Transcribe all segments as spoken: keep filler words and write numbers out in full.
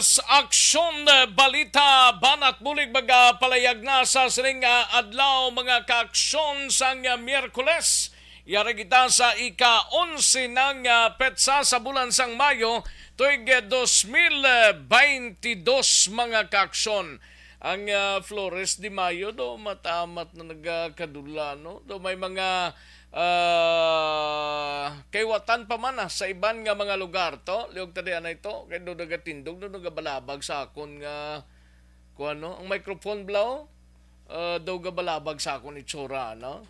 Sa Aksyon, eh, Balita, Banat Bulig, magapalayag na sa sining, ah, adlaw, mga kaaksyon, sang, ah, Miyerkules. Yari kita sa ika-onse ng, ah, petsa sa bulan sang Mayo, tuig, eh, dos mil, eh, baynte dos, mga kaaksyon. Ang, ah, Flores de Mayo do matamat na nagakadula, no? Do may mga, ah, kaiwatan pa man, ah, sa iban nga mga lugar to. Liog ta di anay to, kay do nagatindog, do nagabalabag sa akon nga, kuwan, no? Ang microphone, blaw, ah, do gabalabag sa akon itsura, no?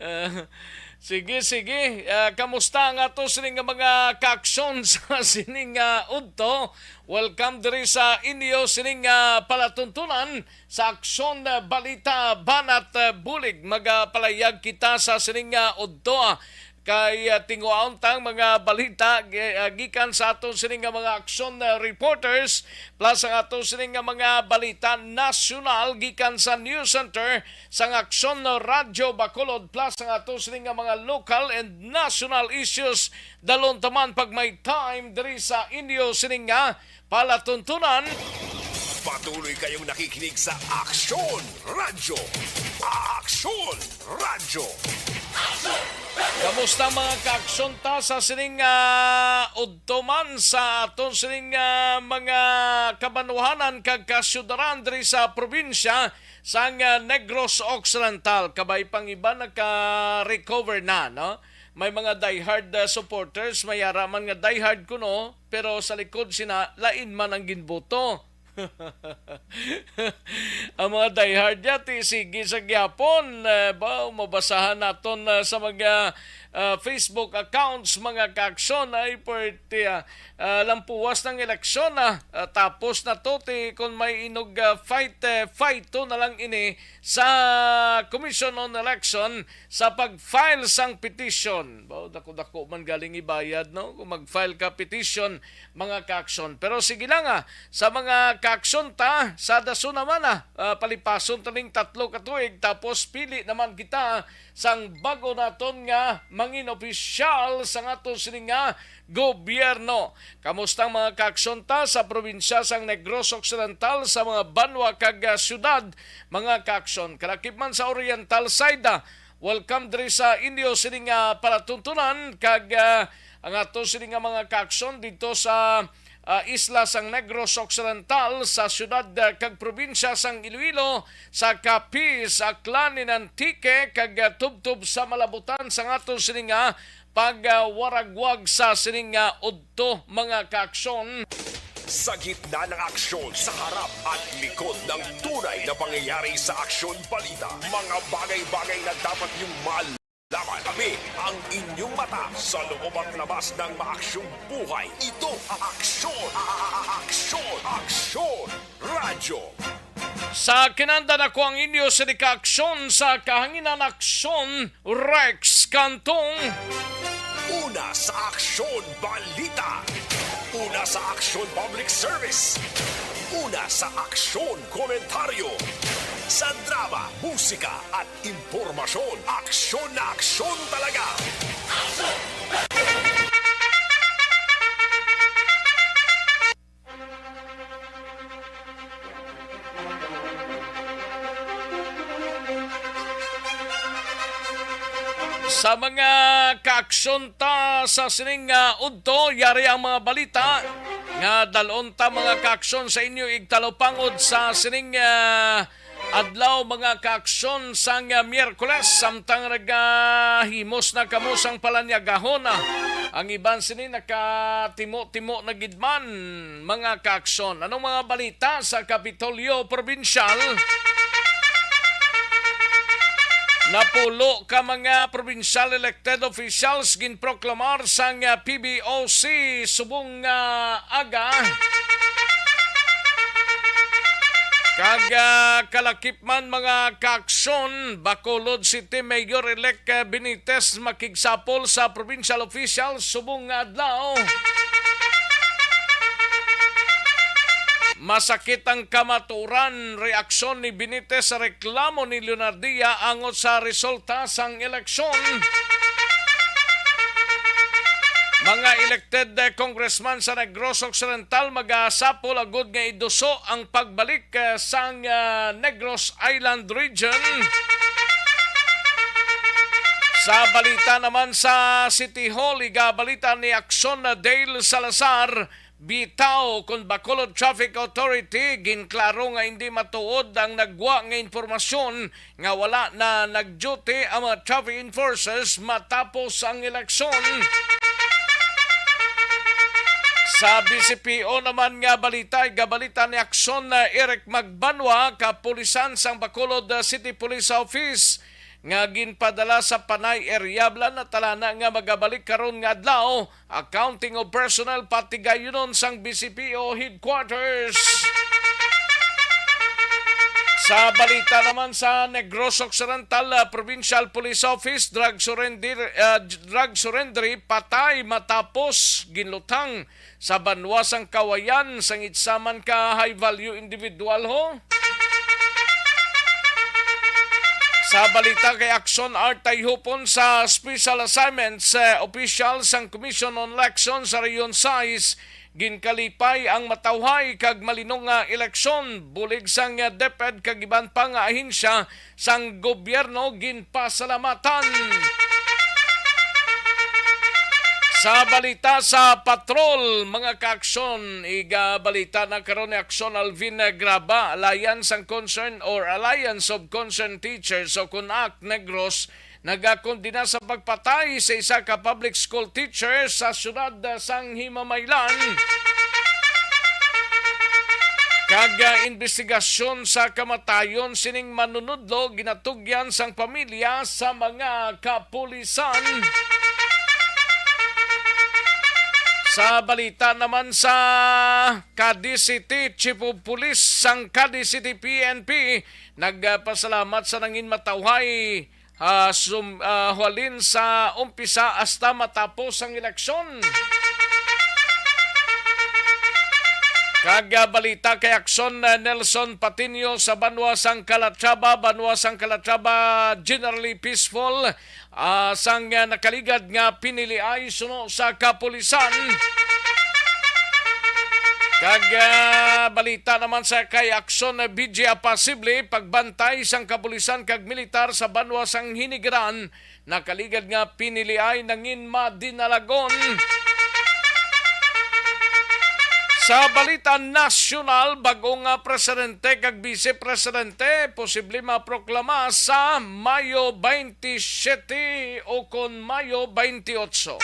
Ah, sige, sige. Ah, kamusta ang ato sining nga mga kaaksyon sa sining nga udto? Welcome diri sa inyo sining nga palatuntunan sa Aksyon, ah, Balita, Banat, ah, Bulig. Magapalayag kita sa sining nga udto, ah, kay, ah, tinguhaon tang mga balita gi-, ah, gikan sa aton sining nga mga aksyon, ah, reporters, plus ang aton sining nga mga balita nasyonal gikan sa News Center sang Aksyon Radyo Bacolod, plus ang aton sining nga mga local and national issues. Dalon ta man pag may time diri sa inyo sining nga palatuntunan. Patuloy kayong nakikinig sa Aksyon Radyo. Aksyon Radyo. Kamusta, mga kaaksyon ta, sa sining, ah, udto man sa aton sining, ah, mga kabanwahanan kag kasyudaran diri sa probinsya sang, ah, Negros Occidental? Kabay pang iba naka-recover na, no? May mga diehard, ah, supporters, may ara man nga diehard kuno, pero sa likod sina, lain man ang ginboto. Ang mga diehard niya, ti, sige sa gyapon. Eh, ba, mabasahan naton, ah, sa mga, ah, Facebook accounts, mga kaaksyon, ay, pwerte, ah, ah, lampuwas ng eleksyon, ah, ah, tapos na to, ti, kung may inog, ah, fight, eh, fight to na lang ini sa Commission on Election sa pag-file sang petition. Ba, dako-dako man galing ibayad, no? Kung mag-file ka petition, mga kaaksyon. Pero sige lang, ah, sa mga kaaksyon ta, sa daso naman, ah, ah, palipason ta ning tatlo ka tuig, tapos pili naman kita sang bago naton nga mangin opisyal sang aton sini nga gobyerno. Kamusta ang mga kaaksyon ta sa probinsya sang Negros Occidental, sa mga banwa kag, ah, syudad, mga kaaksyon? Kalakip man sa Oriental side, ah, welcome diri sa inyo sini nga palatuntunan kag, ah, ang ato sini nga mga kaaksyon dito sa, ah, isla sang Negros Occidental, sa syudad, ah, kag probinsya sang Iloilo, sa Capiz, Aklan, in Antique, kag, ah, tubtob sa Malabutan sang ato sini nga pagwaragwag sa sini nga udto, mga kaaksyon. Sa gitna ng aksyon, sa harap at likod ng tunay na pangyayari sa Aksyon Balita, mga bagay-bagay na dapat niyong malaman. Kami ang inyong mata sa loob at labas ng maaksyong buhay. Ito ang Aksyon, Aksyon, Aksyon Radyo. Sa kinandan ako ang inyo sini ka aksyon sa kahanginan, aksyon, Rex Cantong. Una sa Aksyon Balita. Una sa Aksyon Public Service. Una sa Aksyon Komentaryo. Sa drama, musika, at impormasyon, aksyon na aksyon talaga. Sa mga kaaksyon ta sa sining, ah, udto, yari ang mga balita nga dalon ta, mga kaaksyon, sa inyo igtalupangod sa sining, ah, adlaw, mga kaaksyon, sang, ah, Miyerkules, samtang nagahimos na kamo sang palanyagahon, ah. Ang iban sini nakatimo-timo na gid man, mga kaaksyon. Anong mga balita sa Kapitolyo Probinsyal? Napulo ka mga provincial elected officials ginproklamar sang, ah, P B O C subong nga aga. Kag, ah, kalakip man, mga kaaksyon, Bacolod City Mayor-elect, ah, Benitez makigsapol sa provincial officials subong nga adlaw. Masakit ang kamatuoran, reaksyon ni Benitez sa reklamo ni Leonardia angot sa resulta sang eleksyon. Mga elected, eh, congressman sa Negros Occidental magasapol agud nga iduso ang pagbalik, eh, sang, ah, Negros Island Region. Sa balita naman sa City Hall, igabalita ni Action Dale Salazar, bitaw kon Bacolod Traffic Authority ginklaro nga hindi matuod ang nagwa nga impormasyon nga wala na nag-duty ang mga traffic enforcers matapos ang eleksyon. Sa B C P O naman nga balita, igabalita ni Action na Eric Magbanwa, kapulisan sang Bacolod City Police Office, nga ginpadala sa Panay Area Blan, natalana nga magabalik karon nga adlaw accounting of personnel patigayunon sang B C P O headquarters. Sa balita naman sa Negros Occidental, ah, Provincial Police Office, drug surrender, ah, drug surrender, patay matapos ginlutang sa banwa sang Kawayan sang itsaman ka high value individual ho. Sa balita kay Action Art, tayhupon sa special assignments, eh, official sang Commission on Election sa Region sais, ginkalipay ang matawhay kag malinong nga eleksyon. Bulig sang, eh, DepEd kag iban pa nga ahensya sang gobyerno ginpasalamatan. Sa balita sa patrol, mga kaaksyon, igabalita na karon ni Aksyon Alvin Graba, Alliance ang Concern or Alliance of Concerned Teachers o CONAC Negros, nagakondena sa pagpatay sa isa ka public school teacher sa siyudad sang Himamaylan. Kag, ah, investigasyon sa kamatayon sining manunudlo ginatugyan sang pamilya sa mga kapulisan. Sa balita naman sa Cadiz City, Chief of Police sang Cadiz City P N P nagpasalamat sa nangin matawhay, ah, sum-, ah, halin sa umpisa hasta matapos ang eleksyon. Kag, ah, balita kay Aksyon, ah, Nelson Patiño sa banwa sang Calatrava, banwa sang Calatrava generally peaceful, ah, sang, ah, nakaligad nga piniliay suno sa kapulisan. Kag, ah, balita naman sa kay Aksyon, ah, B G A, posible pagbantay sang kapulisan kag militar sa banwa sang Hinigiran, nakaligad nga piniliay nangin madinalagon. Sa balita nasyonal, bag-o nga presidente kag vice presidente posible maproklama sa Mayo twenty-seven o kon Mayo twenty-eight.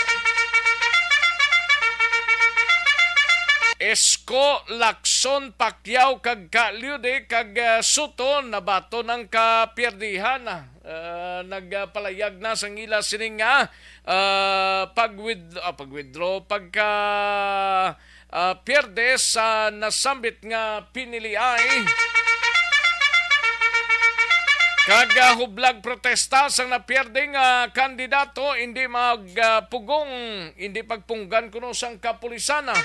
Isko, Lacson, Pacquiao kag Caliude kag, ah, Soto nabaton ang kapiyerdihan. Ah, nagpalayag na sang ila sining nga, ah, pag-wid-, ah, pag-withdraw, pagka, ah, pierde sa nasambit nga piniliay. Kag, ah, hublag protesta sang napierde nga kandidato, hindi mag, ah, pugong, hindi pagpunggan kuno sang kapulisan, ah.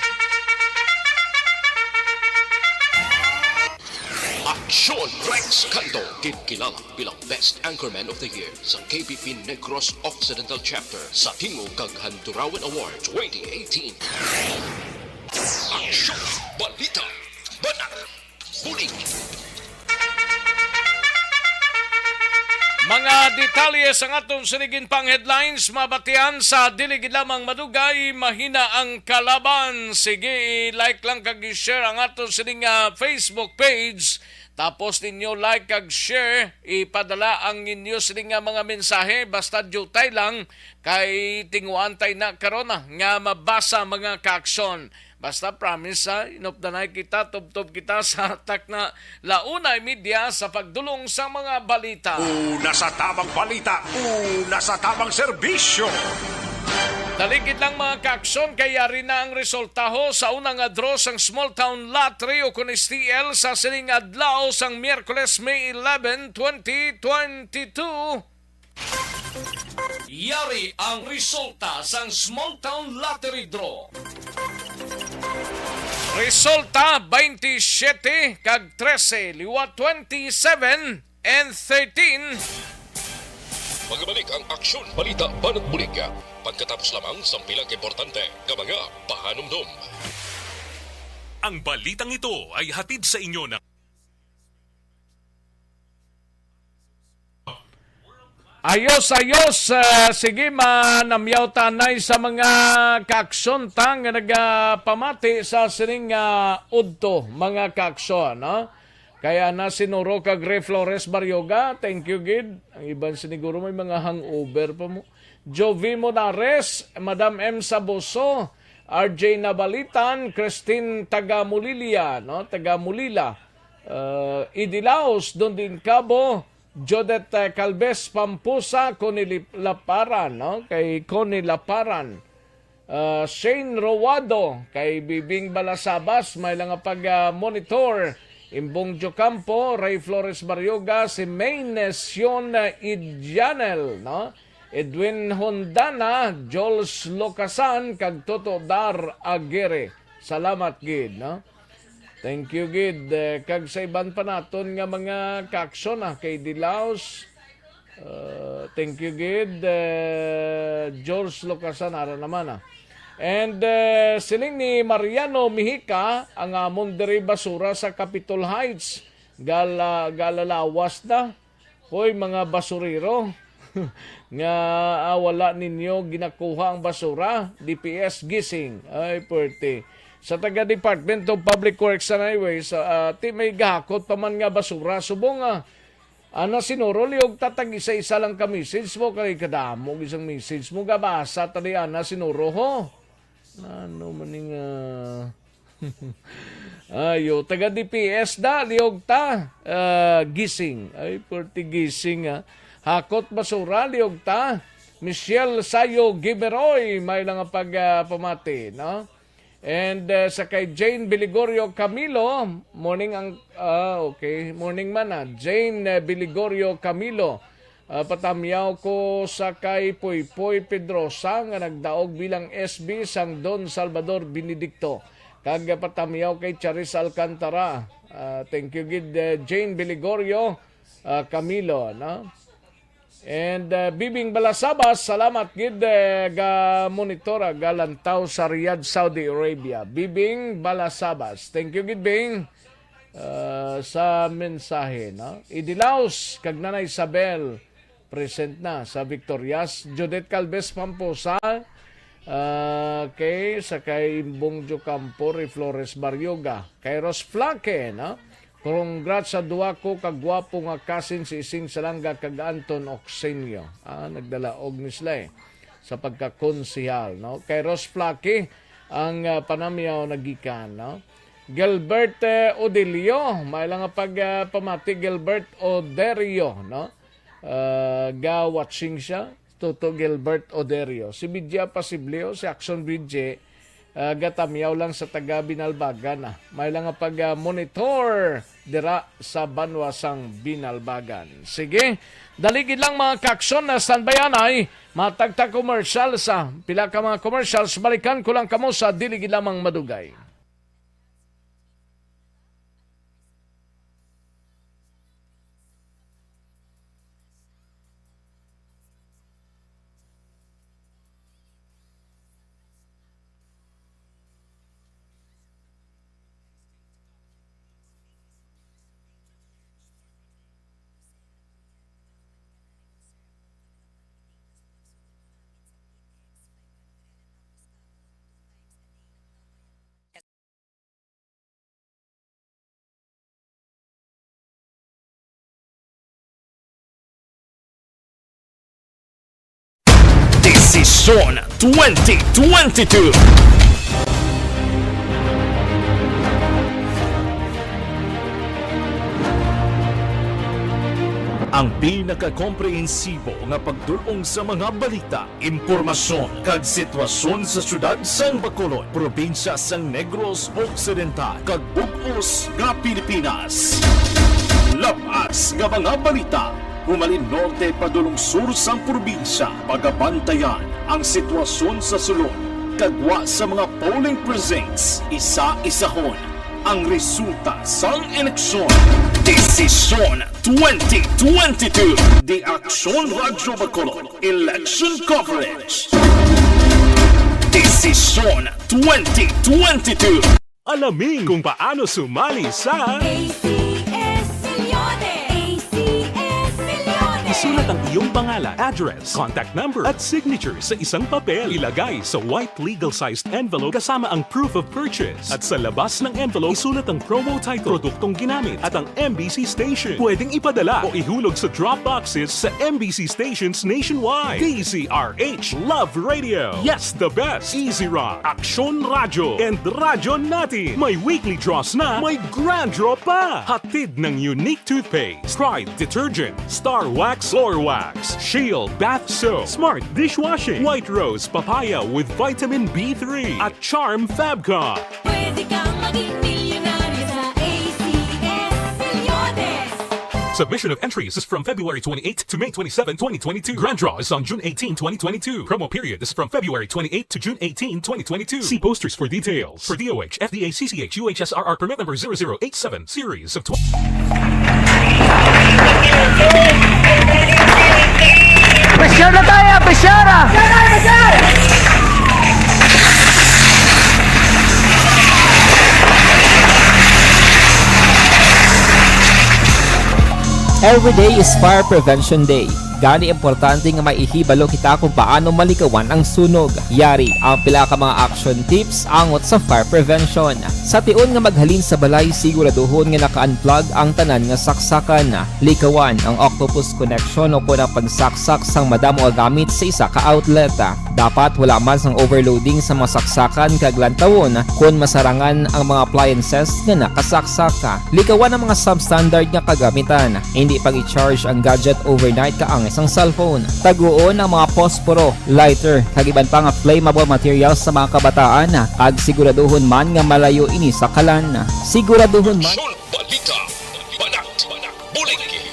Aksyon Rex Canto, ginkilala bilang Best Anchorman of the Year sa K P P Negros Occidental Chapter sa Tingog kag Handurawan Award twenty eighteen. Aksyon! Balita! Banat! Bulig! Mga detalye sang aton sinigin pang headlines mabatian sa dili gid lamang madugay, mahina ang kalaban. Sige, i-like lang kag i-share ang aton sining, ah, Facebook page. Tapos ninyo like kag share, ipadala ang inyo sini nga mga mensahe, basta diutay lang, kay tinguan tay na karon, ah, nga mabasa, mga kaaksyon. Basta promise, ha, inupdanay kita, tubtob kita sa takna la una y media sa pagdulong sa mga balita. Una sa tamang balita, una sa tamang serbisyo. Daligid lang, mga kaaksyon, kay yari na ang resultaho sa una nga draw sang Small Town Lottery o kon S T L sa sining adlaw sang Miyerkules, May eleven, twenty twenty-two. Yari ang resulta sang Small Town Lottery Draw. Resulta, twenty-seven kag trese, liwat twenty-seven and thirteen. Magabalik ang Aksyon Balita Banat Bulig. Pagkatapos lamang sang pila ka importante nga mga pahanumdom. Ang balitang ito ay hatid sa inyo ng Ayos, ayos. Ah, sige, manamyaw tanay sa mga kaaksyon ta nga nagapamati sa sining, ah, udto, mga kaaksyon, no? Kay Ana Sinuro kag Rey Flores Barrioga, thank you gid. Ang iban siniguro may mga hangover pa mo. Jovi Monares, Madam M Saboso, R J Nabalitan, Christine taga Mulilia, no? Taga Mulila. Uh, Idilaos, Dondin Cabo, Jodette, uh, Calves Pampusa, Connie Lip-, Laparan, no? Kay Connie Laparan. Uh, Shane Rowado, kay Bibing Balasabas, may lang pag, uh, monitor. Imbong Jocampo, Rey Flores Barrioga, si Maine Sion, uh, Idianel, no? Edwin Hondana, Jules Locasan, kag Toto Dar Aguirre. Salamat gid, no? Thank you gid, eh, kag sa iban pa naton nga mga kaaksyon, ah, kay Dilaos. Uh, thank you gid, eh, George Locasan, ara naman, ah. And, eh, siling ni Mariano Mihica, ang amon diri basura sa Capitol Heights, gala-, galalawas na. Hoy, mga basurero, nga, ah, wala ninyo ginakuha ang basura, D P S gising. Ay, pwerte. Sa taga Department of Public Works and Highways, ah, ti may gahakot pa man nga basura. Subong, ah, Ana Sinuro, liog ta tag isa-isa lang ka message mo, kay kadamo gisang message mo, gabasa ta di Ana Sinuro, ho. Ano man ning, ah, ayo, taga D P S da, liog ta. Ah, gising. Ay, pwerte gising, ah. Hakot basura, liog ta. Michelle Sayo Giberoy, may lang nga pag, ah, pamati, no? And, ah, sa kay Jane Biligorio Camilo, morning ang, ah, okay, morning man, ah. Jane, ah, Biligorio Camilo, ah, patamyaw ko sa kay Poypoy Pedrosa nga nagdaog bilang S B sang Don Salvador Benedicto. Kag, ah, patamyaw kay Charis Alcantara. Ah, thank you gid, ah, Jane Biligorio, ah, Camilo, no? And, ah, Bibing Balasabas, salamat gid, eh, ga monitora, ga lantaw sa Riyadh, Saudi Arabia. Bibing Balasabas. Thank you gid, Bing, ah, sa mensahe, no? Idilaos kag Nanay Isabel, present na sa Victorias. Judith Calves Pamposa, ah, kay sa kay Imbong Jocampo, Rey Flores Barrioga, kay Ros Flaque, no? Congrats sa duha ko ka gwapo nga kasin, si Ising Salanga kag Anton Oxenio. Ah, nagdalaog ni sila, eh, sa pagkakonsehal, no? Kay Ros Flaque ang, ah, panamyaw nagikan, no? Gilbert, eh, Odilio, may lang nga pag, ah, pamati, Gilbert Oderio, no? Ah, ga-watching siya, Toto Gilbert Oderio. Si Bidya Pasibleo, si Action Bidye, ah, gatamyaw lang sa taga Binalbagan, ah. May lang nga pag, ah, monitor dira sa banwa sang Binalbagan. Sige, dali gid lang, mga kaaksyon, na standby anay. Matag ta commercial sa pila ka mga commercials, balikan ko lang kamo sa dili gid lamang madugay. Desisyon twenty twenty-two. Ang pinakakomprehensibo nga pagdul-ong sa mga balita, impormasyon, kag sitwasyon sa siyudad sang Bacolod, probinsya sang Negros Occidental, kag bug-os nga Pilipinas. Labas nga mga balita, humalin norte padulong sur sang probinsya, pagabantayan ang sitwasyon sa sulod, kag gwa sa mga polling precincts, isa-isahon ang resulta sang eleksyon. Desisyon twenty twenty-two. The Action Radyo Bacolod Election Coverage. Desisyon twenty twenty-two. Alamin kung paano sumali sa A C S Millones. A C S Millones. Isulat ang iyong pangalan, address, contact number, at signature sa isang papel. Ilagay sa white legal-sized envelope kasama ang proof of purchase. At sa labas ng envelope, isulat ang promo title, produktong ginamit, at ang M B C station. Pwedeng ipadala o ihulog sa drop boxes sa M B C stations nationwide. D Z R H Love Radio. Yes, the best. Easy Rock, Aksyon Radyo, and Radyo Natin. May weekly draws na, may grand draw pa. Hatid ng Unique Toothpaste, Pride Detergent, Star Wax Floor Wax, Shield Bath Soap, Smart Dishwashing, White Rose Papaya with Vitamin B three, at Charm Fabcon. Pwede kang maging milyonaryo sa A C S Millones. Submission of entries is from February twenty-eighth to May twenty-seven, twenty twenty-two. Grand draw is on June eighteen, twenty twenty-two. Promo period is from February twenty-eighth to June eighteen, twenty twenty-two. See posters for details. For D O H, F D A, C C H, U H S R R permit number zero zero eight seven, series of tw- Pressure na tayo! Pressure! Every day is Fire Prevention Day. Gani, importante nga maihibalo kita kung paano malikawan ang sunog. Yari ang pila ka mga action tips angot sa fire prevention. Sa tion nga maghalin sa balay, siguraduhon nga naka-unplug ang tanan nga saksakan. Likawan ang octopus connection o kon ang pagsaksak sang madamo nga gamit sa isa ka outlet. Dapat wala man sang overloading sa mga saksakan kag lantawon kon masarangan ang mga appliances nga nakasaksak. Likawan ang mga substandard nga kagamitan. Hindi pag-i-charge ang gadget overnight kaangay sang cellphone. Taguon ang mga posporo, lighter, kag iban pa nga flammable materials sa mga kabataan, kag siguraduhon man nga malayo ini sa kalan. Siguraduhon man. Aksyon! Balita! Banat! Buligi!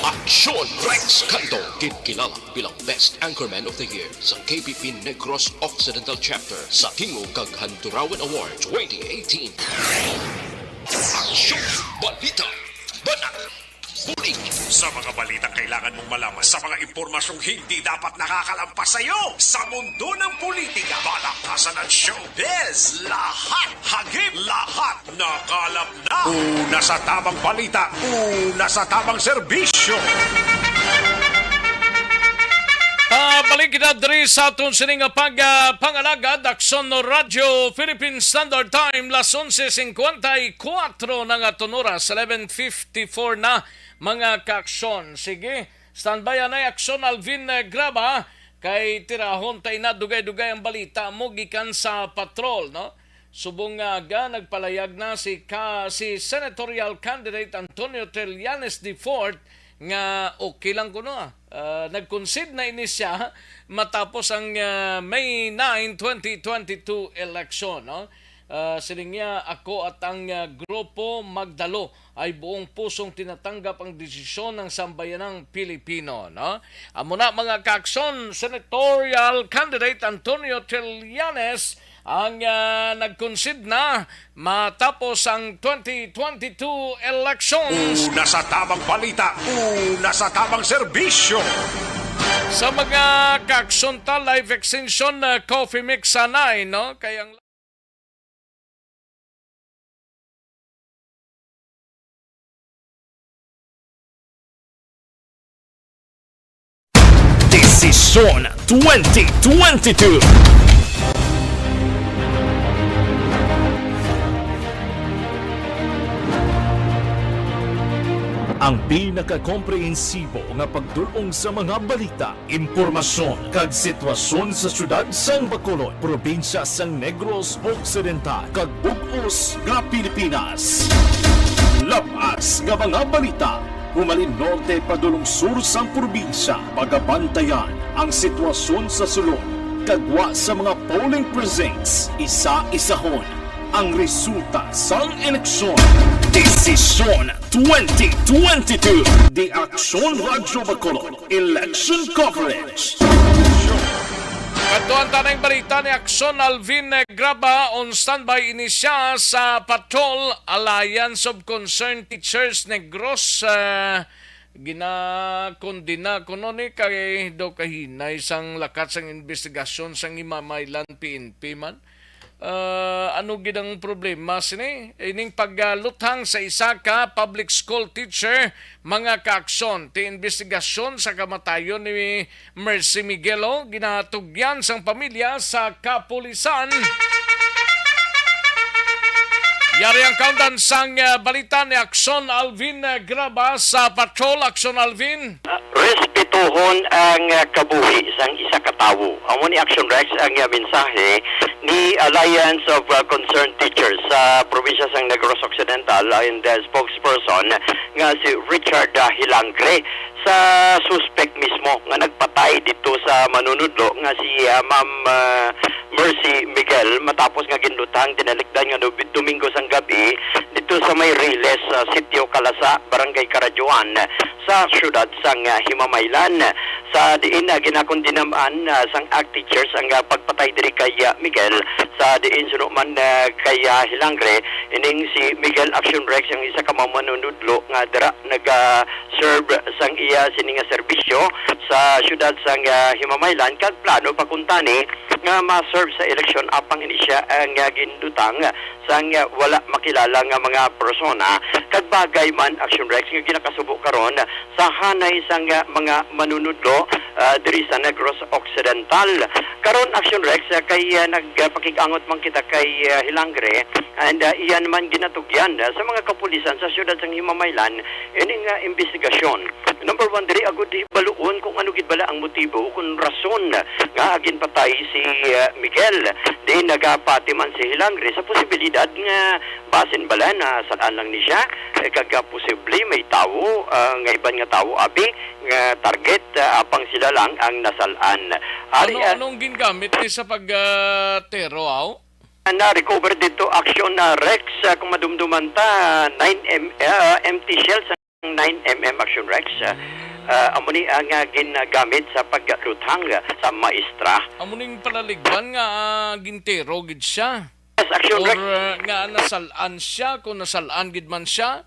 Aksyon! Rex Canto, ginkilala bilang Best Anchorman of the Year sa K P P Negros Occidental Chapter sa Tingog kag Handurawan Award twenty eighteen. Aksyon! Balita! Banat! Buligi! Sa mga balitang kailangan mong malaman, sa mga impormasyong hindi dapat nakakalampas sa iyo, sa mundo ng politika, balaktasan ng showbiz, lahat hagip, lahat nakalap na. Una sa tamang balita, una sa tamang serbisyo. Ah, balik kita diri sa aton sini nga pag, ah, pangalagad, Aksyon Radyo Philippine Standard Time, las onse cincuenta y cuatro na nga aton oras, eleven fifty-four na, mga kaaksyon. Sige, standby anay, Aksyon Alvin, eh, Graba, kay tirahon tay na dugay-dugay ang balita mo gikan sa patrol, no? Subong nga aga, nagpalayag na si ka-, si senatorial candidate Antonio Trillanes the fourth nga okay lang kuno, ah. Ah, nag-concede na ini siya matapos ang, ah, May nine, twenty twenty-two election, no? Ah, siling niya, "Ako at ang, ah, grupo magdalo ay buong pusong tinatanggap ang desisyon ng sambayanang Pilipino," no? Amo na, mga kaaksyon, senatorial candidate Antonio Trillanes ang, ah, nag-concede na matapos ang twenty twenty-two elections. Una sa tamang balita, una sa tamang serbisyo. Sa mga kaaksyon ta, life extension, ah, coffee mix anay, no? Kay ang Desisyon twenty twenty-two. Ang pinakakomprehensibo nga pagdul-ong sa mga balita, impormasyon, kag sitwasyon sa siyudad sang Bacolod, probinsya sang Negros Occidental, kag bug-os nga Pilipinas. Lab-as nga mga balita, humalin norte padulong sur sang probinsya, pagabantayan ang sitwasyon sa sulod, kag gwa sa mga polling precincts, isa-isahon ang resulta sang eleksyon. Desisyon twenty twenty-two. The Aksyon Radyo Bacolod Election Coverage. Kadtuan ta ning balita ni Aksyon Alvin Graba, on standby ini siya sa Patrol, Alliance of Concerned Teachers Negros, ah, ginakondena kuno ni kay daw kahinay sang lakat sang investigasyon sang Himamaylan P N P man. Ah, ano gid ang problema sini? Ining pagluthang sa isa ka public school teacher, mga kaaksyon, ti investigasyon sa kamatayon ni Mercy Miguelo, ginatugyan sang pamilya sa kapulisan. Yari ang kaundan sang, ah, balita ni Aksyon Alvin, ah, Graba sa Patrol. Aksyon Alvin. Ah, respetuhon ang, ah, kabuhi sang isa ka tawo. Amo ni Action Rex ang, ah, mensahe ni Alliance of, ah, Concerned Teachers sa probinsya sang Negros Occidental, and the spokesperson nga si Richard, ah, Hilangre, sa suspek mismo nga nagpatay dito sa manunudlo nga si, ah, Ma'am, ah, Mercy Miguel, matapos nga ginluthang tinalikdan nga Dob-, Domingo sang gabi dito sa may Riles, sa Sitio Kalasa, Barangay Karajuan, sa siyudad sang, ah, Himamaylan. Sa diin, ah, ginakondinaman, ah, sang ACT teachers ang, ah, pagpatay diri kay, ah, Miguel, sa diin suno man, ah, kay, ah, Hilangre, ining si Miguel Action Rex ang isa ka mga manunudlo nga dira naga-serve sang iya sini nga serbisyo sa siyudad sang, ah, Himamaylan, kag plano pa kuntani nga ma-serve sa eleksyon apang ini siya ang, ah, ginluthang sang, ah, wala makilala nga mga persona, kag bagay man, Action Rex, nga ginakasubo karon sa hanay sang, ah, mga manunudlo, ah, diri sa Negros Occidental. Karon, Action Rex, ah, kay, ah, nagpakig-angot man kita kay, ah, Hilangre, and, ah, iya naman ginatugyan, ah, sa mga kapulisan sa siyudad sang Himamaylan ining, ah, investigasyon. Number one, diri agud hibaluon kung ano gid bala ang motibo o kung rason nga ginpatay si, ah, Miguel. Di nagapati man si Hilangre sa posibilidad nga basin bala na salaan lang ni siya, eh, kag, ah, posible may tawo, ah, nga iban nga tawo abi nga target, ah, apang sila lang ang nasalaan. Ari, Ano, ah, anong gingamit ni sa pag, ah, tero, aw? Na-recover dito, Action, ah, Rex, ah, kung madumduman ta, nine M, ah, empty shells, ang nine M M, Action Rex, ah, ah, amo ni ang, ah, ginagamit sa pagluthang, ah, sa maestra. Amo ning palaligban nga, ah, gintero gid siya? Yes, Action Or, Rex. Ah, nga nasalaan siya, kung nasalaan gid man siya?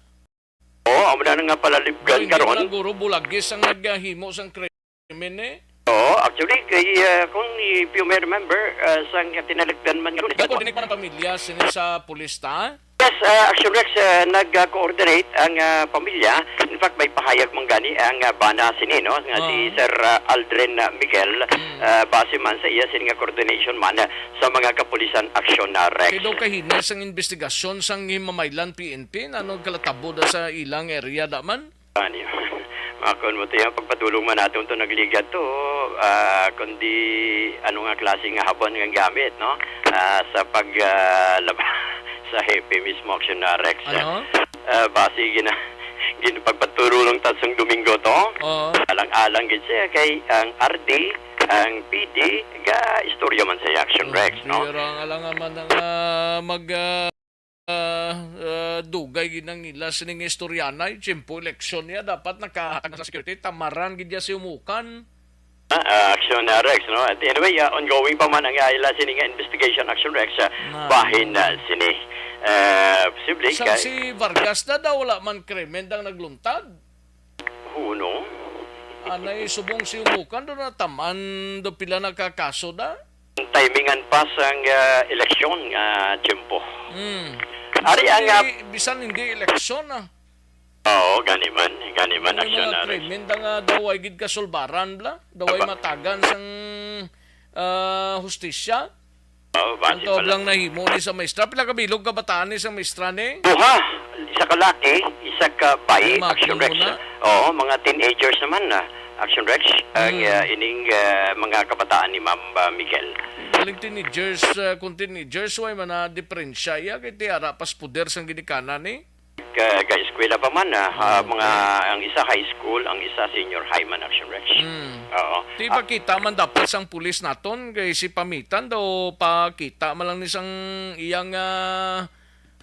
Oo, amo na nga palaligban Pero hindi karon. Lang guro bulagis ang naghimo sang krimen, eh. Oo, actually, kay, ah, kung if you may remember, ah, sang tinalikdan man karon. Nag-coordinate man ang pamilya sini sa pulis ta? Yes, ah, Action Rex, ah, nag-coordinate ang, ah, pamilya. In fact, may pahayag man gani ang, ah, bana sini, no, nga si Ah. Sir, ah, Aldrin, ah, Miguel, Mm. ah, base man sa iya sini nga coordination man, ah, sa mga kapulisan, Action, ah, Rex. Kay daw kahinay sang investigasyon sang Himamaylan P N P, ano kalatabo da sa ilang area da man? Ani, makon mo to yung pagpadulong man natin to nagligat to, ah, kundi ano nga klase nga habon nga gamit, no? Ah, sa pag, ah, laba-, sa hepe mismo, Action, ah, Rex. Ano? Ah, base gina-, gin-, pagpaturo lang tatsong Domingo to. Oo. Alang-alang gid siya kay ang R D, ang P D, ga istorya man sa Action, Rex, no? Bira nga lang man ang, ah, mag, ah, ah, ah, dugay gid ang ila sining istoryanay. Tiyempo eleksyon niya, dapat nakahatag na sa security. Tamaran gid niya si Umukan. Ah, ah, Action, ah, Rex, no? At anyway, ah, ongoing pa man ang, ah, ila sini nga investigation, Action Rex, ah, Na. bahin na sini. Ah, posible Sang kay si Vargas na daw, wala man krimen dang nagluntad. Huno. Anay subong si Umukan, do nataman do pila nagkakaso da? Timingan pa sang, ah, eleksyon nga tiyempo. Hmm. Ari Bisan ang, hindi, ah, bisan hindi eleksyon, ah. Oo, gani man, gani man, May Action mga na rin. Krimen da nga daw ay gid kasulbaran, bla? Daw ay Aba. matagan sang, ah, hustisya? Oo, base Ang tawag pala. lang nahimo ni sa maestra. Pila ka bilog kabataan ni sa maestra ni? Duha, isa ka laki, isa ka bayi, Ay, Action makul Rex. mo na. Oo, mga teenagers naman na, Action Rex. Ang, Hmm. ah, ining, ah, mga kabataan ni Ma'am, ah, Miguel. Galing teenagers, ah, kung teenagers, way man na diferensya iya, kay ti ara pas puder sang ginikanan ni? Ka-, ka-eskwela pa man, ah, ah, Hmm. mga, ang isa high school, ang isa senior high man, Action Rex. Hmm. Oo. Ti Ah. pakita man dapat sang pulis naton, kay si Pamitan daw pakita man lang ni sang iyang, ah,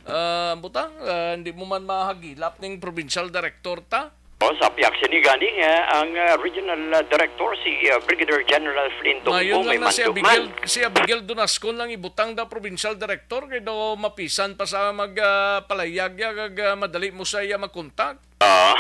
ah, butang, ah, hindi mo man mahagilap ning provincial director ta. Oh, sa pihak sini gani nga ang, ah, regional, ah, director si, ah, Brigadier General Flynn Donggo Ngayon may lang na si mandog man. Abigail, si Abigail Donascon lang ibutang da provincial director kay daw mapisan pa sa mag, ah, palayag ya kag, ah, madali mo sa iya makontak. Ah.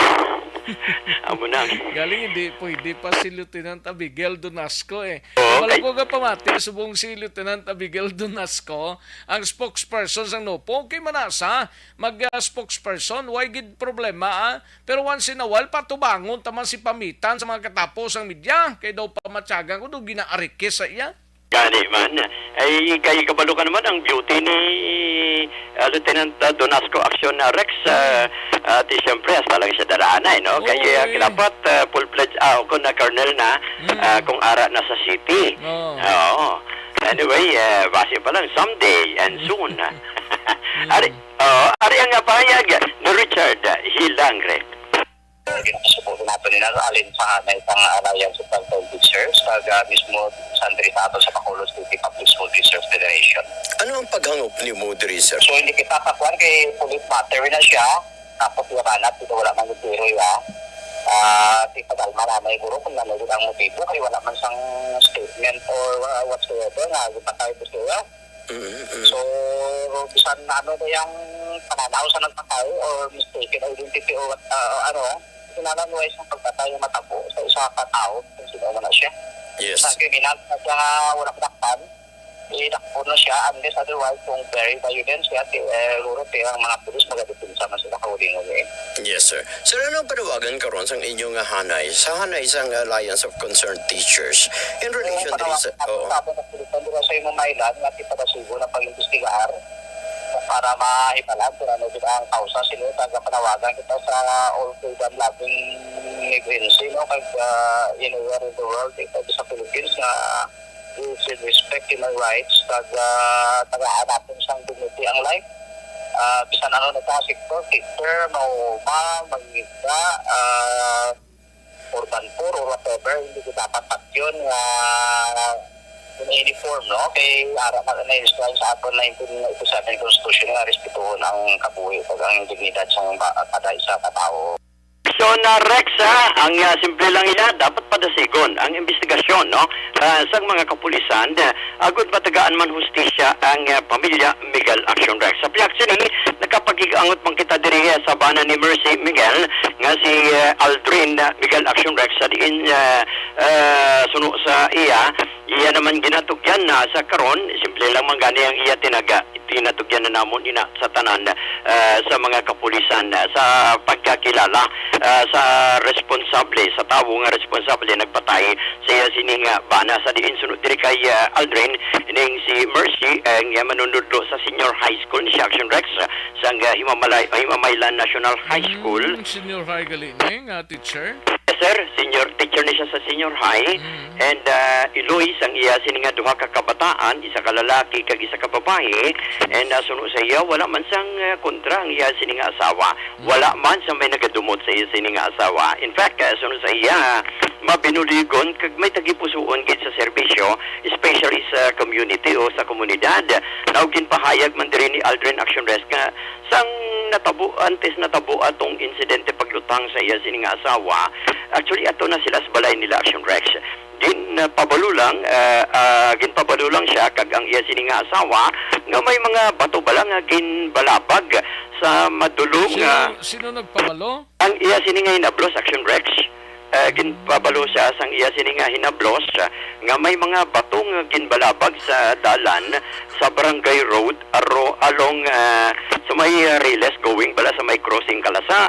Amo na. Galing hindi pwede pa si Lieutenant Abigail Donasco eh. Oo, Wala kay- ko ka pamati subong si Lieutenant Abigail Donasco, ang spokesperson sang NOPO. Okay man na sa mag ah, spokesperson, why gid problema ah? Pero once in a while patubangon taman si Pamitan sa mga katapos ang media kay daw pamatyagan ko daw ginaarikis sa iya. Gani man. Ay, kay kabalo ka naman ang beauty ni ah, Lieutenant ah, Donasco Action na Rex. Ah, at siyempre, hasta lang siya dalaanay, no? Kay Oo, ah, eh. dapat ah, full-fledged, ah, kung na colonel na, Mm. ah, kung ara na sa city. Oo. Oo. Anyway, ah, base pa lang, someday and soon. Ari, oh, ari ang ah, pahayag ni Richard Hilangre. Ginasubo nato ni Naro Alin sa hanay sang Alliance of Concerned Teachers kag ah, mismo sandri sa ato sa Bacolod City Public School Teachers Federation. Ano ang paghangop nimo diri, sir? So hindi kita kakuan kay police matter na siya. Tapos iya banat dito wala man yung tiro ya. Ah, si Padalma na may guro kung ano ang motibo kay wala man sang statement or uh, whatsoever nga gipatay ko siya. Mm-mm. So, bisan na ano na yung pananaw sa nagpatay or mistaken identity or what, uh, ano, kinahanglan wise ang pagpatay yung matabo sa isa ka tao kung sino man na siya. Yes. Sa kriminal na siya nga wala madakpan, idakpon na siya unless otherwise kung very violent siya, ti, eh, luro ti ang mga pulis magadepensa man sila kaulingon eh. Yes, sir. Sir, anong panawagan karon sang inyo nga hanay? Sa hanay sang Alliance of Concerned Teachers in relation diri sa... Oo. Tapos sa pulisan dira sa imong mailan nga kita basigo na pag-imbestigar para mahibalan kung ano gid ang kausa sino taga panawagan kita sa all freedom loving agency no kag uh, anywhere in the world ito sa Philippines nga we should respect human rights kag uh, tagaan natin sang dignity ang life uh, bisan ano na sa sector, teacher, mauma, mangisda, uh, urban poor or whatever, hindi ko dapat patyon nga in any form, no? Kay ara na na-enshrine sa aton nineteen eighty-seven Constitution nga respetuhon ang kabuhi ug ang dignidad sang ba- kada isa ka tawo. So na Rex, ha, ang ah, simple lang ina, dapat padasigon ang investigasyon, no? Ah, sang mga kapulisan, ah, agud matagaan man hustisya ang ah, pamilya Miguel Action Rex. Sa pihak sini, nakapagig-angot man kita diri ah, sa bana ni Mercy Miguel nga si ah, Aldrin ah, Miguel Action Rex sa diin ah, ah, suno sa iya, iya naman ginatugyan na sa karon, simple lang man gani ang iya tinaga, tinatugyan na namon ina sa tanan ah, sa mga kapulisan ah, sa pagkakilala ah, sa responsable, sa tawo nga responsable nagpatay sa iya sini nga bana sa diin sunod diri kay ah, Aldrin ning si Mercy ang ah, manunudlo sa senior high school ni si Action Rex ah, sa ah, Himamalay, Himamaylan National High School. Mm, senior high gali ni nga teacher. Yes, sir, senior teacher ni siya sa senior high. Mm. And uh, iloy sang iya sini nga duha ka kabataan, isa ka lalaki kag isa ka babayi. And uh, suno sa iya, wala man sang uh, kontra ang iya sini nga asawa. Wala man sa may nagadumot sa iya sini nga asawa. In fact, uh, suno sa iya, mabinuligon kag may tagipusuon gid sa serbisyo, especially sa community o sa komunidad. Now, ginpahayag man diri ni Aldrin Action Rest nga sang natabo antes natabo atong insidente paglutang sa iya sini nga asawa, actually ato na sila sa balay nila Action Rex. Ginpabalo lang, ah, ah, ginpabalo lang siya kag ang iya sini nga asawa nga may mga bato bala nga ginbalabag sa madulong Sino, nga sino nagpabalo? ang iya sini nga hinablos, Action Rex, eh, ginpabalo siya sang iya sini nga hinablos, ah, nga may mga bato nga ginbalabag sa dalan sa Barangay Road aro, along ah, sa may ah, Riles going bala sa may crossing Kalasa.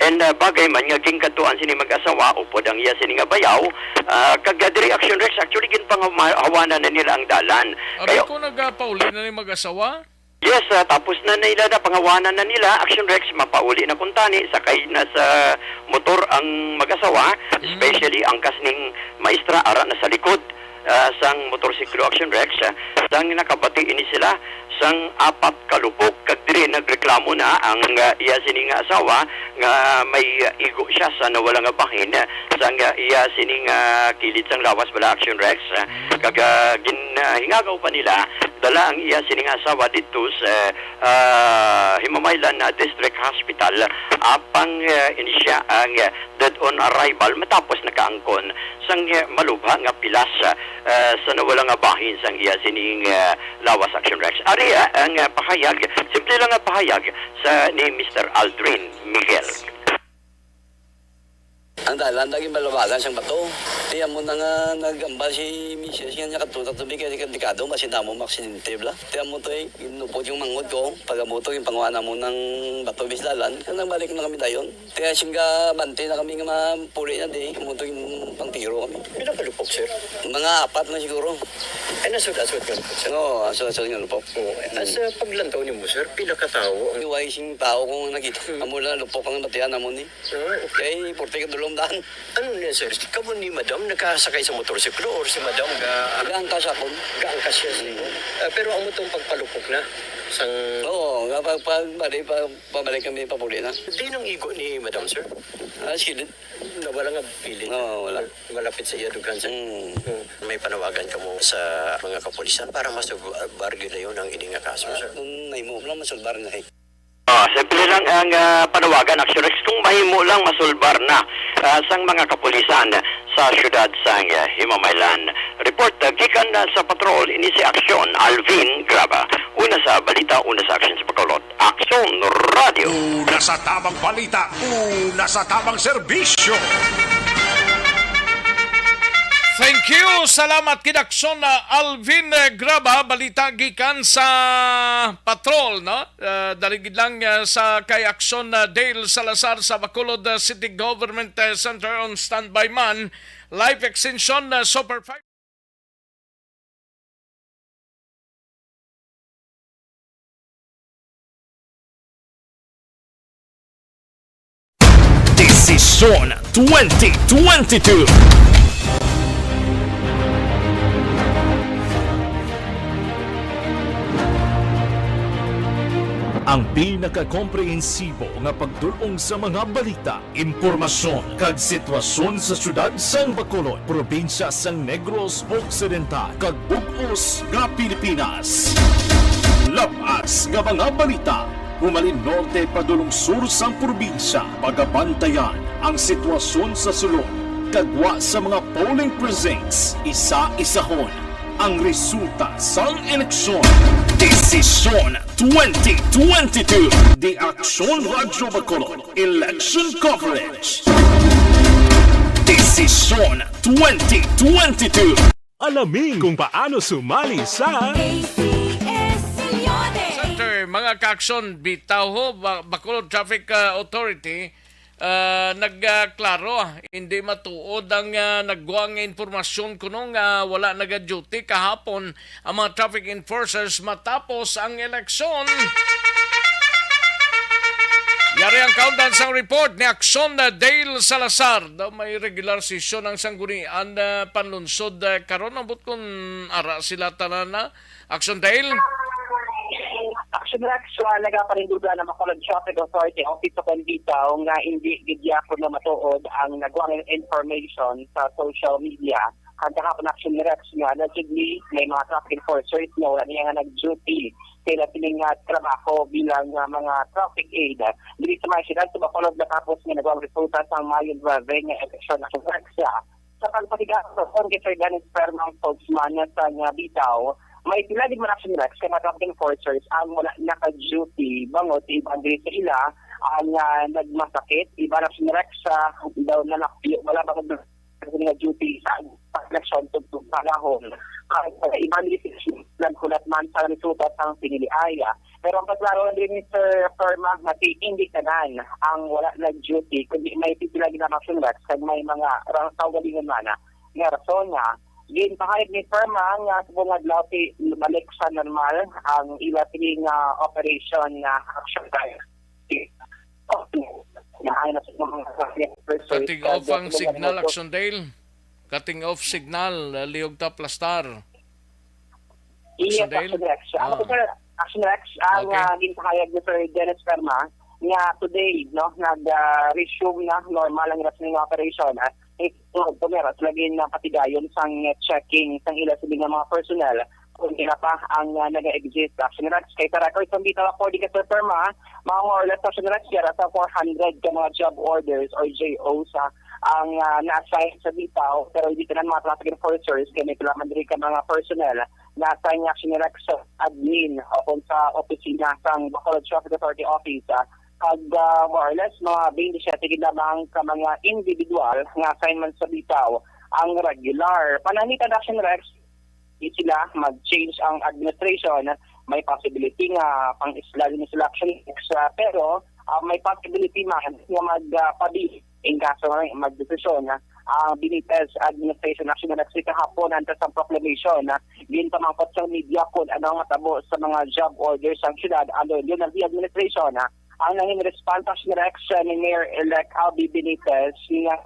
And ah, bagay man nga gingkadtuan sini mag-asawa upod ang iya sini nga bayaw, ah, kag ah, diri Action Rex actually ginpangahawanan na nila ang dalan. Abi Kaya ko nagapauli na ni mag-asawa? Yes, ah, tapos na nila na pangawanan na nila Action Rex, mapauli na kuntani, sakay na sa motor ang mag-asawa, Mm. especially ang kasning maestra ara na sa likod ah, sang motorsiklo Action Rex, ah, sang nakabati ini sila sang apat ka lupok kag diri nagreklamo na ang ah, iya sini nga asawa nga may ah, igo siya sa nawala nga bahin ah, sang ah, iya sini nga kilid sang lawas bala Action Rex ah, kag ah, gin ah, hingagaw pa nila dala ang iya sini nga asawa didto sa ah, Himamaylan na District Hospital apang ah, ini siya ang ah, dead on arrival matapos nakaangkon sang ah, malubha nga pilas ah, ah, sa nawala nga bahin sang iya sining ah, lawas Action Rex. Ari ah, ang ah, pahayag, simple lang nga pahayag sa ni Mister Aldrin Miguel. Ang dalan, naging balabagan sang bato. Ti amo na nga nagambal si misis nga niya kadto sa tubig kay delikado, masin amo maaksidente bala. Ti amo to, eh, ginupot yung manghod ko, pag-amo to, yung panguha namo ng bato bis dalan, kaya nagbalik na kami dayon. Ti asing ka bante na kami nga mapuli na di, amo to yung pangtiro kami. Pila ka lupok, sir? Mga apat na siguro. Ay, nasud-asud nga lupok, sir? Oo, asud-asud nga lupok. Oo. Mm. As, uh, paglantaw nimo, sir, pila ka tawo ang Wala sing tao kung nakita. Mm. Amo lang lupok ang batian namo ni. Ah, okay. Kay purti ka dulom daan. Ano niya, sir? Kamo ni madam nakasakay sa motorsiklo or si madam ga- Gaangkas akon. Gaangkas siya sa imo? Mm. Ah, pero amo tong pagpalupok na sang Oo, nga pag, pag, bali, pag, pabalik kami, papuli na. Di nang igo ni madam, sir? Ah, silid. Na wala nga piling. Oo, wala. Malapit sa iya dughan, sir. Mm. Mm. May panawagan kamo sa mga kapulisan para masulbar gyud dayon ang ini nga kaso, sir? Ah, kung mahimo lang, masulbar na, eh. Ah, simple lang ang, ah, panawagan, Action Rex, kung mahimo lang masulbar na, ah, sang mga kapulisan sa siyudad sang, ah, Himamaylan. Report, ah, gikan, ah, sa patrol, ini si Action Alvin Graba. Una sa balita, una sa action sa Bacolod. Action Radio. Una sa tamang balita, una sa tamang serbisyo. Thank you. Salamat kid Action, ah, Alvin, eh, Graba. Balita gikan sa patrol, no? Ah, dali gid lang, ah, sa kay Action, ah, Dale Salazar sa Bacolod, ah, City Government, ah, Center on Standby Man, Life Extension, ah, Super five. Desisyon twenty twenty-two. Ang pinakakomprehensibo nga pagdul-ong sa mga balita, impormasyon, kag sitwasyon sa siyudad sang Bacolod, probinsya sang Negros Occidental, kag bug-os nga Pilipinas. Labas nga mga balita, humalin norte padulong sur sang probinsya, pagabantayan ang sitwasyon sa sulod, kag gwa sa mga polling precincts, isa-isahon ang resulta sang eleksyon. Desisyon twenty twenty-two. The Action Radyo Bacolod Election Coverage. Desisyon twenty twenty-two. Alamin kung paano sumali sa A C S Leone. Center, mga ka-action, bitaw ho, Ba-, Bacolod Traffic, ah, Authority, ah, nagklaro, hindi matuod ang, ah, nagwa nga impormasyon kuno nga wala naga-duty kahapon ang mga traffic enforcers matapos ang eleksyon. Yari ang kaundan sang report ni Action, ah, Dale Salazar. Daw may regular session ang Sanggunian, ah, Panlunsod, ah, karon. Ambot kun ara sila tanan na. Action Dale? Action Rex, uh, nagapanindugan ang Bacolod Traffic Authority Office sa Bitaw nga hindi gid gyapon na matuod ang nagwang information sa social media. Kag kahapon, Action Rex, nga allegedly may mga traffic enforcers nga wala niya nga nag-duty sa ila sining nga trabaho bilang, uh, mga traffic aid diri sa mga siyudad sa Bacolod, matapos nga nagwang resulta sa Mayo nuebe nga eleksyon, Action Rex. Sa pagpatigayon kay Sir Dennis Perma, ang spokesman sa nga Bitaw, may pila gid man, Action Rex, kay mga traffic enforcers ang wala naka-duty bangod sa iban diri sa ila ang, ah, nagmasakit. Iban, Action Rex, sa daw nalapyo, wala ba nga duty sa eleksyon tungtong panahon. Ang iban diri naghulat man sa resulta sang piniliay. Pero ang pagklaro lang diri ni Sir Perma nga ti-, hindi tanan ang wala nag-duty, kundi may pipila gid nga mga kag may mga ra-, kaugalingon man nga rason nga ginpahayag ni Perma nga subong adlaw ti balik sa normal ang ila sini nga operation nga action tayo. Cutting off ang signal, Action Dale. Cutting off signal, uh, Liog ta plastar. Yes, Action Dale? Action Rex. Ako Ah. po, sir, Action Rex, ang, Okay. ah, ginpahayag ni Sir Dennis Perma nga today, no, nag, ah, resume na normal ang ila sini nga operation. At ito, ito meron sila gin, ah, patigayon sang checking sang ila sini nga mga personnel kung sila pa ang, ah, nag-exist. Action Rex, kay sa record, sa bitaw, according kay Sir Perma, mga more or less, Action Rex, yara sa four hundred ka mga job orders or J Os, ah, ang, ah, na-assign sa bitaw, pero hindi tanan mga traffic enforcers, kay may pila man diri ka mga personnel na-assign nga sila sa admin o kung sa opisina sang Bacolod Traffic Authority Office, ah, Kag, ah, more or less, mga twenty-seven gid lamang ka mga individual nga assignment sa bitaw ang regular. Pananglitan, Action Rex, di sila mag-change ang administration. May possibility nga pang-isla din sila, Action Rex, ah, pero, ah, may possibility man nga mag, ah, pabi in kaso nga magdesisyon, ah, ang Benitez administration. Action Rex, kahapon, antes ang proclamation, ah, ginpamangkot sa media kung ano ang matabo sa mga job order sang siyudad under Leonardi administration, ah. Ang nangin response, Action Rex, ni Mayor-elect Albi Benitez nga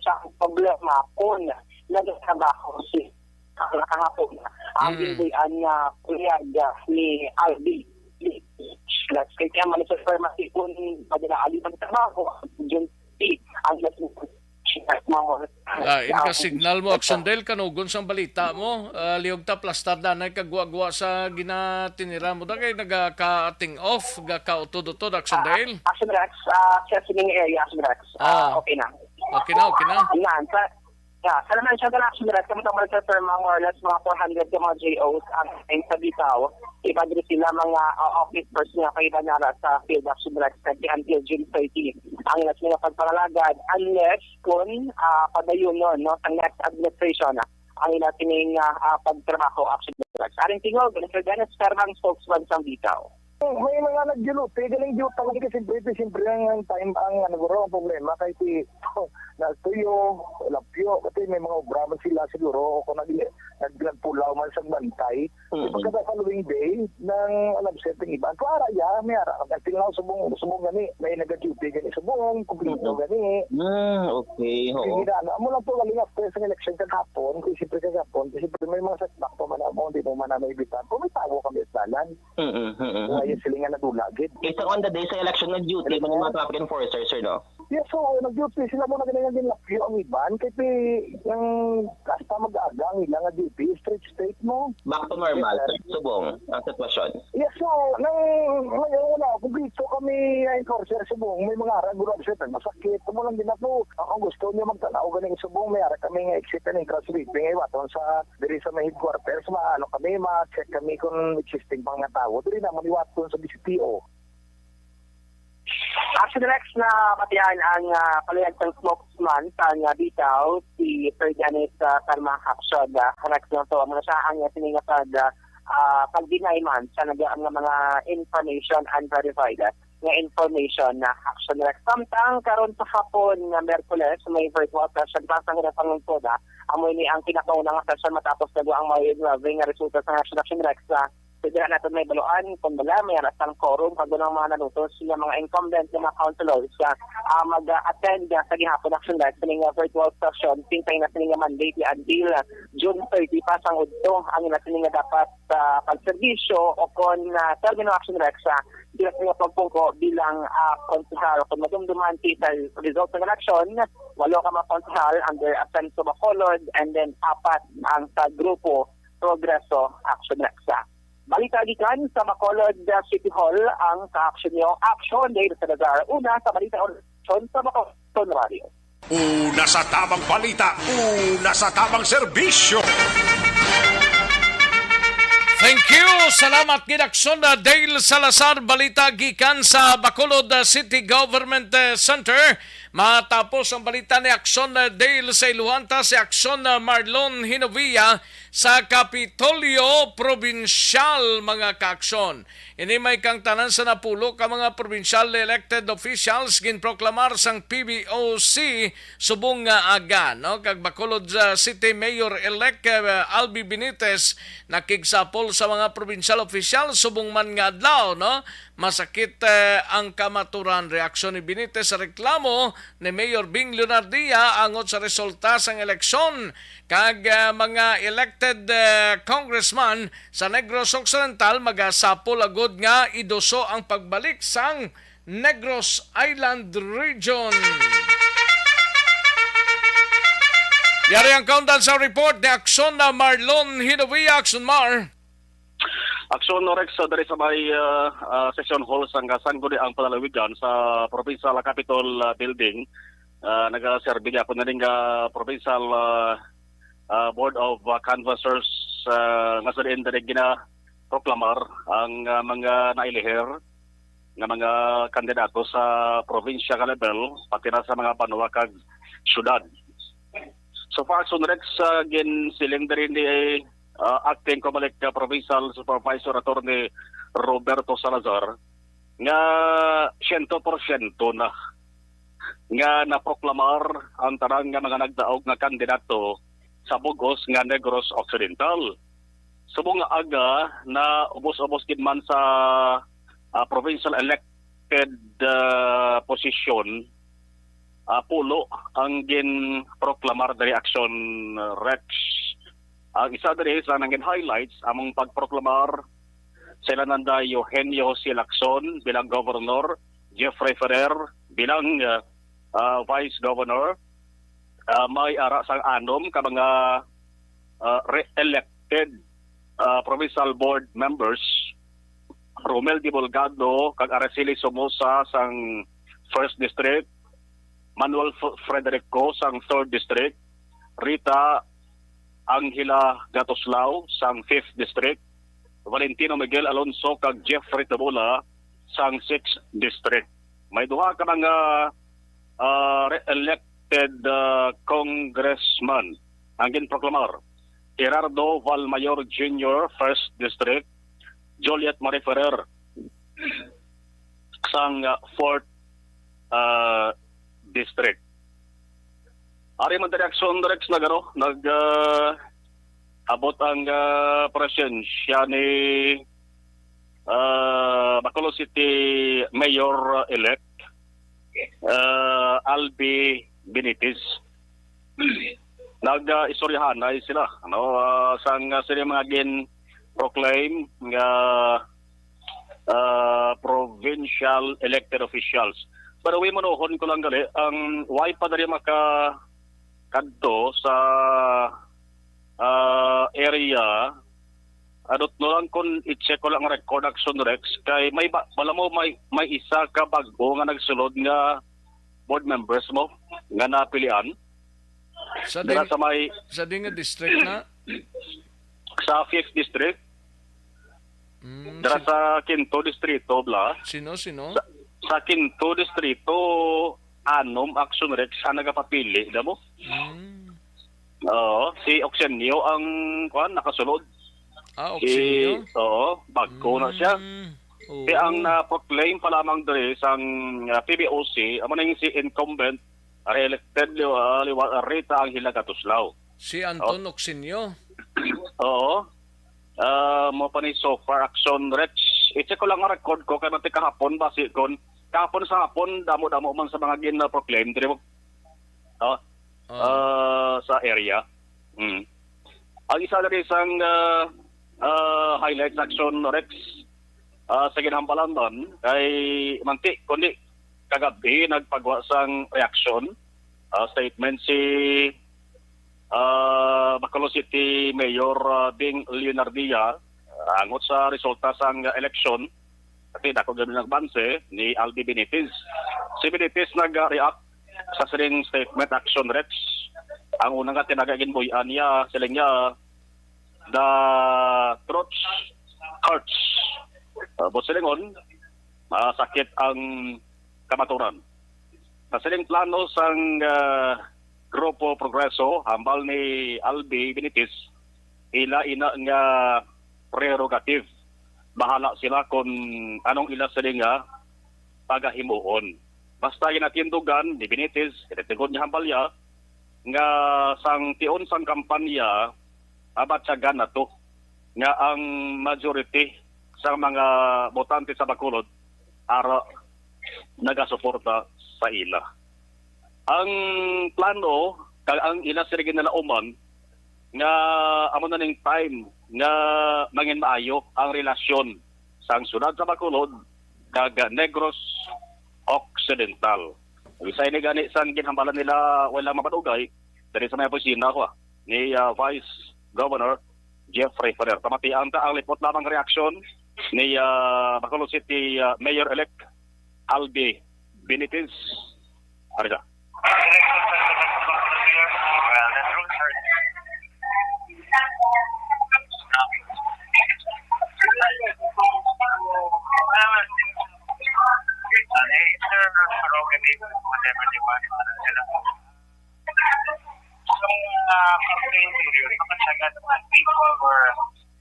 sa problema kung nagtrabaho si kahapon ang Mm. ginbuy-an nga kulyag ni Albi. Rex, kay kaya man sa supermarket kung madala ali magtrabaho, yun, si, ang Ah, in ka signal mo, Action Dale, kanugon sang balita mo. Ah, liog ta, plastar danay kagwa-gwa sa ginatinira mo. Da kay nagaka-ting off, gakautod-utod, Action Ah, Dale. Action Rex, ah, sa sining area, Action Rex. Ah, Ah. okay na. Okay na, okay na. Yan, sa, yeah, sa naman siya, Action Rex, kami tama sa term, more or less, mga four hundred ka mga J Os ang, ang sa bitaw. Iba diri sila mga, ah, officers nga kay iba nara sa field, Action Rex, kay until June thirty. Ang ilas nila pagpangalagad, unless kung, ah, padayonon, no, sa next administration, ah, ang ila sining, ah, ah, pagtrabaho, Action Rex. Aring tingog, Mister Dennis Carmang, spokesman sang bitaw. May mga nag-duty, galing duty, kasi siyempre, ito, siyempre, ang, ang time, ang, ano, guro, ang problema, kay si, nagtuyo, lapyo, kasi may mga obra man sila, siguro, o kung nag-, nag-, nagpulaw man sa bantay. Mm. Pagka following day, nang, alam, setting iba. Ang ara, ya, may ara, ang tinaw, subong, subong gani, may nag-duty gani, subong, kumpleto Mm. gani. Ah, okay, oo. Sige na, ano, amo lang to, galing after sa election kahapon, kay siyempre kahapon, kay siyempre may mga setback pa man, amo, hindi mo man na maibitan. Kung may tawo kami sa dalan, Mm, mm, mm. Wala yung silingan na dula, gid. Isa on the day sa election, nag-duty man yung mga traffic enforcer, sir, no? Yes, so, nag-duty sila mo na ganyan din lapyo ang iban. Kasi ang hasta mag-aga ang ilang nga duty, straight, straight mo. Back to normal, Yes, sir. sir. Subong, ang sitwasyon. Yes, so, nang ngayon, wala, kumpleto kami, ah, enforcer, subong, may mga ara, guro, sir, masakit, mo lang din ako. Ang gusto niyo magtanaw, ganing subong, may ara kami nga exit and entrance sweeping, eh, waton sa, diri sa may headquarters, maano kami, ma-check kami kung existing pa nga tawo, diri naman iwaton sa B C P O. Action Rex, na matihan ang, ah, palihag sang spokesman sang, ah, bitaw, si Sir Dennis, ah, Karma Action, ah, Rex, no? So, amo na siya ang, ah, sining nga pag, ah, ah, pag-deny man sa nag-, nga mga information, unverified, ah, nga information na Action Rex. Samtang karon sa hapon nga Miyerkules, may virtual session pa sa Hirap Pangungkod, ah. Amo ini ang pinakauna nga session matapos nagwa ang mga eleven nga resulta sa Action Rex, ah. Pwede na natin may baluan kung wala, may aras ang quorum kag walang mga nalutos nga mga incumbent nga mga councilors, ah, ah, mag-attend, ah, sa gihapon, Action Rex, sining, ah, virtual session, pintay na sining, ah, mandate until, ah, June thirty pa sang udto ang ila sining, ah, dapat, ah, pagserbisyo o kon, ah, termino, Action Rex, ah, sila sining, ah, pagpungko bilang, ah, konsehal. Kung madumduman kita sa result ng eleksyon, walo ka mga konsehal under Asenso Bacolod and then apat ang sa grupo Progreso, Action Rex, ah. Balita gikan sa Bacolod, uh, City Hall, ang ka-action niyo, Action Dale Salazar, una sa Balita Action sa Bacolod Radio. Una sa tamang balita, una sa tamang serbisyo. Thank you. Salamat gid, Action, uh, Dale Salazar. Balita gikan sa Bacolod, uh, City Government, uh, Center. Matapos ang balita ni Action, uh, Dale, sa iluhan ta si Action, uh, Marlon Hinovia sa Kapitolyo Probinsyal, mga kaaksyon. Ini may kang tanan sa napulo ka mga provincial elected officials ginproklamar sang P B O C subong nga aga, no? Kag Bacolod, uh, City Mayor-elect, uh, Albi Benitez nakigsapol sa mga provincial official subong man nga adlaw, no? Masakit, eh, ang kamaturan. Reaksyon ni Benitez sa reklamo ni Mayor Bing Leonardia angot sa resulta sang eleksyon, kag, eh, mga elected, eh, congressman sa Negros Occidental magasapol agud nga iduso ang pagbalik sang Negros Island Region. Yari ang kaundan sa report ni Action na Marlon Hinovia. Action, Mar. Aksyon, Rex, uh, diri sa may, uh, uh, session hall sang Sangguniang Panlalawigan sa Provincial Capitol, uh, Building. Uh, nagaserbi ako na rin nga Provincial, uh, uh, Board of, uh, Canvassers, uh, nga sa diin diri ginaproklamar ang, uh, mga nailihir. nga mga kandidato sa probinsya nga level, pati na sa mga banwa kag syudad. So far, Sunrex, ah, ginsiling diri ni, ah, Acting Comelec, ah, Provincial Supervisor Attorney Roberto Salazar nga siyento porsyento na nga naproklamar ang tanan nga mga nagdaog nga kandidato sa bug-os nga Negros Occidental. Subong nga aga, na ubos-ubos gid man sa, ah, provincial elected, ah, position, ah, pulo ang ginproklamar diri, Action Rex. Ang isa diri sa nangin highlights among pagproklamar sila nanda Eugenio Jose Lacson bilang governor, Jeffrey Ferrer bilang, ah, ah, vice governor. Ah, may ara sang anom ka mga, ah, re-elected, ah, provincial board members, Romel Divulgado kag Araceli Somoza sang First District, Manuel F-, Frederico sang Third District, Rita Angela Gatoslao sang Fifth District, Valentino Miguel Alonso kag Jeffrey Tabula sang Sixth District. May duha ka mga, ah, re-elected, ah, congressman ang ginproklamar: Gerardo Valmayor Junior, First District, Juliet Marie Ferrer sang, ah, Fourth, ah, District. Ari man diri, Action Rex, nag, ano, nag, ah, abot ang, ah, presensya ni, ah, Bacolod City Mayor-elect, ah, Albi Benitez. Nag, ah, istoryahanay sila, ano, ah, sang, ah, sila mga gin-proclaim nga, ah, provincial elected officials. By the way, manuhon ko lang gali, ang why pa diri maka kadto sa, ah, area, adot no lang kung i-check ko lang ang record, Action Rex, kay may ba, wala mo, may, may isa ka bag-o nga nagsulod nga board members mo nga napilian. Sa Dira ding, sa may sa ding nga district na? Sa fifth District, Mm, dira si-, sa Quinto Distrito, bla. Sino, sino? Sa, sa Quinto Distrito, anom, Action Rex, ang nagapapili, da mo? Mm. Oo, si Oxenio ang, kuan, nakasulod. Ah, Si, Oxenio? Oo, bagko na siya. Mm, oo. Kaya ang na-proclaim pa lamang diri sang, ah, P B O C, amo na yung si incumbent, re-elected, liwa, liwa, Rita Angela Gatuslao. Si Anton Oxenio? Oo. Ah, mo pa ni so far, Action Rex. I-check ko lang ang record ko kay mati kahapon, basi kon kahapon sa hapon, damo-damo man sa mga gin-proclaim diri mo. Oh. Ah. Ah, sa area. Mm. Ang isa na rin sang, ah, ah, highlights, Action Rex, ah, sa ginhampalan man kay manti kundi kagabi nagpagwa sang reaksyon, ah, statement si, ah, Bacolod City Mayor, ah, Bing Leonardia, ah, angot sa resulta sang eleksyon. Kasi dako gani nagbanse ni Albi Benitez. Si Benitez nag-react sa sining statement, Action Rex. Ang una nga tinaga ginbuy-an niya, siling niya, "The truth hurts." Uh, buot silingon, masakit ang kamaturan. Sa sining plano sang, ah, Grupo Progreso, hambal ni Albi Benitez, ila ina nga prerogative. Bahala sila kung anong ila sila nga pagahimuon. Basta ginatindugan ni Benitez, kinatindugan niya hambal niya, nga sang tion sang kampanya, abatyagan na to nga ang majority sa mga botante sa Bacolod ara nagasuporta sa ila. Ang plano kag ang ila sila ginalauman nga amo na ning time nga mangin maayo ang relasyon sang siyudad sa Bacolod kag Negros Occidental. Isa ini gani sang ginhambalan nila, wala mapadugay diri sa may opisina ko, ah, ni, ah, Vice Governor Jeffrey Ferrer. Pamatian ta ang lipot lamang reaksyon ni, ah, Bacolod City, ah, Mayor-elect Albi Benitez. Ari sa. Ang, ah, campaign period, mga taga naman people were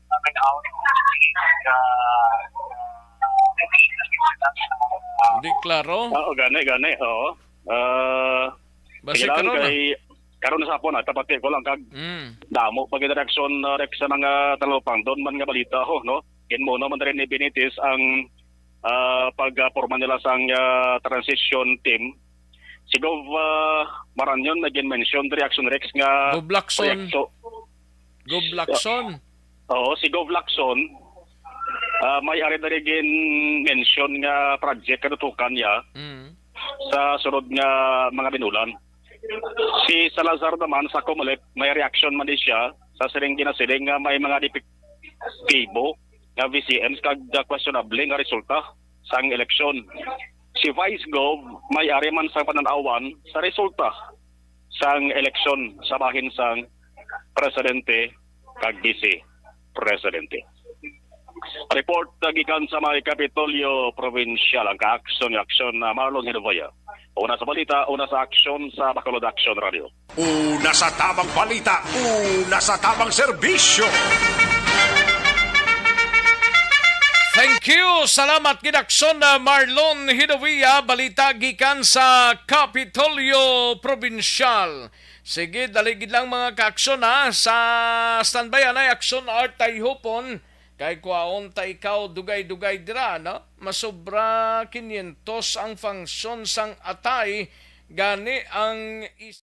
coming out to see the, uh, the Di klaro. Oo, gani, gani, oo. Ah, Basi sige lang, karon na. Kay, karon na sa hapon, ah, tapati ko lang, kag Mm. damo pag interaction, ah, Rex, sa mga talupang. Doon man nga balita, ho, no? Ginmuno man rin ni Benitez ang, ah, pagporma nila sang, ah, transition team. Si Gov, ah, Maranyon, naging mention diri, Action Rex, nga Gov Lacson. proyekto. Gov Lacson. Oo, si Gov Lacson, ah, may ari diri gin-mention nga project kanutukan niya Mm. sa sunod nga mga binulan. Si Salazar naman sa Comelec, may reaction man din siya sa sining ginasiling nga may mga depektibo nga V C Ms kag questionable nga resulta sang eleksyon. Si Vice Gov may ari man sang panan-awan sa resulta sang eleksyon sa bahin sang presidente kag vice presidente. Report gikan sa may Kapitolyo Provincial, ang kaaksyon nga aksyon na Marlon Hinovaya. Una sa balita, una sa aksyon sa Bacolod Action Radio. Una sa tabang balita, una sa tabang serbisyo. Thank you. Salamat gid, aksyon na Marlon Hinovia. Balita gikan sa Kapitolyo Provincial. Sige, dali gid lang, mga kaaksyon, ha. Sa standby anay, aksyon Art Tayhupon. Kay kwaon ta ikaw dugay-dugay dira, no? Masobra kinyentos ang function sang atay, gani ang is-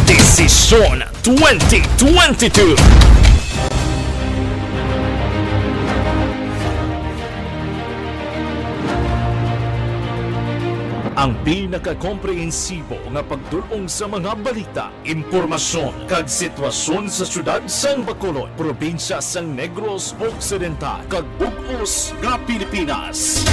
Desisyon twenty twenty-two. Ang pinakakomprehensibo nga pagdul-ong sa mga balita, impormasyon, kag sitwasyon sa siyudad sang Bacolod, probinsya sang Negros Occidental, kag bug-os nga Pilipinas.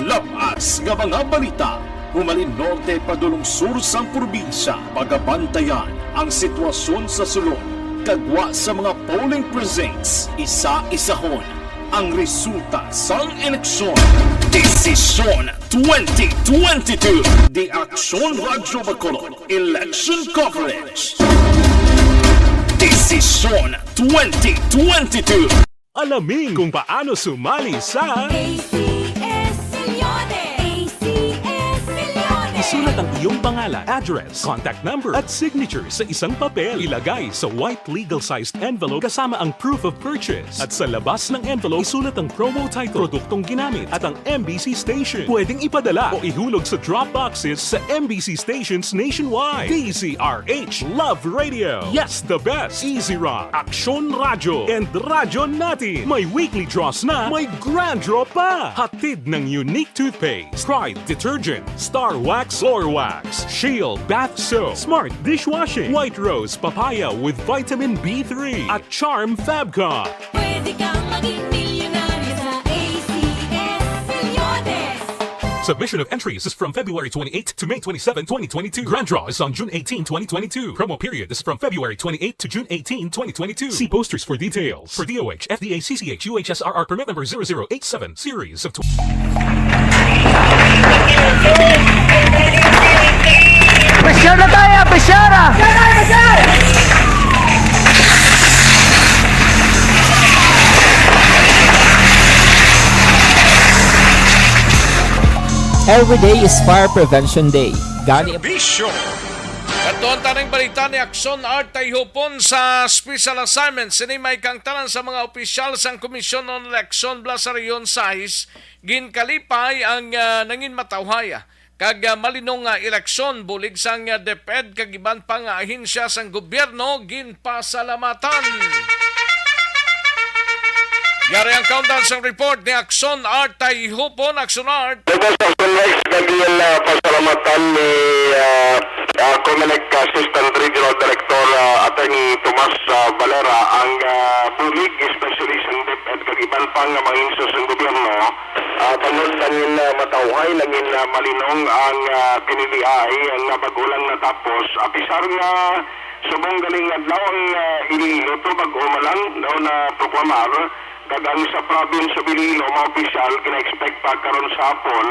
Lab-as nga mga balita, humalin norte padulong sur sang probinsya, pagabantayan ang sitwasyon sa sulod, kag gwa sa mga polling precincts, isa-isahon ang resulta sang eleksyon. Desisyon twenty twenty-two. The Action Radyo Bacolod Election Coverage. Desisyon twenty twenty-two. Alamin kung paano sumali sa A C S Millones. A C S Millones. Isulat ang iyong pangalan, address, contact number, at signature sa isang papel. Ilagay sa white legal-sized envelope kasama ang proof of purchase. At sa labas ng envelope, isulat ang promo title, produktong ginamit, at ang M B C station. Pwedeng ipadala o ihulog sa drop boxes sa M B C stations nationwide. D Z R H, Love Radio. Yes, the best. Easy Rock, Action Radio, and Radyo Natin. May weekly draws na, may grand draw pa. Hatid ng Unique Toothpaste, Pride Detergent, Star Wax Floor Wax, Shield Bath Soap, Smart Dishwashing, White Rose Papaya with Vitamin B three, at Charm Fabcon. Pwede kang maging milyonaryo sa A C S Millones. Submission of entries is from February twenty-eighth to May twenty-seven, twenty twenty-two. Grand draw is on June eighteen, twenty twenty-two. Promo period is from February twenty-eighth to June eighteen, twenty twenty-two. See posters for details. For D O H, F D A, C C H, U H S R R permit number zero zero eight seven, series of tw- Pressure na tayo, pressure na! Every day is Fire Prevention Day. Gani Bisyo. Katuan taning balita ni Action Art Tayhupon sa special assignment. Sini may kangtanan sa mga opisyal sang Commission on Election Blasarion sais, ginkalipay ang, ah, nangin matawhay, ah, kag, ah, malinong nga eleksyon, bulig sang, ah, DepEd kag iban pa nga ahensya sang gobyerno, ginpasalamatan. Yari ang countdown sang report ni Action Art Tayhupon. Action Art. Ubos ang sunrise nga gin, ah, pasalamatan ni, ah, ah, Comelec Assistant Regional Director, ah, Attorney Tomas, ah, Valera, ang, ah, bulig, especially sa DepEd kag iban pa nga mga ahensya sa gobyerno, ah, tungod sa nangin, ah, matawhay, nangin, ah, malinong ang, ah, piniliay nga bag-o lang natapos, apisar nga Subong galing adlaw ang, ah, Iloilo, to bag-o man lang daw na proklamar, kag ang sa province of Iloilo, mga opisyal, gina-expect pa karon sa hapon,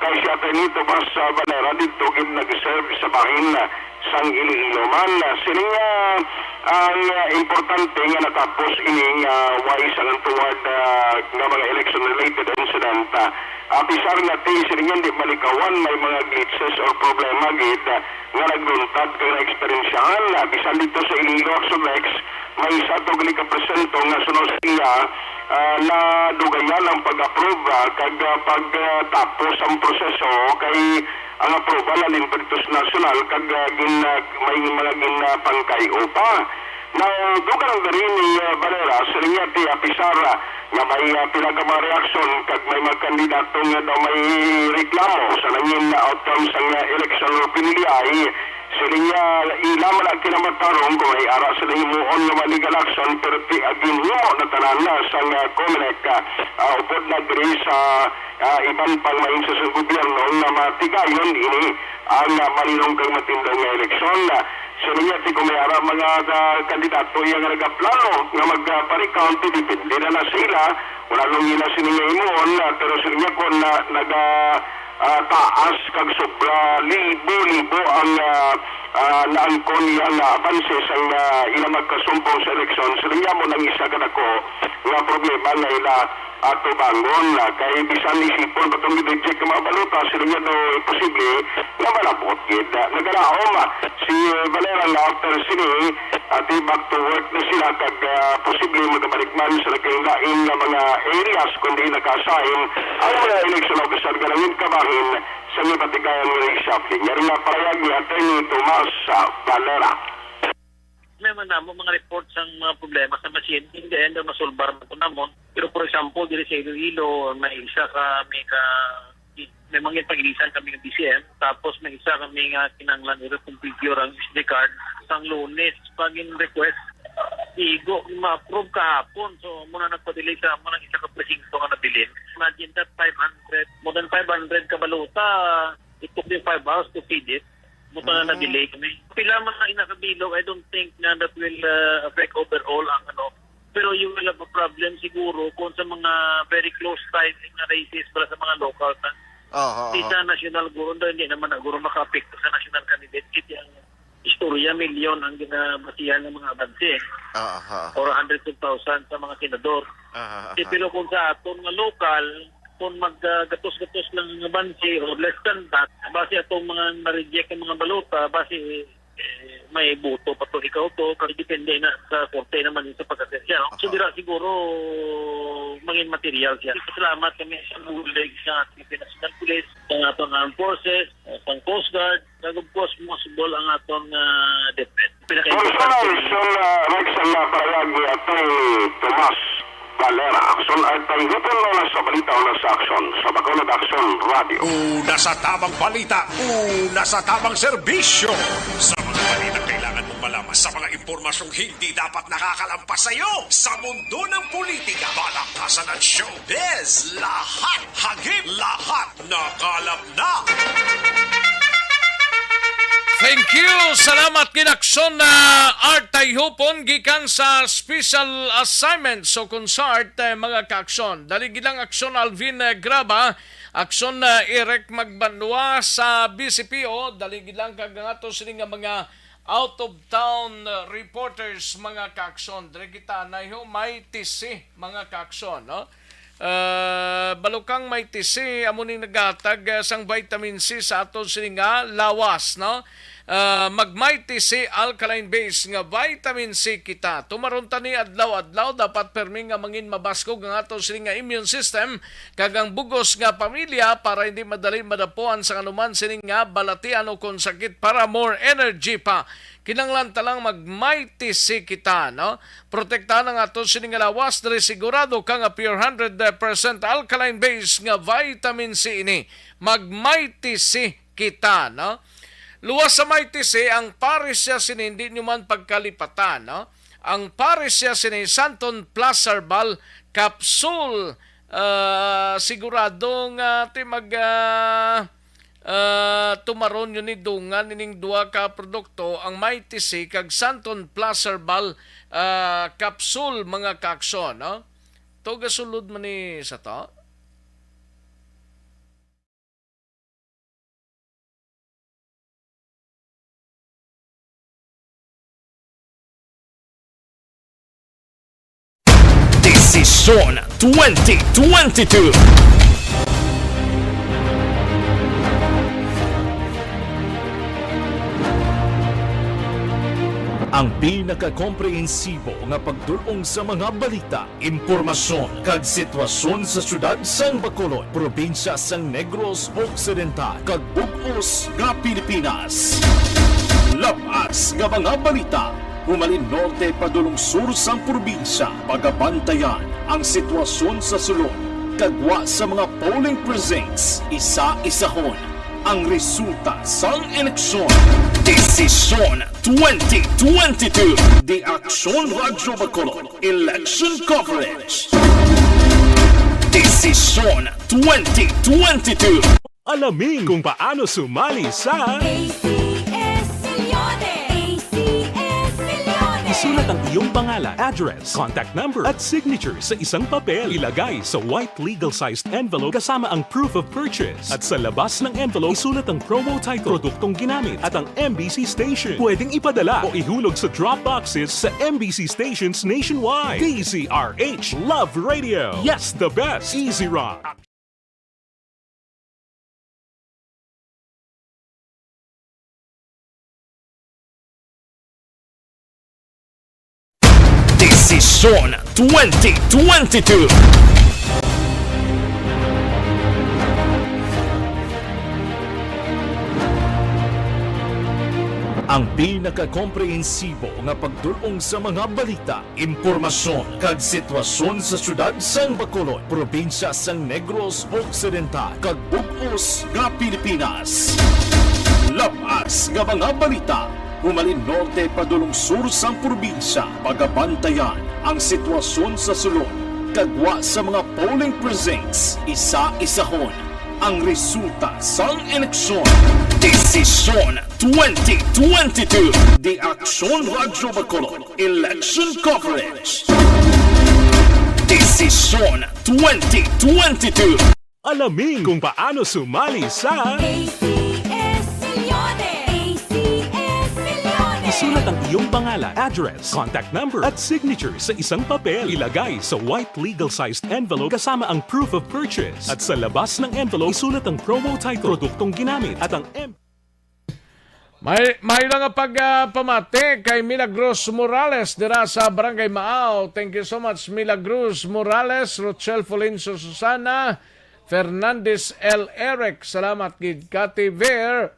kay si Attorney Tomas, ah, Valera didto gid nag-serve sa bahin, ah, sang Iloilo man. Ah, sining, ah, ang, ah, importante nga natapos ini nga way sang untoward, ah, nga mga election-related incident. Ah, apisar nga ti sining di malikawan, may mga glitches or problema gid, ah, nga nagluntad kag naeksperyensyahan, ah, bisan dito sa Iloilo Action Rex, may isa to gali ka porsyento nga suno sa iya, ah, nadugayan ang pag-approve, ah, kag, ah, pagtapos ang proseso kay ang approval halin pa dito sa nasyonal kag, ah, gin, ah, may mga ginapangkay-o pa. Now, dugang diri ni, ah, Valera, siling niya ti apisar, ah, nga may, ah, pila ka mga reaksyon kag may mga kandidato nga daw may reklamo sa nangin na outcome sang, ah, eleksyon o piniliay. Siling niya, ila man ang kinamatarong kung may ara sila himuon nga mga legal action, pero ti, ah, ginhimo na tanan na sang, ah, Comelec, ah, ah, upod na diri sa, ah, iban pang mahensya sa gobyerno nga matigayon ini ang, ah, malinong kag matindog nga eleksyon. Siling niya, ti kung may ara mga, ah, kandidato iya nga nagaplano nga mag, ah, pa-recount, depende na na sa ila kung anong ila sini nga himuon, ah, pero siling niya kung na, naga, ah, taas kag sobra libo-libo ang, ah, ah, naangkon niya nga abanse sang, ah, ila magkasumpong sa eleksyon. Siling niya mo nang isa ka dako nga problema nga ila atubangon, ah, kay bisan isipon pa tong i-reject ang mga balota, siling niya daw imposible nga malabot gid. Ah, nagalaom, ah, si Valera nga after sini, ah, ti back to work na sila kag, ah, posible magabalik man sa nagkalain-lain nga mga areas kundi naka-assign ang mga election officer nga nangin kabahin sa gipatigayan nga reshuffling. Yari nga parayag ni Attorney Tomas, ah, Valera. May man namo mga report sang mga problema sa machine. In the end, ang masulbar man to namon. Pero for example, diri sa Iloilo, may isa ka, may ka, may mga pag-ilisan kami ng D C M. Tapos may isa kami nga kinanglan i-reconfigure ang S D card. Sang Lunes, pag in request, igo, ma-approve kahapon. So, muna nagpa-delay sa amo ng isa ka presinto nga nabilin. Imagine that, five hundred, more than five hundred ka balota, it took them five hours to feed it. Buto na Mm. na-delay kami. Pila man ang inakabilog, I don't think na that will, uh, affect overall ang ano. Pero you will have a problem siguro kung sa mga very close ties nga races para sa mga local na. Oho, oho. Di sa national guro, hindi naman na guro makaapekto sa national candidate. Kasi ang istorya, milyon ang ginabasihan ng mga abanse. Oho, oho. Or hundreds of thousands sa mga senador. Oho, oho. Eh, pero kung sa aton nga local, kung mag, ah, gatos-gatos lang nga abanse or less than that, base atong mga na-reject ang mga balota, base, eh, may boto pa to, ikaw to, pero depende na sa korte naman yun sa pag-assess siya, no? So, Aha. dira siguro mangin material siya. Salamat kami sa bulig sa ating Philippine National Police, sa atong armed forces, sa Coast Guard, kag of course, most of all, ang atong, ah, DepEd. Pinaka-importante Personal, ni Son, ah, Rex, ang naparayag ni Attorney Tomas Valera. Son, ay tayhupon mo na sa balita o na sa aksyon sa Bacolod Aksyon Radio. Una sa tamang balita, una sa tamang serbisyo. Sa mga balita kailangan mong malaman, sa mga impormasyong hindi dapat nakakalampas sa iyo, sa mundo ng politika, balakasan at showbiz, lahat, hagip, lahat, nakalap na. Thank you. Salamat, Kinakson na Art Tayhupon, gikan sa special assignment. So, kung sa art, eh, mga kaakson, dali gid lang aksyon Alvin, eh, Graba, aksyon, eh, Eric Magbanwa sa B C P O, dali gid lang kag nga to sini nga mga out of town, uh, reporters, mga kaakson. Diri kita na may T C, mga kaakson, no? Uh, Balukang may T C, amo ning naghatag, uh, sang vitamin C sa aton sini nga lawas, no? Uh, mag may T C alkaline base nga vitamin C kita. Tumaron ta ni adlaw-adlaw, dapat permi nga mangin mabaskog ang aton sini nga immune system kag ang bugos nga pamilya para hindi madali madapuan sa anuman sini nga balatian o kon sakit. Para more energy pa, kinahanglan ta lang mag may T C kita, no? Protektahan ang aton sini nga lawas diri, sigurado ka nga pure hundred percent alkaline base nga vitamin C ini. Mag may T C kita, no? Luwas sa may T C, ang pares siya sini, hindi nyo man pagkalipatan, no? Ang pares siya sini, Santon Plus Herbal Capsule, ah, sigurado nga ti mag, ah, ah, tumaron yun ni dungan ining duha ka produkto, ang Mighty C kag Santon Plus Herbal, ah, Capsule, mga kaaksyon, no? To gasulod man ni sa to. Desisyon twenty twenty-two. Ang pinakakomprehensibo nga pagdul-ong sa mga balita, impormasyon, kag sitwasyon sa siyudad sang Bacolod, probinsya sang Negros Occidental, kag bug-os nga Pilipinas. Labas nga mga balita, humalin norte padulong sur sang probinsya, pagabantayan ang sitwasyon sa sulod, kag gwa sa mga polling precincts, isa-isahon ang resulta sang eleksyon. Desisyon twenty twenty-two. The Action Radio Bacolod Election Coverage. Desisyon twenty twenty-two. Alamin kung paano sumali sa A C S Millones. A C S Millones. Isulat ang iyong pangalan, address, contact number, at signature sa isang papel. Ilagay sa white legal-sized envelope kasama ang proof of purchase. At sa labas ng envelope, isulat ang promo title, produktong ginamit, at ang M B C station. Pwedeng ipadala o ihulog sa drop boxes sa M B C stations nationwide. D Z R H Love Radio. Yes, the best. Easy Rock. Desisyon twenty twenty-two. Ang pinakakomprehensibo nga pagdul-ong sa mga balita, impormasyon, kag sitwasyon sa siyudad sang Bacolod, probinsya sang Negros Occidental, kag bug-os nga Pilipinas. Labas nga mga balita, humalin norte padulong sur sang probinsya, pagabantayan ang sitwasyon sa sulod, kag gwa sa mga polling precincts, isa-isahon ang resulta sang eleksyon. Desisyon twenty twenty-two. The Action Radio Bacolod Election Coverage. Desisyon twenty twenty-two. Alamin kung paano sumali sa A C S Millones. A C S Millones. Isulat ang iyong pangalan, address, contact number, at signature sa isang papel. Ilagay sa white legal-sized envelope kasama ang proof of purchase. At sa labas ng envelope, isulat ang promo title, produktong ginamit, at ang M May, may lang nga pag, ah, pamati kay Milagros Morales dira sa Barangay Maaw. Thank you so much, Milagros Morales, Rochelle Fulencio, Susana Fernandez, L. Eric. Salamat gid, Cathy Ver,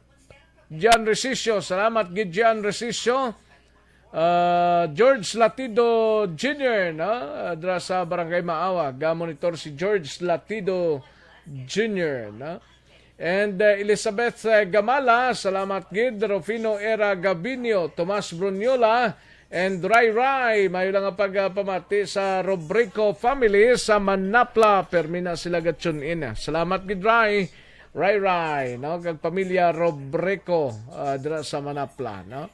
Gian Resicio. Salamat gid, Gian Resicio. Ah, George Latido Junior, no? Ah, dira sa Barangay Maawa, ga-monitor si George Latido Junior, no? And, uh, Elizabeth, uh, Gamala, salamat gid. Rufino Era Gabinio, Tomas Bruniola, and Ray Ray, mayo lang nga pagpamati sa Robreco family sa Manapla. Permi na sila ga-tune in. Salamat gid, Ray. Ray Ray, no? Kag pamilya Robreco, uh, dira sa Manapla, no?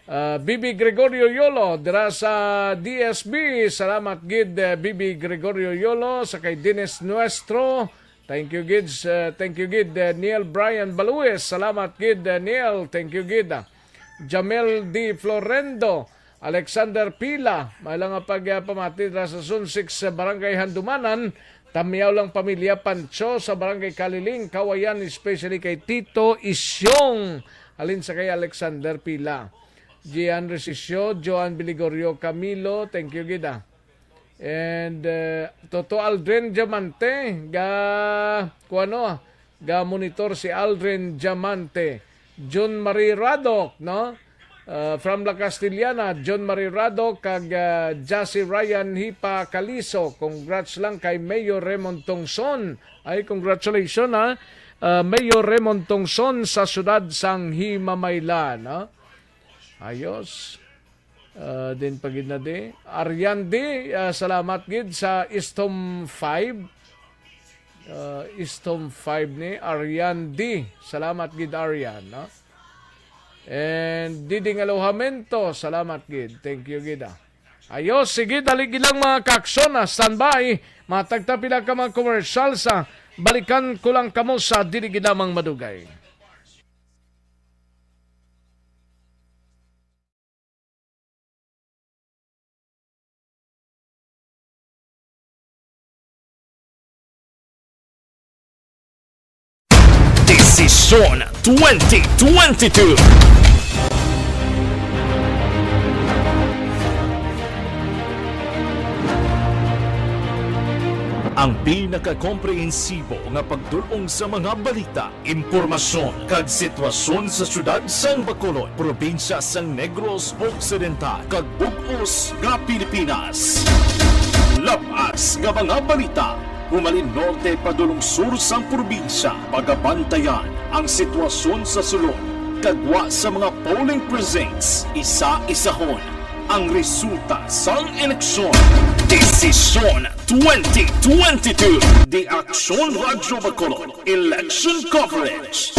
Ah, B B Gregorio Yolo, dira sa D S B. Salamat gid, eh, B B Gregorio Yolo, sa kay Dennis Nuestro. Thank you gid, eh, thank you gid, eh, Neil Brian Balues. Salamat gid, eh, Neil. Thank you gid, ah. Jamel D. Florendo, Alexander Pila, may lang nga pag, ah, pamati dira sa Zone six, eh, Barangay Handumanan. Tamyaw lang pamilya Pancho sa Barangay Kaliling, Kawayan, especially kay Tito Isyong. Halin sa kay Alexander Pila. Gian Resisio, Joan Biligorio Camilo, thank you gid, ah. And, uh, Toto Aldrin Diamante, ga, kuano, ga monitor si Aldrin Diamante. Jun Marie Radok, no? Uh, from La Castellana, John Marie Radok kag, uh, Jassy Ryan Hipa Caliso. Congrats lang kay Mayor Raymond Tongson. Ay, congratulations, ha. Uh, Mayor Raymond Tongson sa siyudad sang Himamaylan, no? Ayos. Uh, din pa gid na di. Arian D, uh, salamat gid sa Istom five. Uh, Storm five ni Arian D. Salamat gid, Arian, no? And Diding Alojamento, salamat gid. Thank you gid, ah. Ayo, sige, dali gid lang, mga kaaksyon, ah. Standby. Matag ta pila ka mga commercial sa balikan ko lang kamo sa dili gid lamang madugay. Desisyon twenty twenty-two. Ang pinakakomprehensibo nga pagdul-ong sa mga balita, impormasyon, kag sitwasyon sa siyudad sang Bacolod, probinsya sang Negros Occidental, kag bug-os nga Pilipinas. Lab-as nga mga balita, humalin norte padulong sur sang probinsya, pagabantayan ang sitwasyon sa sulod, kag gwa sa mga polling precincts, isa-isahon ang resulta sang eleksyon. Desisyon twenty twenty-two. The Aksyon Radyo Bacolod Election Coverage.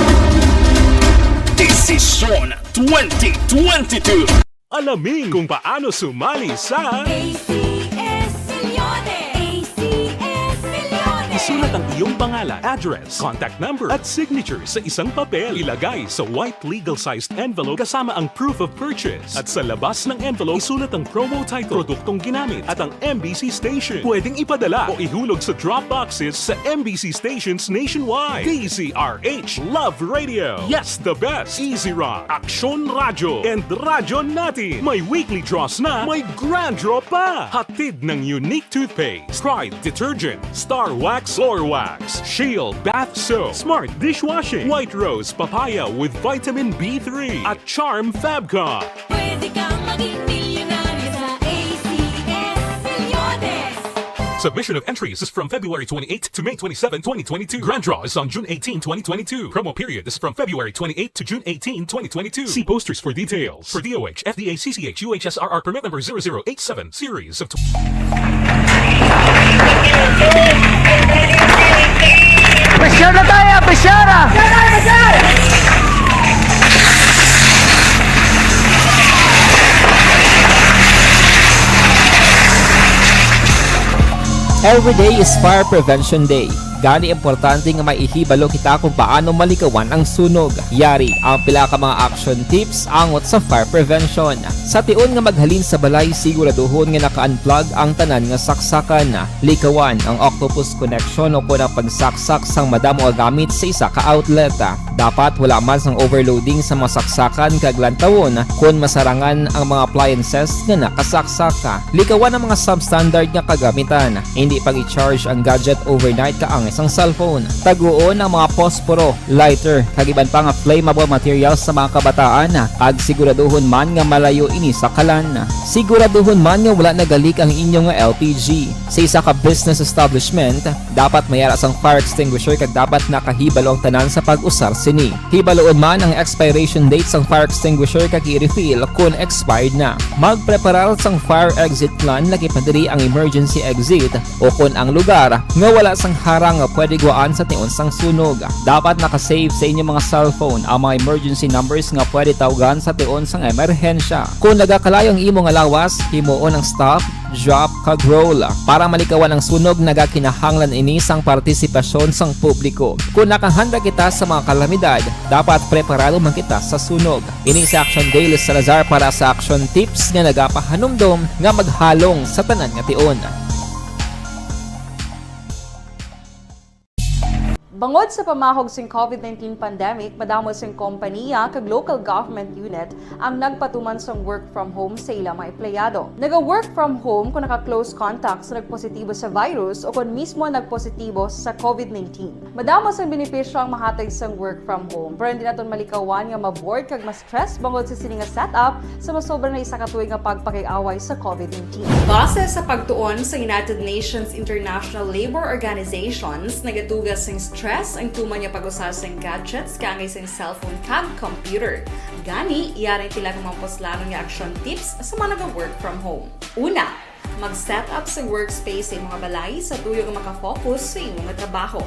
Desisyon twenty twenty-two. Alamin kung paano sumali sa A C S Millones! A C S Millones! Isulat ang iyong pangalan, address, contact number, at signature sa isang papel. Ilagay sa white legal-sized envelope kasama ang proof of purchase. At sa labas ng envelope, isulat ang promo title, produktong ginamit, at ang M B C station. Pwedeng ipadala o ihulog sa drop boxes sa M B C stations nationwide. D Z R H Love Radio. Yes, the best. Easy Rock, Aksyon Radyo, and Radyo Natin. May weekly draws na, may grand draw pa. Hatid ng Unique Toothpaste, Pride Detergent, Star Wax, Floor Wax, Shield Bath Soap, Smart Dishwashing, White Rose Papaya with Vitamin B three, at Charm Fabcon. Pwede kang maging milyonaryo sa A C S Millones. Submission of entries is from February twenty-eighth to May twenty-seven, twenty twenty-two. Grand draw is on June eighteen, twenty twenty-two. Promo period is from February twenty-eighth to June eighteen, twenty twenty-two. See posters for details. For D O H, F D A, C C H, U H S R R permit number zero zero eight seven, series of tw- Pressure na tayo! Pressure na! Every day is Fire Prevention Day. Gani, importante nga may ihibalo kita kung paano malikawan ang sunog. Yari ang pila ka mga action tips angot sa fire prevention. Sa tion nga maghalin sa balay, siguraduhon nga naka-unplug ang tanan nga saksakan. Likawan ang octopus connection o kon ang pagsaksak sang madamo nga gamit sa isa ka outlet. Dapat wala man sang overloading sa mga saksakan kag lantawon kon masarangan ang mga appliances nga nakasaksak. Likawan ang mga substandard nga kagamitan. Hindi pag-i-charge ang gadget overnight kaangay sang cellphone. Taguon ang mga posporo, lighter, kag iban pa nga flammable materials sa mga kabataan, kag siguraduhon man nga malayo ini sa kalan. Siguraduhon man nga wala nagalik ang inyo nga L P G. Sa isa ka business establishment, dapat may ara sang fire extinguisher kag dapat nakahibalo ang tanan sa pag-usar sini. Hibaloon man ang expiration date sang fire extinguisher kag i-refill kon expired na. Magpreparar sang fire exit plan, lakip na diri ang emergency exit o kon ang lugar nga wala sang harang nga pwede gwaan sa tion sang sunog. Dapat naka-save sa inyo mga cellphone ang mga emergency numbers nga pwede tawgan sa tion sang emerhensya. Kon nagakalayo ang imo nga lawas, himuon ang stop, drop, kag roll. Para malikawan ang sunog, nagakinahanglan ini sang partisipasyon sang publiko. Kon nakahanda kita sa mga kalamidad, dapat preparado man kita sa sunog. Ini si Action Dale Salazar para sa Action Tips nga nagapahanumdom nga maghalong sa tanan nga tion. Bangod sa pamahog sing COVID nineteen pandemic, madamo sing kompaniya kag local government unit ang nagpatuman sang work from home sa ila mga empleyado. Naga-work from home kon naka-close contact sa nagpositibo sa virus o kon mismo nagpositibo sa COVID nineteen. Madamo sang benepisyo ang mahatag sang work from home, pero hindi naton malikawan nga ma-bored kag ma-stress bangod sa sini nga setup sa masobra na isa ka tuig nga pagpakig-away sa COVID nineteen. Base sa pagtuon sa United Nations International Labour Organizations, nagatuga sing stress Ang tuman nga pag-usar sang gadgets kaangay sang cellphone kag computer. Gani, yari pila ka mga puslanon nga action tips sa mga naga-work from home. Una, mag-set up sa workspace sa imong balay sa tuyo nga makafocus sa imong trabaho.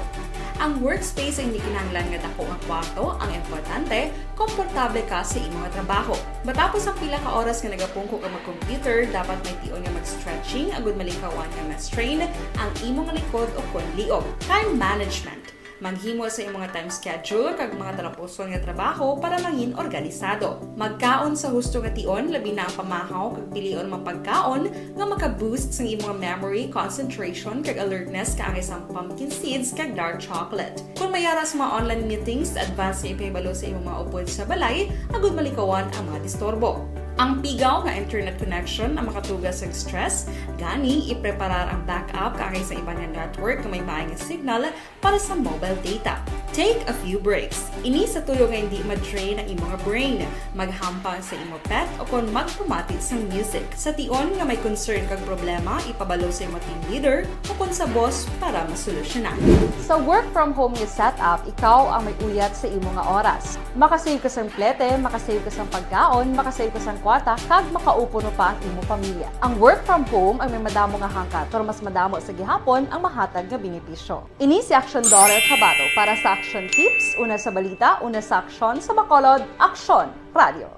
Ang workspace ay hindi kinahanglan nga dako nga kwarto, ang importante, komportable ka sa imong trabaho. Matapos ang pila ka oras nga nagapungko ka mag-computer, dapat may tion nga mag-stretching agud malikawan nga ma-strain ang imong likod o kon liog. Time management. Maghimo sa imong time schedule kag mga talapuson nga trabaho para mangin organisado. Magkaon sa husto nga tion, labi na ang pamahaw kag pilion mga pagkaon nga maka-boost sang imong memory, concentration, kag alertness kaangay sang pumpkin seeds kag dark chocolate. Kung may ara sa mga online meetings, advance nga ipahibalo sa imong mga upod sa balay agud malikawan ang mga disturbo. Ang pigaw nga internet connection ang makatuga sa stress, gani ipreparar ang backup kaangay sa iban nga network nga may maay nga signal para sa mobile data. Take a few breaks. Ini sa tuyo nga hindi ma-drain ang imong brain. Maghampang sa imo pet o kon magpamati sang music. Sa tion nga may concern kag problema, ipabalo sa imo team leader o kon sa boss para masolusyonan. Sa work from home nga setup, ikaw ang may uyat sa imo nga oras. Makasave ka sang plete, makasave ka sang pagkaon, makasave ka sang kwarta, kag makaupo pa ang imo pamilya. Ang work from home ang may madamo nga hangkat, pero mas madamo sa gihapon ang mahatag nga benepisyo. Ini si Action Daughter Kabato para sa Action Tips, una sa balita, una sa aksyon, sa Bacolod, Aksyon Radio.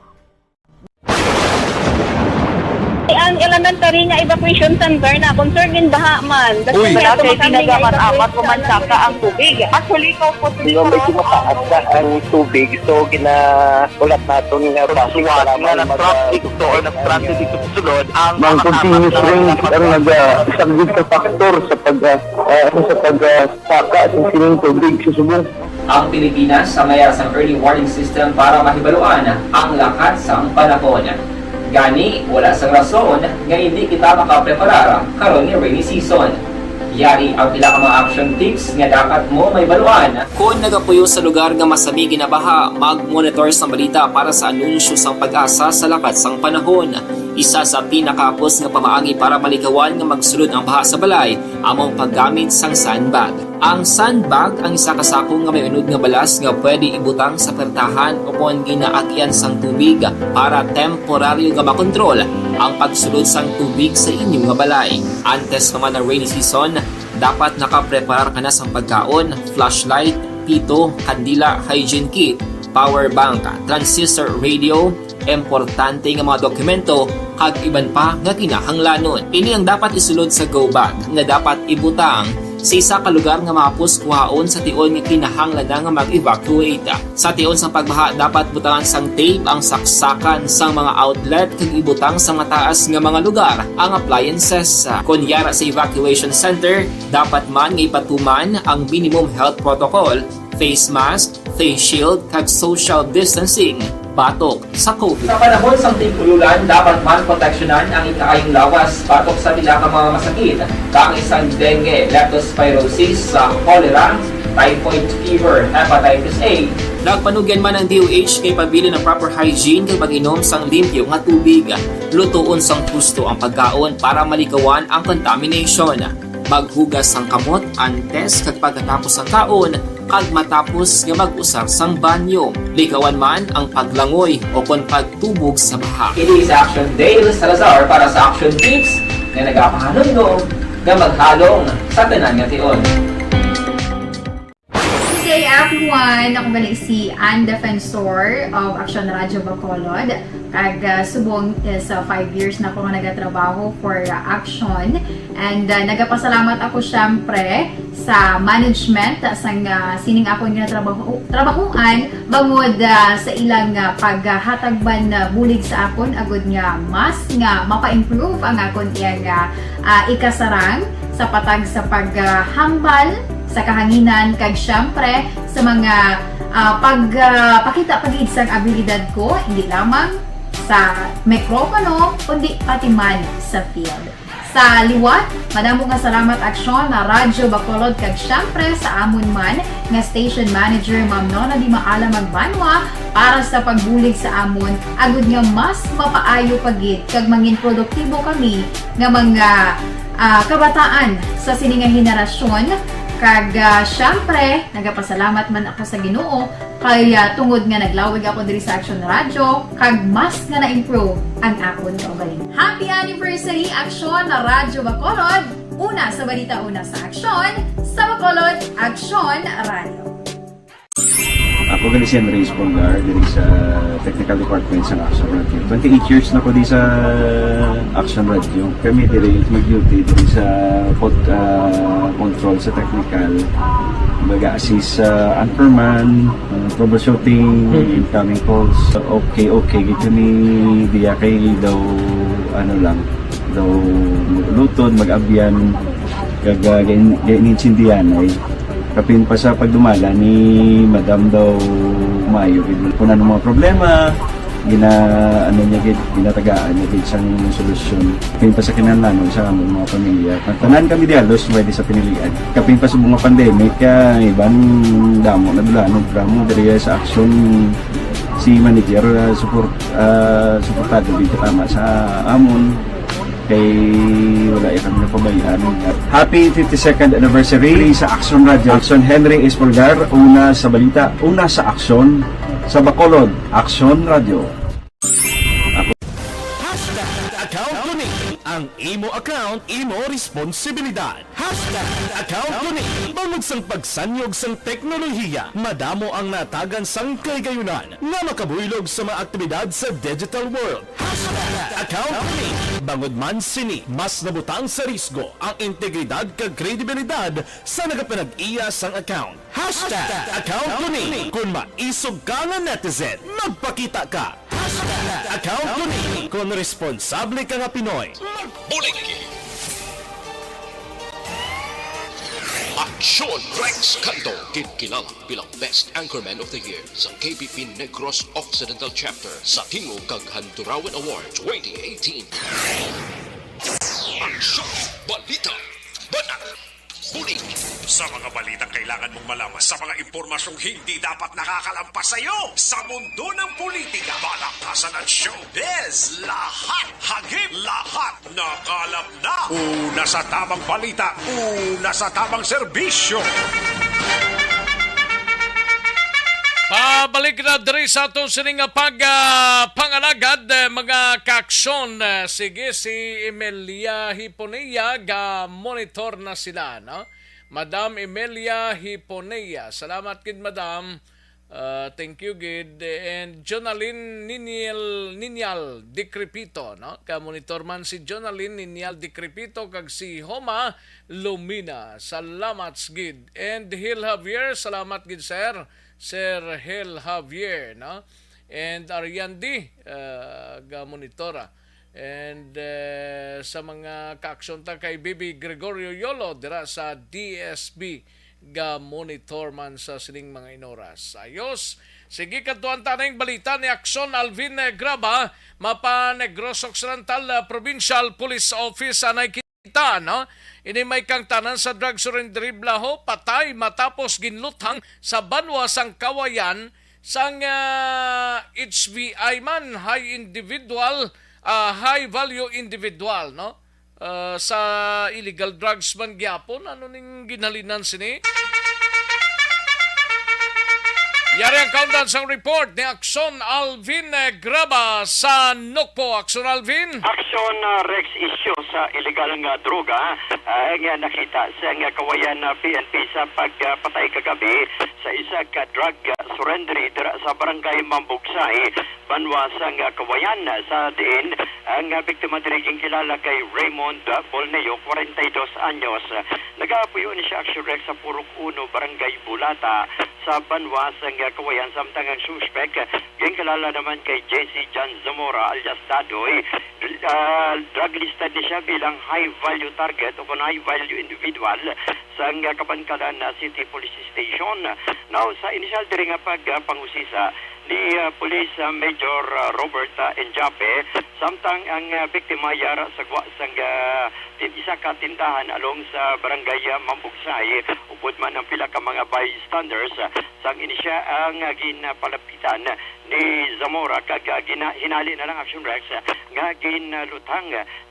Ang elementary nga evacuation center na concern in baha man. Uy. Wala kay ginagamit amat ko man saka ang tubig. Actually, ikaw po, Di ba, medyo mataas na ang tubig, so gina-, ulat naton nga basi nga kailangan nag-traffic to or nag-traffic dito sa sulod ang mga continuous rain ang nag-, ah, isang big factor sa pag, ah, ah, ano, sa pag, ah, saka sa sining tubig sa subong. Ang Pilipinas sa mayara sang early warning system para mahibaluan ang lakat sang panahon. Gani, wala sang rason nga hindi kita makapreparar karon nga rainy season. Yari ang pila ka mga action tips nga dapat mo mahibaluan. Kon nagapuyo sa lugar nga masami ginabaha, mag-monitor sang balita para sa anunsyo sang PAGASA sa lakat sang panahon. Isa sa pinakahapos nga pamaagi para malikawan nga magsulod ang baha sa balay amo ang paggamit sang sandbag. Ang sandbag ang isa ka sako nga may unod nga balas nga pwede ibutang sa pertahan o kon ginaagyan sang tubig para temporaryo nga makontrol ang pagsulod sang tubig sa inyo nga balay. Antes pa man ang rainy season, dapat nakapreparar ka na sang pagkaon, flashlight, pito, kandila, hygiene kit, power bank, transistor radio, importante nga mga dokumento, kag iban pa nga kinahanglanon. Ini ang dapat isulod sa go bag nga dapat ibutang sa isa ka lugar nga mahapos kuhaon sa tion nga kinahanglan na nga mag-evacuate. Sa tion sang pagbaha, dapat butangan sang tape ang saksakan sang mga outlet kag ibutang sa mataas nga mga lugar ang appliances. Kon yara sa evacuation center, dapat man nga ipatuman ang minimum health protocol, face mask, face shield, kag social distancing batok sa COVID. Sa panahon sang tig-ululan, dapat man proteksyonan ang ikaayong lawas batok sa pila ka mga masakit, kaangay sang dengue, leptospirosis, sa cholera, typhoid fever, hepatitis A. Nagpanugyan man ang D O H nga ipabilin ang proper hygiene kag pag-inom sang limpyo nga tubig. Lutoon sang husto ang pagkaon para malikawan ang contamination. Maghugas sang kamot antes kag pagkatapos sang kaon, kag matapos nga mag-usar sang banyo. Likawan man ang paglangoy o kon pagtubog sa baha. Ini si Action Dale Salazar para sa Action Tips nga nagapahanumdom nga maghalong sa tanan nga tion. Good day, everyone! Ako gali si Ann Defensor of Action Radio Bacolod. Kag, ah, subong is, ah, five years na ako nga nagatrabaho for, ah, Action. And, ah, nagapasalamat ako, syempre, sa management, ah, sang, ah, sining akon nga trabaho, trabahoan, bangod, ah, sa ilang, ah, paghatag man, ah, bulig sa akon, agud nga mas nga mapa-improve ang akon iyang, ah, ah, ikasarang sa patag sa paghambal sa kahanginan, kag syempre sa mga, ah, pag, ah, pakita pa gid sang abilidad ko, hindi lamang sa mikropono, kundi pati man sa field. Sa liwat, madamo nga salamat, Aksyon, na Radyo Bacolod, kag syempre sa amon man nga station manager, Ma'am Nona Di Maala Magbanwa, para sa pagbulig sa amon, agud nga mas mapaayo pa gid kag mangin produktibo kami nga mga, ah, kabataan sa sini nga henerasyon, Kag, ah, syempre, nagapasalamat man ako sa Ginoo kay, ah, tungod nga naglawig ako diri sa Action Radio, kag mas nga na-improve ang akon kaugalingon. Happy anniversary, Action Radio Bacolod! Una sa balita, una sa aksyon, sa Bacolod, Action Radio. Ako gali si Henry Espolgar, diri sa technical department sa Action Radio. Twenty-eight years na ko di sa Action Radio. Kami diri mag-duty diri sa pod, ah, control sa technical. Baga assist sa anchorman, ah, troubleshooting, incoming calls. Okay, okay, gid kami diya kay daw, ano lang, daw lutod, mag-abyan, kag, ah, gain-, gain-, insindihan ay. Kapin pa sa pagdumala ni Madam daw maayo gid. Kung ano mga problema, gina-, ano niya gid, ginatagaan niya gid sang solusyon. Kapin pa sa kinahanglanon sa among mga pamilya. Ang tanan kami di halos pwede sa pinilian. Kapin pa sa mga pandemic, kaya iban damo na dulanon, drama diri sa aksyon si manager, ah, support, ah, suportado gid tama sa amon. Kay wala ya kami napabayaan. Happy fifty-second anniversary sa Action Radio. Action Henry Espolgar, una sa balita, una sa aksyon, sa Bacolod, Action Radio. Hashtag account ko ni. Ang imo account, imo responsibilidad. Hashtag account ko ni. Bangod sang pagsanyog sang teknolohiya, madamo ang natagan sang kahigayonan nga makabuylog sa mga aktibidad sa digital world. Hashtag account ko ni. Bangod man sini, mas nabutang sa risgo ang integridad kag kredibilidad sa nagapanag-iya sang account. Hashtag account ko ni. Kon maisog ka nga netizen, magpakita ka. Hashtag account ko ni. Kon responsable ka nga Pinoy, magbulig. Aksyon Rex Canto, ginkilala bilang Best Anchorman of the Year sa K B P Negros Occidental Chapter sa Tingog kag Handurawan Award twenty eighteen. Aksyon! Balita! Banat! Bulig! Sa mga balitang kailangan mong malaman, sa mga impormasyong hindi dapat nakakalampas sa iyo, sa mundo ng politika, balakasan at showbiz, lahat hagip, lahat nakalap na. Una sa tamang balita, una sa tamang serbisyo. Pabalik na diri sa aton sini nga pag, ah, pangalagad, eh, mga kaaksyon. Eh, sige, si Emelia Hiponia ga monitor na sila, no? Madam Emelia Hiponia. Salamat gid, Madam. Ah, thank you gid. And Jonalyn Niniel, Ninial Decrepito, no? Ka monitor man si Jonalyn Ninial Decrepito kag si Homa Lumina. Salamat gid. And Hil Javier, salamat gid, sir. Sir Hil Javier, no? And Ariandi, ah, ga monitora. And, eh, sa mga kaaksyon ta kay Bibi Gregorio Yolo dira sa D S B, ga monitor man sa sining mga inoras. Ayos. Sige, kadtuan ta ning balita ni Aksyon Alvin, eh, Graba, mapa Negros Occidental, ah, Provincial Police Office, anay kita, no? Ini may kangtanan sa drug surrender blaho, patay matapos ginluthang sa banwa sang Kawayan sang, ah, H V I man, high individual, ah, high value individual, no? Ah, sa illegal drugs man gyapon, ano ning ginhalinan sini? Yari ang kaundan sang report ni Aksyon Alvin, eh, Graba sa Nokpo. Aksyon Alvin. Aksyon, ah, Rex, isyu sa illegal nga droga, ah, nga nakita sa nga Kawayan, ah, P N P sa pagpatay kagabi sa isa ka drug, ah, surrender dira sa barangay Mambugsay, banwa sang, ah, Kawayan, sa diin ang, ah, biktima diri ginkilala kay Raymond, ah, Bolneo, kwarenta y dos anyos. Nagapuyo ni siya, Aksyon Rex, sa Purok Uno, Barangay Bulata, sa banwa sang, ah, Kawayan, samtang ang suspek ginkilala naman kay J C John Zamora alias Dadoy. Ah, drug listed ni siya bilang high value target o kon high value individual sang, ah, Kabankalan, ah, City Police Station. Now, sa inisyal diri nga pag, ah, pangusisa ni, ah, Police, ah, Major, ah, Robert, ah, Enjape, samtang ang, ah, biktima yara sa gwa sang, ah, tin-, isa ka tindahan along sa barangay, ah, Mambugsay, upod man ang pila ka mga bystanders, ah, sang inisya ang, ah, ginpalapitan ni Zamora kag, ah, gina-, hinali na lang, Action Rex, ah, nga ginluthang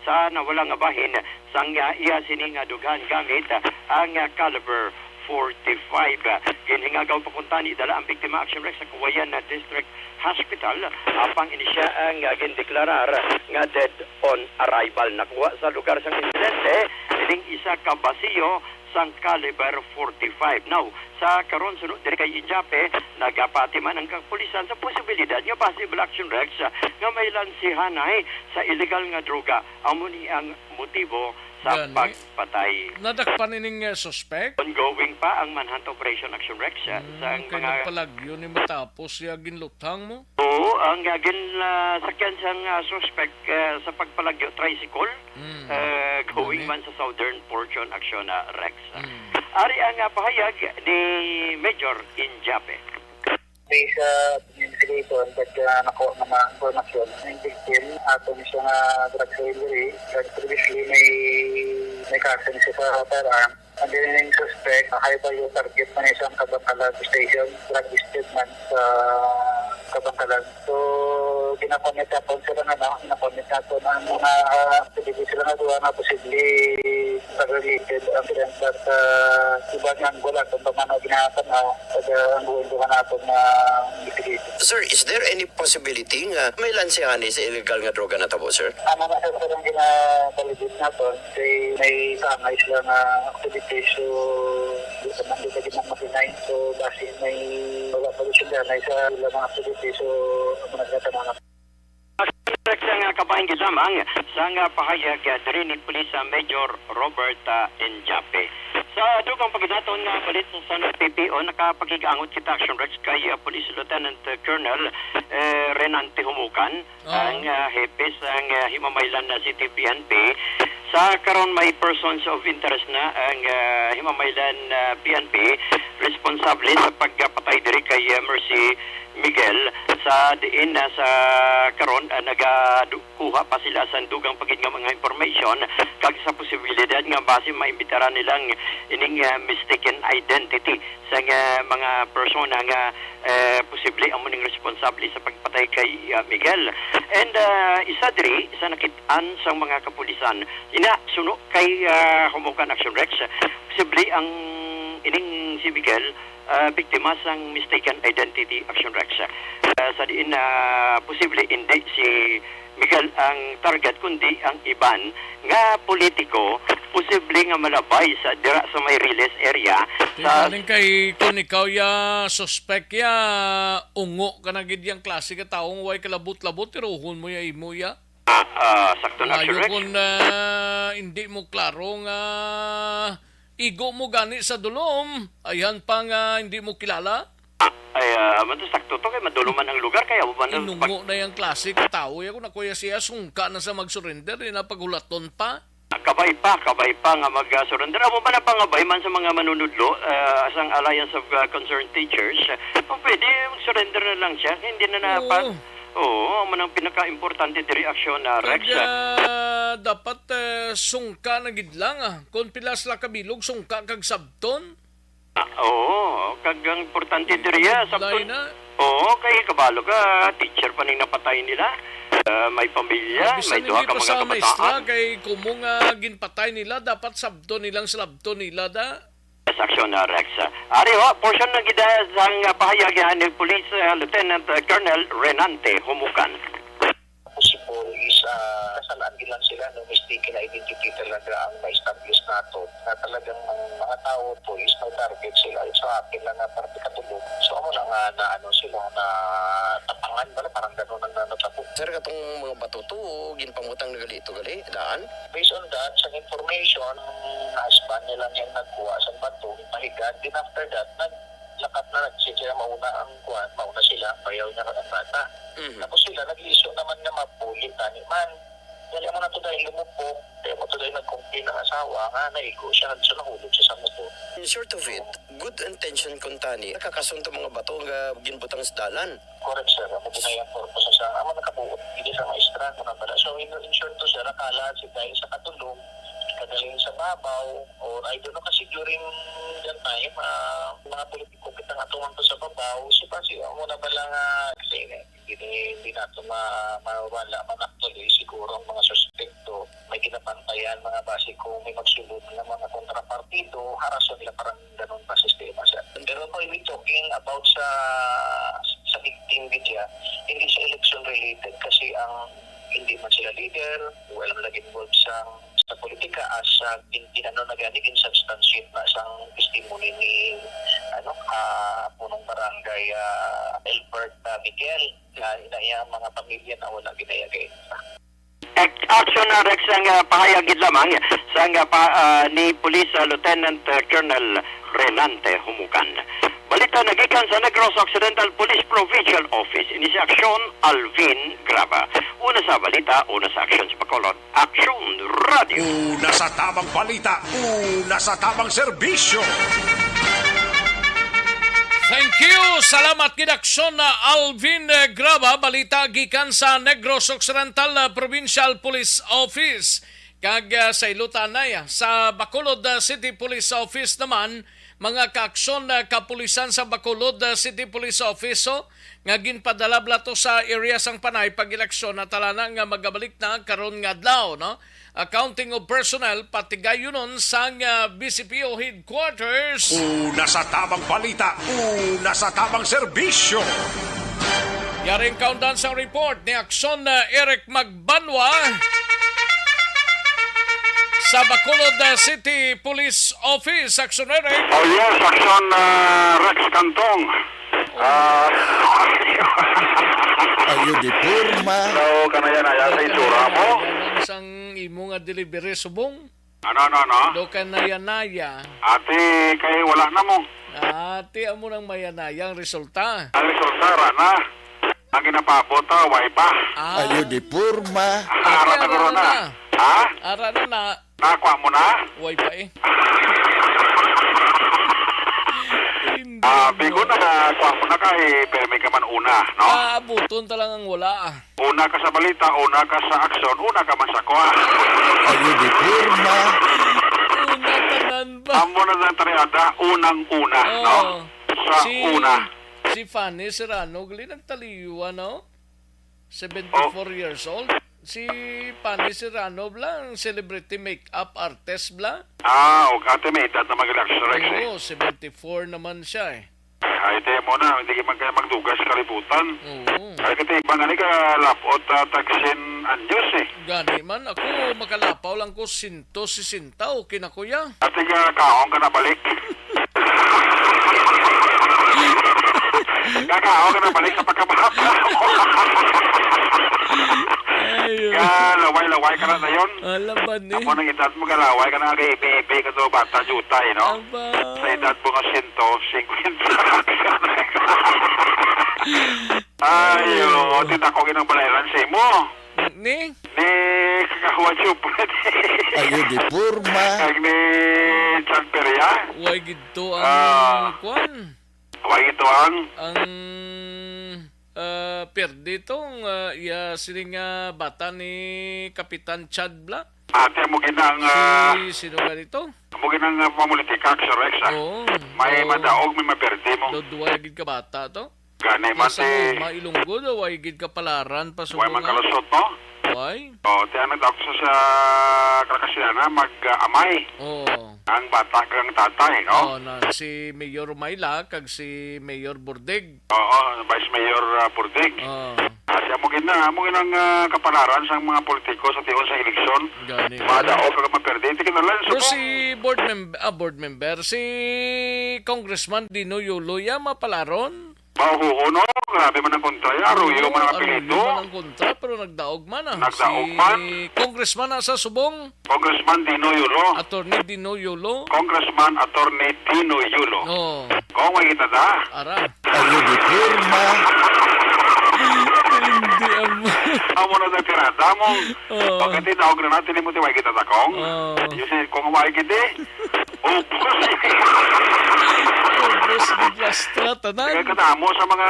sa nawala nga bahin sang, ah, iya sini nga dughan gamit, ah, ang, ah, caliber forty-five. Ginhingagaw pa kuntani dala ang biktima, Action Rex, sa Cauayan na District Hospital, apang ini siya ang, ah, gindeklarar nga dead on arrival. Nakuha sa lugar sang insidente ining isa ka basiyo sang caliber forty-five. Now, sa karon, suno diri kay Injape, nagapatiman ang kapulisan sa posibilidad nga possible, Action Rex, nga may lansihanay sa illegal nga droga. Amo ni ang motibo sa Gani. pagpatay. Nadakpan ining, eh, suspect? Ongoing pa ang manhunt operation, Action Rex, ah, Hmm, sa kay mga nagpalagyo ni matapos siya ginluthang mo? Oo, ang, ah, gin, ah, sakyan sang, ah, suspect, ah, sa pagpalagyo tricycle, Hmm. ah, going Gani. man sa southern portion, Action, ah, Rex. Hmm. Ari ang, ah, pahayag ni Major Injape. Based sa investigation, pag, ah, nakuha nga mga impormasyon, ang victim, ato ni siya nga drug dealer, eh, kag previously may, may kaso ni siya sa firearm. And then, yung suspect, high value target man siya ang Kabankalan Station, drug district man sa Kabankalan. So, ginakonect natin sila nga, no? Ginakonect natin ang mga, ah, activities sila nga duha nga posible related ang incident, but, ah, iba nga ang wala kung paano ginatanaw. Kaya ang buhay ko nga natin na investigation. Sir, is there any possibility nga may lansihan sa illegal nga droga natabo, sir? Ano na, sir, parang ginabalidate natin. Kay may kaangay sila nga activities, so di ka man, di ka di man mahinay. So, basi may wala pa rin sila na isa sila mga activities, so ano na sila tanong. Sa nga kabahin gid lamang sa nga pahayag, ah, diri ni Police, ah, Major Robert, ah, Injape. Sa dugang paginaton nga balita sa P P O, nakapakig-angot kita, Action Rex, kay, ah, Police Lieutenant, ah, Colonel, eh, Renante Humukan, Oo. ang, ah, hepe sang, ah, Himamaylan na City P N P. Sa karon, may persons of interest na ang, ah, Himamaylan, ah, P N P responsable sa pagkapatay diri kay, ah, Mercy Miguel, sa diin na sa karon, ah, nagakuha pa sila sa dugang pa gid nga mga information kag sa posibilidad nga basi maimbitaran nilang ining, ah, mistaken identity sa nga mga persona nga, eh, posible amo ning responsable sa pagpatay kay, ah, Miguel. And, ah, isa diri sa nakit-an sang mga kapulisan. Ina, suno kay, ah, Humukan, Action Rex, posible ang ining si Miguel, ah, biktima sang mistaken identity, Action Rex. Ah, sa diin na posible hindi si Miguel ang target, kundi ang iban nga politiko, posible nga malabay sa dira sa may Riles area. Di sa galing kay, kung ikaw ya suspect ya, ungo ka na gid yang klase ka tawo nga way kalabot-labot, tiruhon mo ya imo ya. Ah, ah, sakto na, Action Rex. Kung, ah, hindi mo klaro nga igo mo gani sa dulom, ayhan pa nga hindi mo kilala. Ah, ay, ah, man to, sakto to, kay madulom man ang lugar, kay amo man ang pag- Inungo na yang klase ka tawo ya, kung ako ya siya, sungka na sa mag-surrender, di na paghulaton pa. Kabay pa, kabay pa nga mag-surrender. Amo ba na pangabay man sa mga manunudlo, ah, sang Alliance of, ah, Concerned Teachers? Kung pwede, mag-surrender na lang siya. Hindi na na pa-, Oo. Oo, amo nang pinaka-importante diri, Action, ah, Rex, Kag, ah. ah, dapat, eh, sungka na gid lang, ah. Kung pila sila kabilog, sungka kag sabton. Ah, oo, kag ang importante diri, ah, sabton. Lain na. Oo, kay kabalo ka, teacher pa ning napatay nila. Ah, may pamilya, Ah, bisan may duha hindi ka pa mga sa maestra, kabataan. Kay kumo nga ginpatay nila, dapat sabton nilang slabton nila da. Yes, Action, ah, Rex. Ari ho, portion na gid, ah, sang, ah, pahayag, ah, ni Police, ah, Lieutenant, ah, Colonel Renante Humukan. Possible is, ah, kasalaan gid lang sila, no, mistaken identity talaga ang ma-establish nato, na talagang ang mga tao po is may target sila. So, apil lang nga parte katulog. So, amo lang nga na, ano, sila na tapangan, bala, parang ganun ang natabo. Sir, katong mga bato to, ginpamutang na gali ito, gali, daan? Based on that, sa information, husband nila nga nagkuha sa bato, pahiga. Then after that, naglakat na, nag-, siya mauna ang kuwan, mauna sila, bayaw niya ang bata. Mhm. Tapos sila, nag-iso naman nga mapuli, tani man. Kaya mo na to dahil lumupok, kaya mo to dahil nag-complain ang asawa nga naigo siya, so nahulog siya sa motor. In short of it, good intention kuntani, nakakasunto mga bato nga ginbutang sa dalan. Correct, sir. Amo na yung purpose sa, amo nakabuot. Hindi sa maestra, kung nabala. So, in, in short to, sir, akala si dahil sa katulog, kagaling sa babaw, or I don't know, kasi during that time, ah, mga politiko kita nga tuman to sa babaw, si Pasi, amo na pala nga, kasi, hindi, hindi nato ma-, mawala man actually siguro ang mga suspekto. May ginabantayan, mga base kung may magsulod nga mga kontrapartido, harason nila parang ganun base About sa, sa victim gid siya, hindi siya election related kasi ang hindi man sila leader, wala man nag-involve sa, sa politika as sa gin-, ginano na gani, gin-substantiate na sang testimony ni, ano, ah, punong barangay, ah, Albert, ah, Miguel, na, na iyang mga pamilya na wala ginayagay. Ac-, action na, Rex, ang, ah, pahayag gid lamang sang, ah, pa, ah, ni Police, ah, Lieutenant, ah, Colonel Renante Humukan. Balita nagikan sa Negros Occidental Police Provincial Office. Ini si Aksyon Alvin Graba. Una sa balita, una sa aksyon sa Bacolod. Aksyon Radio. Una sa tamang balita, una sa tamang serbisyo. Thank you. Salamat gid, Aksyon na Alvin, eh, Graba. Balita gikan sa Negros Occidental, ah, Provincial Police Office. Kag, ah, sa Ilotanay, ah, sa Bacolod, ah, City Police Office naman, mga kaaksyon, ah, kapulisan sa Bacolod, ah, City Police Office, oh, nga ginpadala bala to sa area sang Panay pag-eleksyon na talana nga magabalik na karon nga adlaw, no? Accounting of personnel, patigayunon sang, ah, B C P O headquarters. Una sa tamang balita, una sa tamang serbisyo. Yaring kaundan sang report ni Aksyon, ah, Eric Magbanwa sa Bacolod, ah, City Police Office. Aksyon, Eric. Oh, yes, Aksyon, ah, Rex Cantong. Ah, Ayo di porma. So, kanayan na yan sa itsura mo? Yan ang sang imo nga delivery, subong. Ano, ano, ano? Do ka naya-naya. Ate, kay wala na mo. Ate, amo nang mayanaya ang resulta. Ang resulta, ra na. Ang ginapabot, ah, way pa. Ah. Ayo di porma. Ah, ara na, ara na. Ha? Ara na na. Nakuha mo na? Way pa eh. Hindi Ah, mo. Bigo na, kuha mo na ka eh, permi ka man una, no? Ah, abuton ta lang ang wala, ah. Una ka sa balita, una ka sa aksyon, una ka man sa kuha. Ayo di porma. Una tanan ba? Amo na lang tariada, unang-una, Oo. no? Sa Si, una. si Fanny Serrano, gali nagtaliwan, no? Seventy-four Oh. years old. Si Fanny Serrano bla, ang celebrity makeup artist bla. Ah, o ate, may edad na mag-relax, Rex, eh. Oo, seventy-four naman siya, eh. Ay, tayo mo na, hindi ka man kaya magdugas sa kalibutan. Oo. Ay, katimbang, ani ka, lapot, ah, tagsin anyos, eh. Gani man, ako, makalapaw lang ko, sinto sesenta, okay na, kuya. Ate, ka, kaon ka na balik. Kakaon ka na balik sa pagkabata. Ay, oh. Ka, laway-laway ka na dayon. Alaban, eh. Amo nang edad mo, galaway ka na, kay ibi-ibi ka to, bata, jutay, no? Aba. Sa edad mo nga sento singkwenta. Ay, Ay, oh, oh. Tita ko ginang balayran sa imo. Ni? Ni Kakahuan Jupret. Ayo di porma. Kag ni Chad Peria. Way gid to ang Ah. kwan. Way gid to ang Ang, ah, perdi tong, ah, iya sini nga bata ni Kapitan Chad bla. Ate, amo ginang, ah, Si, sino nga dito? Amo ginang, ah, pamulitika, Sir Rex, ah. Oo. May Do-, madaog, may maperdi mo. Do duwa gid ka bata to? Gani man Nasa ti uma, Ilonggo daw, way gid kapalaran pa Way man subong, ah. kalusot, no? Way? O, ti ang nagdaog sa, sa Kalakasiana, mag, ah, amay. Oo. Ang bata kang tatay, no? Oo, na, si Mayor Mayla kag si Mayor Burdig. Oo, Vice Mayor, ah, Burdig. Oo. Ah, siya mo gina, mo ginang, ah, kapalaran sang mga politiko sa tiyon sa eleksyon. Gani. Madaog kag maperdi, ti kinalan, Pero subong. si board mem-, ah, board member, si Congressman Dino Yulo, ya, mapalaron? Ba, oo, no? Grabe man ang kontra, ya. Arroyo Oo, man ang Arroyo apelyido. man ang kontra, pero nagdaog man, ah. Nagdaog Si man. Congressman, asa subong? Congressman Dino Yulo. Attorney Dino Yulo. Congressman Attorney Dino Yulo. Oo. Kung may kita da. Ara. Ayo di porma. Hindi ang Amo na sa tirada mo. Oo. Pagkati daog na natin, mo ti may kita da, kong. Oo. You see, kung may kita, Ubos. Ubos, giplastra, tanan. Kaya kadamo sa mga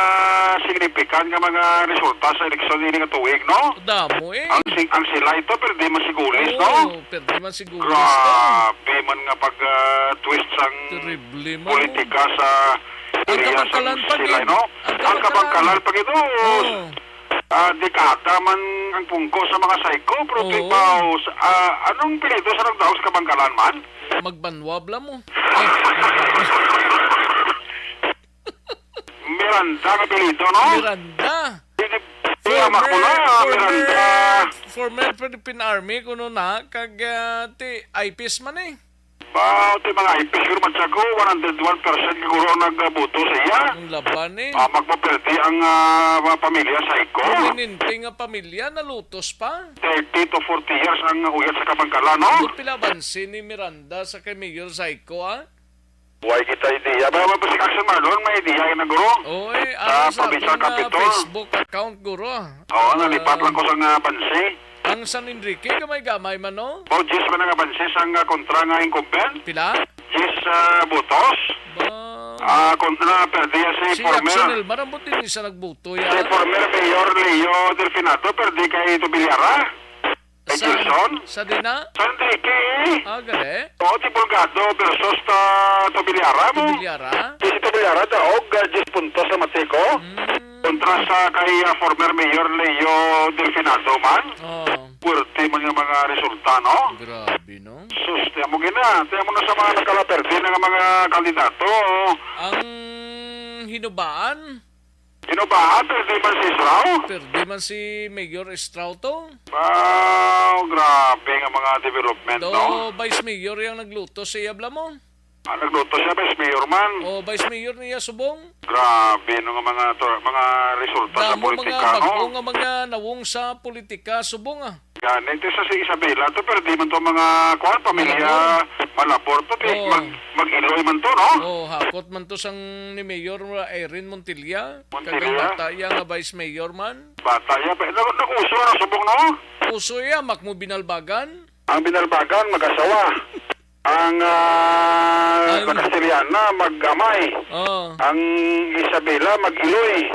significant nga mga resulta sa eleksyon ini nga tuig, no? Damo, eh. Ang si-, ang sila ito, pero di man sigulis, Oo, no? pero di man sigulis, eh. Grabe man nga pag, ah, twist sang Terrible man. politika sa Ang area kabangkalan sang pa sila, gid. no? Ang Ang kabangkalan. kabangkalan pa gid, oh. Oo. Ah, dekada man ang pungko sa mga psycho, pero Oo. tibaw, sa, ah, anong apelyido sa nagdaog sa kabangkalan man? Magbanwab lang mo. Ah, Magbanwab. Miranda ang apelyido, no? Miranda. Hindi, hindi, Former, amak mo na, former, Miranda. Former Philippine Army, kuno na, kag, ah, ti, I P S man eh. Ba, ti mga I P S siguro man siya ko, one hundred one percent siguro ang nagboto sa iya. Ang laban eh. Ah, magpaperte ang, ah, mga pamilya sa iko. Prominente nga pamilya, nalutos pa. Thirty to forty years ang uyat sa kabangkalan, no? Ambot pila bansi ni Miranda sa kay Mayor Zayco, ah? Why kita idea? Ba, ba, si Action Marlon, may idea yun na, guro? Oy, Sa ano sa provincial akong, ah, capitol? Facebook account, guro? Oo, nalipat Ah, lang ko sa nga bansi. Ang San Enrique, gamay-gamay man, no? About Jis man nga bansi sa nga kontra nga incumbent? Pila? Jis, ah, butos. Ba- Ah, kontra, perdi si Si former. Action Elmar, ambot din siya nagbuto, Si ya? Former Mayor Leo Delfinato, perdi kay Tubiliara. Kay Sa, Jason. Sa dina? San Enrique. Ah, gali? Oo, Tibulgado versus ta-, Tubiliara mo. Tubiliara? Si Tubiliara, daog, ah, diyes puntos sa Matico. Mm. Kontra sa kay, ah, former Mayor Leo Delfinato man. Oh. Puwerte man yung mga resulta, no? Grabe, no? Sus, tiyan mo gina. Tiyan mo na sa mga nagkalaperte na nga mga kandidato. Ang hinubaan? Hinubaan, perde man si Estrao. Perde man si Mayor Estrao to. Wow, grabe nga mga development, Do, no? Vice Mayor yang nagluto sa iya, bala mo? Ah, nagluto siya, Vice Mayor man. O, Vice Mayor niya subong? Grabe, no, nga mga to-, mga resulta sa Damo mga politika, no? Bago nga mga nawong sa politika subong, ah. Yan, ito sa si Isabela to, pero di man to mga, kuwan, pamilya, Malabor. Malabor to, di Oo. mag-, mag-Iloy man to, no? Oo, hakot man to sang ni Mayor Irene Montilla. Montilla. Kag ang bata iya nga Vice Mayor man. Bata iya, pero nag-, nag-uso na subong, no? Uso iya, mak mo binalbagan. Ang binalbagan, mag-asawa. Ang, ah, Ang sa Castellana, mag-amay. Oo. Ang Isabela, mag-Iloy.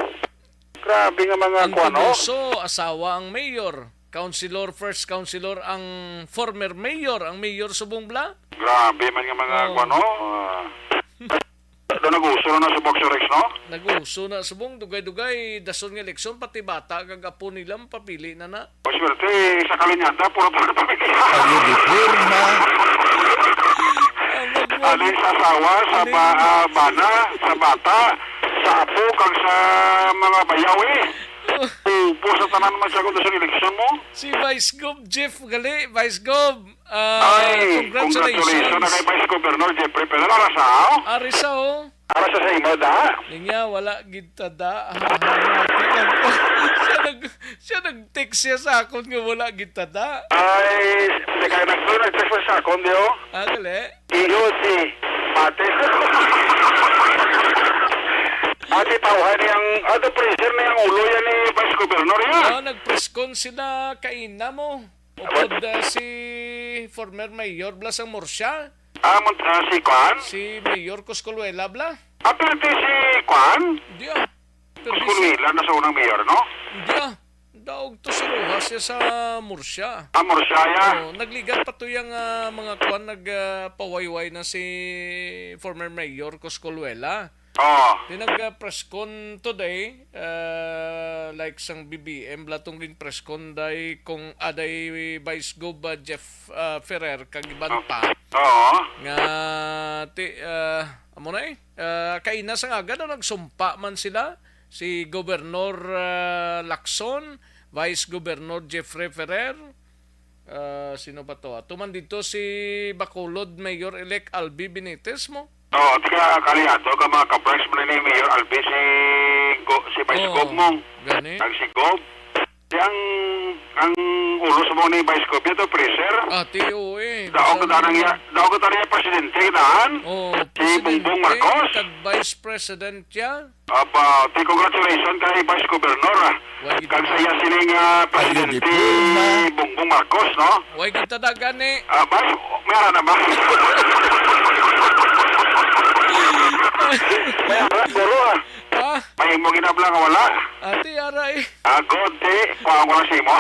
Grabe nga mga Ang kuwan, oh. Tibuso, asawa ang mayor. Councilor, first councilor ang former mayor, ang mayor subong bala. Grabe man nga mga Oh. kuwan, oh. Ah, do nag-uso na na sa Boxer X, no? Nag-uso na subong, dugay-dugay, dason nga eleksyon, pati bata kag apo nila, mapapili na na. Maswerte, sa Kalinyada, puro pa pamilya. Ang uniforma. Ang magwa- Alin sa asawa, sa Alin? ba-, ah, bana, sa bata, sa apo, kag sa mga bayaw, eh. Upo sa tanan man siya kung sa eleksyon mo. Si Vice Gov Jeff gali, Vice Gov, ah, Ay, congratulations. Congratulations na kay Vice Governor Jeffrey Pedro Arasao. Arisa, oh. Arasa sa imo, da? Niya, wala gid ta, da. Siya nag-, siya nag-text siya sa akon nga wala gid ta, da. Ay, hindi kayo nag-, nag-text sa akon, di, oh? Ah, gali? Iyo si Mate. Ate, tawhan niya ang, ano, pressure na yung ulo yan ni Vice Governor yan. Oh, nag-press con sila kaina mo. Upod, ah, si former Mayor Blas ang Murcia. Ah, mun-, ah, si Kwan? Si Mayor Coscoluela bla. Ah, pero di si Kwan? Di, ah. Pero di si Coscoluela na sa unang mayor, no? Di, ah. Daog to si Rojas siya sa Murcia. Ah, Murcia, ya. Oh, nagligat pa to yang, ah, mga kwan, nag, ah, pawayway na si former Mayor Coscoluela. Oh. Di nag, ah, press con today, ah, like sang B B M, bala tong gin press con day kung aday Vice Gov, ah, Jeff, ah, Ferrer, kag iban Oh. pa. Oo. Nga, ti, ah, amo na eh. Ah, kaina sang aga daw nagsumpa man sila, si Gobernador, ah, Lacson, Vice Governor Jeffrey Ferrer, ah, sino pa to? Ato man dito si Bacolod Mayor-elect Albi Benitez mo. Oo, tiga Caliado ka, mga ka-friends mo ni Mayor Albi, si Go-, si Vice Oo, Gov mo. Gani. Ang si Gov. Di ang, ang ulo sa mo ni Vice Gov, ito, freezer. Ah, T O A. Daog ka tanang iya, daog ka tanang iya presidente, daan? Oh, Si Bongbong Marcos? Kag Vice President siya. Aba, ti congratulations kay Vice Governor, ah. Why gid Kag ba? Sa iya sining, ah, Presidente Bongbong Marcos, no? Why kita dagan ni? Ah, Vice, may ara na ba? May ara, guro, ah. Ah? May mo ginabla nga wala. Ate, ara eh. Ah, good, ti. Kuha ko lang sa imo.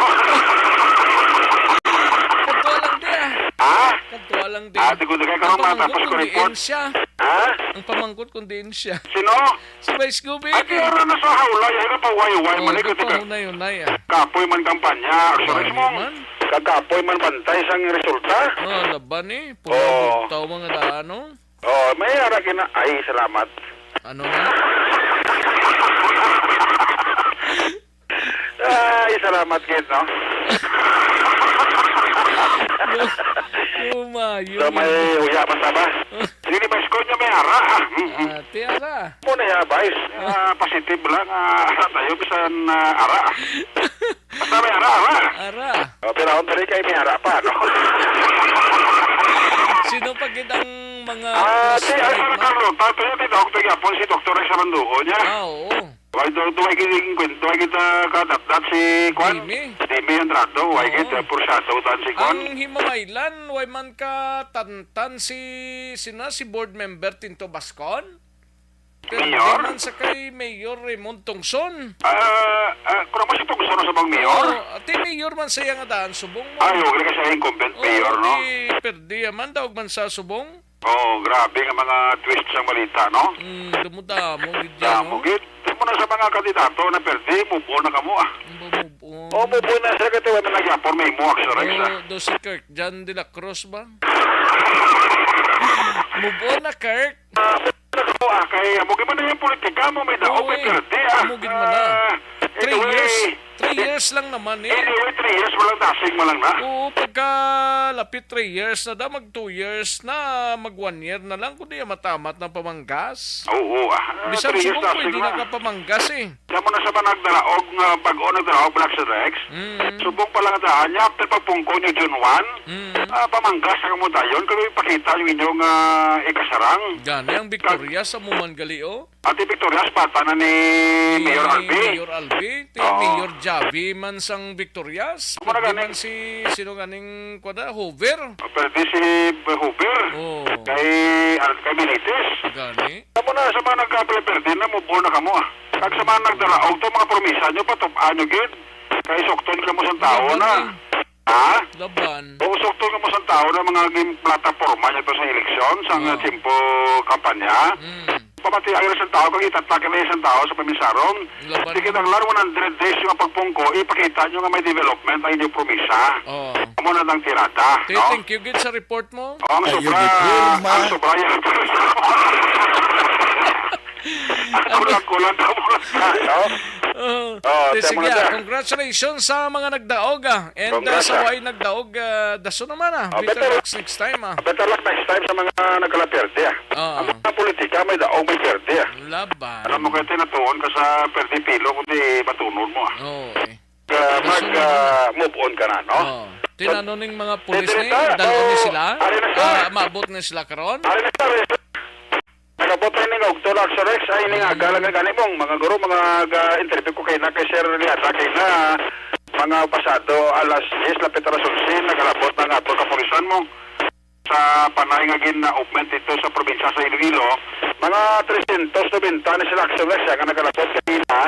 Kadto lang, ti, ah. Ha? Kadto lang, ti. Ah, ti, good, kay karon Ang matapos pamangkot ko kung diin report. Siya. Ha? Ang pamangkot kung diin siya. Sino? Si Vice Gov, eh. Ay, pero na sa hawla, yan ang pawayway, Oh, man, ikaw, di ba? Nagpahunay-hunay, ah. Kapoy man kampanya, actually Wala mo. Man. Kakapoy man bantay sang resulta. Oh, laban, eh. Pula Oh. Tao mga daan, no? Oh, may ara gina-, ay, salamat. Ano na? Salamat gid, no? Lumayo. So, may uya pa sa ba? Sige, may score niya, may ara. Ah, mm, mm. Ah, ti ara. Mo na ya, Vice. Ah, positive lang. Ah, ara tayo, bisan, ah, ara. Basta may ara, ara. Ara. O, pero ang dali kay may ara pa, no? Sino pa gid ang mga Ah, si, ay, Carlo, tayo, tayo, tayo, tayo, si Doktor Rex Abanduo niya. Ah, oo. Why do, do I getting kwento? Why kita kadatdat si Kwan? Dimi. Dimi ang trato. Why Oo. kita pursado tan si Kwan? Ang Himaylan, why man ka tantan si, sina, si board member Tinto Bascon? Pero Mayor? Di man sa kay Mayor Raymond Tongson. Ah, ah, kung naman si Tongson sa bang mayor? Oo, ati mayor man sa iya nga daan, subong mo. Ay, huwag na kasi incumbent Oo, mayor, no? Di, perdi man, daog man sa subong. Oo, grabe nga mga twist sang balita, no? Mm, damo-damo gid yan, Damo no? gid. Di mo na sa mga kandidato na perdi, move on na kamo, ah. Ang ba move on? Oh, move on na sila kasi wala na gyapon may mo, Action Rex, ah. Oh, do si Kirk John de la Cruz ba? Move on na, Kirk. Ah, move on na kamo, ah, kay amo gid man na yung politika mo, may daog, Oo, may eh. perdi, ah. Amo gid man na. Ah, Three anyway, years. Three years lang naman eh. Anyway, three years, walang dasing, walang na. Oo, pagka lapit three years na da, mag two years na, mag one year na lang, kundi matamat na pamanggas. Oo, ah, Bisan three years subong na, pwede sige na na. ka pamanggas eh. Kaya mo na sa mga nagdaraog nga bag-o nagdaraog Black Rex. Mm. Subong pa lang daan niya, after pagpungko niyo June one, Mm. ah, pamanggas na mo dayon, kaya ipakita yung inyong ah, ikasarang. Gani ang Victoria sa muman gali, oh. Ate Victorias, bata na ni Ni Mayor Albi. Mayor Albi, ti Oo. Mayor Javi man sang Victorias. Amo na Pwede gani. man si, sino ganing, kuwan na, Hover? Pwede si Hover. Oo. Kay, ah, kay Benitez. Gani. Amo na sa mga nagka-, pwede na, move on na kamo, ah. Kag sa mga nagdaraog to, mga promisa nyo, patupaan nyo gid. Kay sukton kamo sa tao Laban na. eh. Ha? Laban. Oo, sukto nga mo sa tao na mga gin-, plataporma niya to sa eleksyon, sa Oo. tiyempo kampanya. Mm. Pamati ang isang tao, kung itatak na isang tao sa paminsarong, Laban. sige, nang lang one hundred days yung pagpungko, ipakita nyo nga may development ang inyong promisa. Oo. Amo na lang tirada, Ti, no? thank you gid sa report mo. Oh, ang Ay, sobra, yung report, ma. ang sobra yan. Ang kulang-kulang ka mo lang, no? Oh, Oh, ti, tama sige, na siya. ah, congratulations sa mga nagdaog, ah. And, ah, Congrats, sa ah. way nagdaog, ah, daso naman, ah. Oh, Better better luck next time, ah. Better luck next time sa mga nagkalaperte, ah. Oo. Ang mga politika, may daog, may perte, ah. Laban. Alam mo, kaya tinatuon ka sa perde pilo, kundi matunon mo, ah. Oo, eh. Ah, Daso mag, naman. ah, move on ka na, no? Oo. Tinanon ning mga pulis Dito ni, na, dalaon ni so, sila? ari na, sir. Ah, maabot ni sila karon? Ari na, sir. Nagabot na ning ugto na, Sir Rex, ay ning aga lang gani mong mga guro, mga ga-interview ko kay na kay Sir Liata kay na mga pasado alas diyes, lapit alas onse, nagalabot na nga ato kapulisan mo sa panay nga gin-augment dito sa probinsya sa Iloilo. Mga trescientos nobenta ni sila, Sir Rex, nga nagalabot kanina,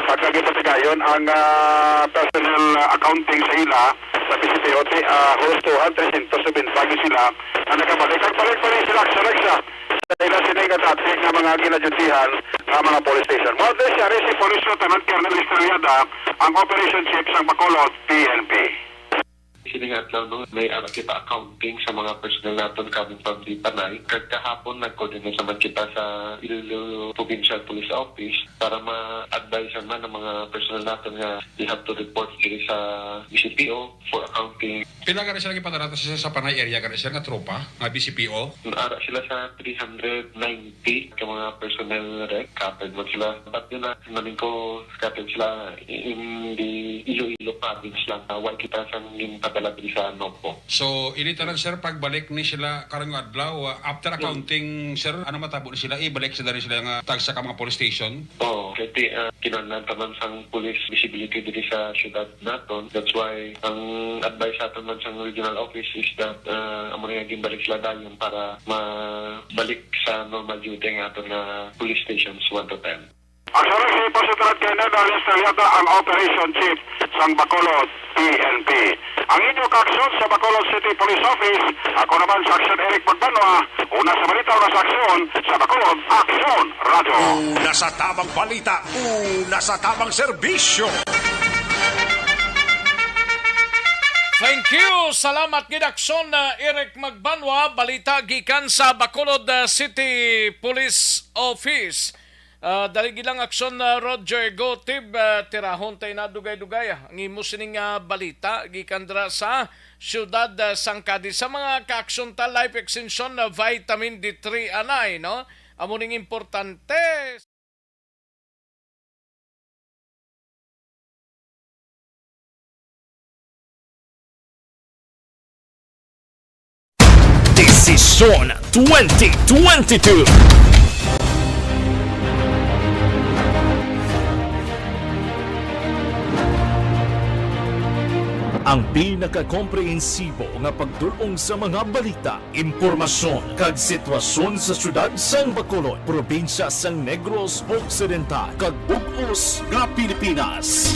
pagkagipatigayon ang, ah, personnel, ah, accounting sa ila, sa P C P O T, ah, husto, trescientos nobenta gyud sila nga nakabalik. Nagbalik pa rin sila, Sir Rex, ah. Sa ila sini nga dati nga mga ginadyutihan nga mga police station. Mao din siya rin si Police Lieutenant Colonel Estrellada, ang operation chief sang Bacolod P N P. Sini nga adlaw, no, may ara kita accounting sa mga personnel naton coming from the Panay. Kag kahapon, nag-coordinate naman kita sa Iloilo Provincial Police Office para ma-advise naman ang mga personnel naton nga they have to report diri sa B C P O for accounting. Pila gani sila gipadala sa, sa Panay area gani sila nga tropa nga B C P O? Ara sila sa three hundred ninety ka mga personnel, rek. Scattered man sila. But yun na, maning ko, scattered sila in the Iloilo province lang. Ah, wala kita sang ginpadala diri sa Nobco. So, ini tanan, sir, pagbalik ni sila karong adlaw, ah, after Hmm. accounting, sir, ano matabo ni sila? Ibalik sila rin sila nga tagsa ka mga police station? Oo, kay ti-, ah, kinahanglan ta man sang police visibility diri sa syudad naton. That's why ang advice sa aton man sang regional office is that, ah, amo na nga ginbalik sila dayon para mabalik sa normal duty ang aton nga police stations one to ten. Ang sarang si President Kenneth Arias Taliata, ang operation chief sang Bacolod P N P. Ang inyo kaaksyon sa Bacolod City Police Office, ako naman si Aksyon Eric Magbanwa, una sa balita, una sa aksyon, sa Bacolod Aksyon Radyo. Una sa tamang balita, una sa tamang serbisyo. Thank you. Salamat gid, Aksyon, uh, Eric Magbanwa. Balita gikan sa Bacolod, uh, City Police Office. Ah, dali gid lang, Aksyon, ah, Roger Gotib, ah, tirahon tayo na dugay-dugay, ah, ang imo sining, ah, balita gikan dira sa siyudad, ah, sang Cadiz. Sa mga kaaksyon ta, Life Extension, ah, Vitamin D three anay, no? Amo ning importante. Desisyon twenty twenty-two. Ang pinakakomprehensibo nga pagdul-ong sa mga balita, impormasyon, kag sitwasyon sa siyudad sang Bacolod, probinsya sang Negros Occidental, kag bug-os nga Pilipinas.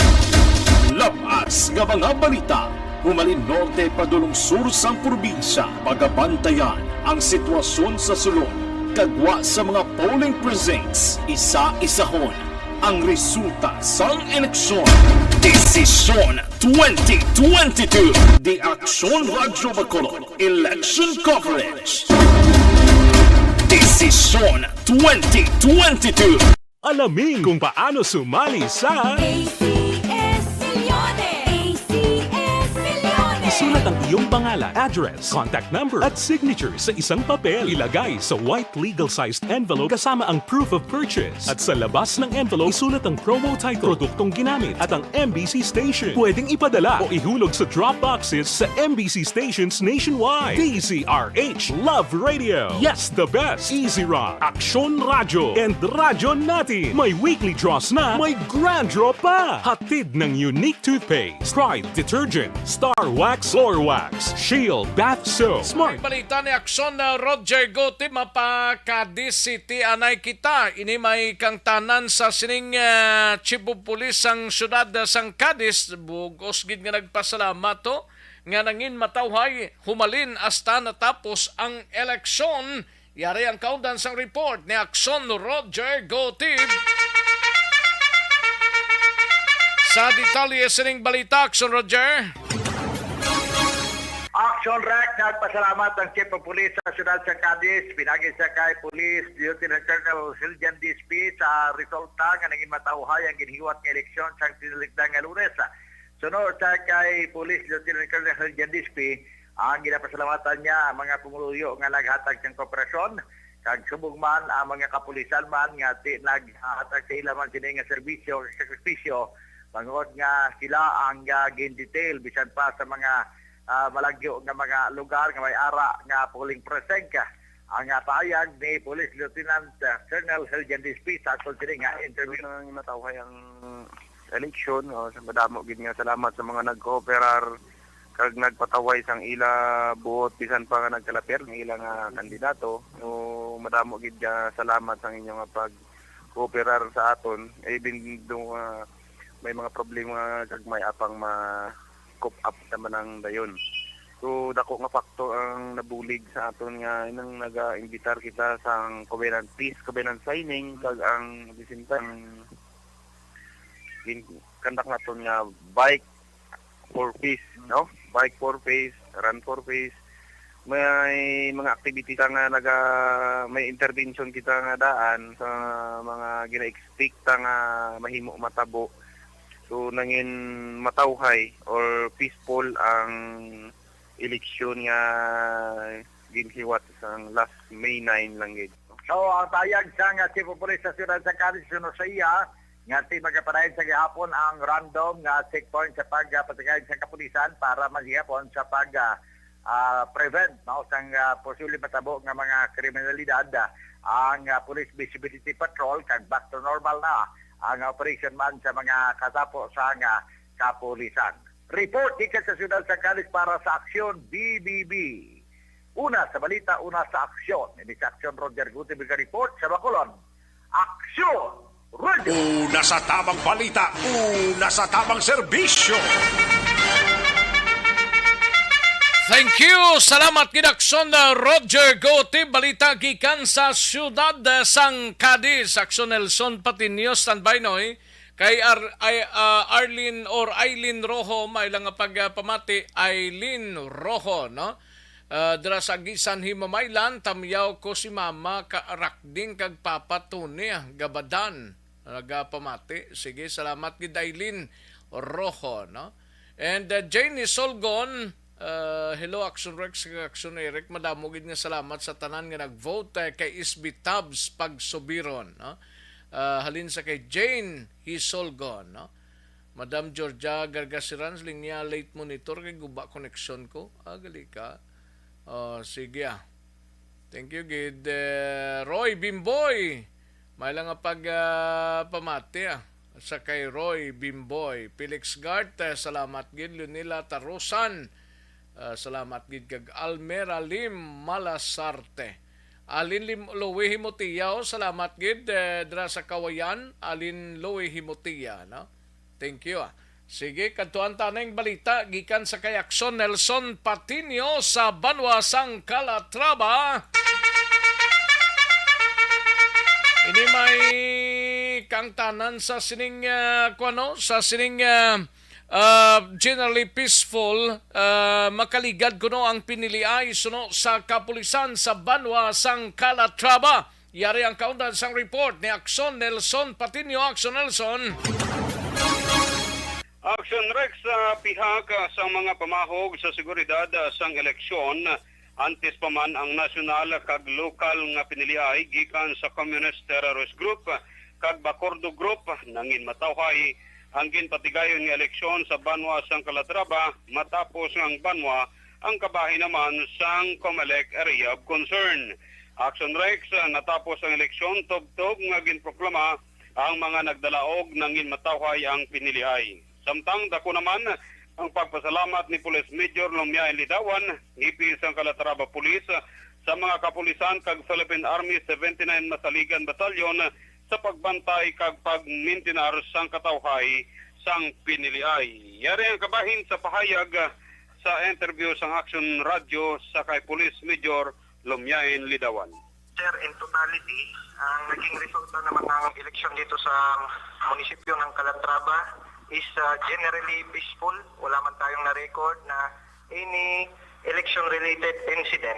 Lab-as nga mga balita, humalin norte padulong sur sang probinsya, pagabantayan ang sitwasyon sa sulod, kag gwa sa mga polling precincts, isa-isahon ang resulta sang eleksyon. Desisyon twenty twenty-two. The Aksyon Radyo Bacolod Election Coverage. Desisyon twenty twenty-two. Alamin kung paano sumali sa A C S Millones. A C S Millones. Isulat ang iyong pangalan, address, contact number, at signature sa isang papel. Ilagay sa white legal-sized envelope kasama ang proof of purchase. At sa labas ng envelope, isulat ang promo title, produktong ginamit, at ang M B C station. Pwedeng ipadala o ihulog sa drop boxes sa M B C stations nationwide. D Z R H Love Radio. Yes, the best. Easy Rock, Aksyon Radyo, and Radyo Natin. May weekly draws na, may grand draw pa. Hatid ng Unique Toothpaste, Pride Detergent, Star Wax, Floor Wax, Shield Bath Soap, Smart. May balita ni Aksyon na Roger Gotib, mapa-Cadiz City anay kita. Ini may kangtanan sa sining, ah, Chief of Police sang siyudad, ah, sang Cadiz. Bug-os gid nga nagpasalamat to nga nangin matawhay humalin hasta natapos ang eleksyon. Yari ang kaundan sang report ni Aksyon Roger Gotib. Sa detalye sining balita, Aksyon Roger. Action Rack, nagpasalamat ang Chief of Police sa Siyudad sa Cadiz, pinagi sa kay Police Lieutenant Colonel Hiljan Dispi sa resulta nga nangin matawhay ang ginhiwat nga eleksyon sang tinalikdan nga Lunes. Sunod sa kay Police Lieutenant Colonel Hiljan Dispi, ang ginapasalamatan niya ang mga pumuluyo nga naghatag sang kooperasyon, kag subong man ang mga kapulisan man nga ti-, naghatag sa ila man sini nga serbisyo, sakripisyo, bangod nga sila ang, ah, gin-detail bisan pa sa mga, ah, malagyo nga mga lugar nga may ara nga polling precinct. Ang, ah, pahayag ni Police Lieutenant, ah, Colonel Helgen Dispi sa aton sini nga interview. Nang matawhay ang eleksyon, oh, sa madamo gid nga salamat sa mga nagkooperar kag nagpatawhay sang ila buot, bisan pa nga nagkalaper ang ila nga kandidato. So, madamo gid nga salamat sa inyo nga pagkooperar sa aton, even though, ah, may mga problema kag may apang ma-cope up naman ang dayon. So, dako nga faktor ang nabulig sa aton nga nang naga-imbitar kita sang covenant, peace covenant signing, kag ang, at the same time, gin-, conduct naton nga bike for peace, no? Bike for peace, run for peace. May mga activity ta nga naga-, may intervention kita nga daan sa mga gina-expect ta nga mahimo matabo. So, nangin matawhay or peaceful ang eleksyon nga ginhiwat sang last May nine lang gid. So, ang pahayag sang Chief of Police sa siyudad sa Cadiz, suno sa iya, nga ti magapadayon sa gihapon ang random nga checkpoint sa pagpatikayog sa kapulisan para man gihapon sa pag, ah, ah, prevent, no, sang, ah, posible matabo nga mga kriminalidad, ah, ang, ah, Police Visibility Patrol, kag back to normal na ang operation man sa mga katapo sang kapulisan. Report gikan sa siyudad sa Cadiz para sa Aksyon B B B. Una sa balita, una sa aksyon. Ini sa Aksyon, Roger Gutierrez report sa Bacolod. Aksyon! Roger! Una sa tamang balita, una sa tamang serbisyo. Thank you. Salamat gid, Aksyon, uh, Roger Gutierrez. Balita gikan sa siyudad, uh, sang Cadiz. Aksyon Nelson Patiño, standby, noy. Kay Ar-, ay, ah, Arlene or Aileen Rojo, may lang nga pagpamati, Aileen Rojo, no? Ah, dira sa Aguisan, Himamaylan, tamyaw ko si Mama ka Rakding kag Papa Tony, ah, Gabadan. Nagapamati. Sige, salamat gid, Aileen Rojo, no? And, uh, Jane Isolgon, uh, hello, Action Rex, Action Eric. Madamo gid nga salamat sa tanan nga nag-vote, eh, kay S B Tabs Pagsubiron, no? Uh, halin sa kay Jane Isolgon, no? Madam Georgia Gargasiran, linya late monitor kay guba connection ko. Ah, gali ka. Oh, sige, ah. Thank you gid, eh, Roy Bimboy. May lang nga pag, ah, pamati, ah, sa kay Roy Bimboy. Felix Gart, eh, salamat gid. Leonela Tarusan, ah, salamat gid kag Almera Lim Malasarte. Alin Lim Louie Himotiaw, salamat gid, eh, dira sa Kawayan. Alin Louie Himotia, no? Thank you, ah. Sige, kadtuan ta ning balita gikan sa kay Action Nelson Patiño sa banwa sang Calatrava. Ini may kaangtanan sa sining, ah, kuwano, sa sining, ah, ah, generally peaceful, ah, makaligad kuno ang piniliay suno sa kapulisan sa banwa sang Calatrava. Yari ang kaundan sang report ni Action Nelson Patiño. Action Nelson. Action Rex, sa pihak, ah, sang mga pamahog sa seguridad, ah, sang eleksyon, antes pa man ang nasyonal kag lokal nga piniliay gikan sa Communist Terrorist Group kag Bacordo Group, nangin matawhay ang ginpatigayon nga eleksyon sa banwa sang Calatrava matapos nga ang banwa ang kabahin naman sang Comelec Area of Concern. Action Rex, ah, natapos ang eleksyon tubtob nga ginproklama ang mga nagdalaog nangin matawhay ang piniliay. Samtang dako naman ang pagpasalamat ni Police Major Lumiain Lidawan, hipi sang Calatrava Police, sa mga kapulisan kag Philippine Army seventy-nine Masaligan Battalion sa pagbantay kag pagmintinar sang katawhay sang piniliay. Yari ang kabahin sa pahayag sa interview sang Action Radio sa kay Police Major Lumiain Lidawan. Sir, in totality, ang naging resulta naman ng eleksyon dito sa munisipyo ng Calatrava is, ah, generally peaceful. Wala man tayong na-record na any election-related incident.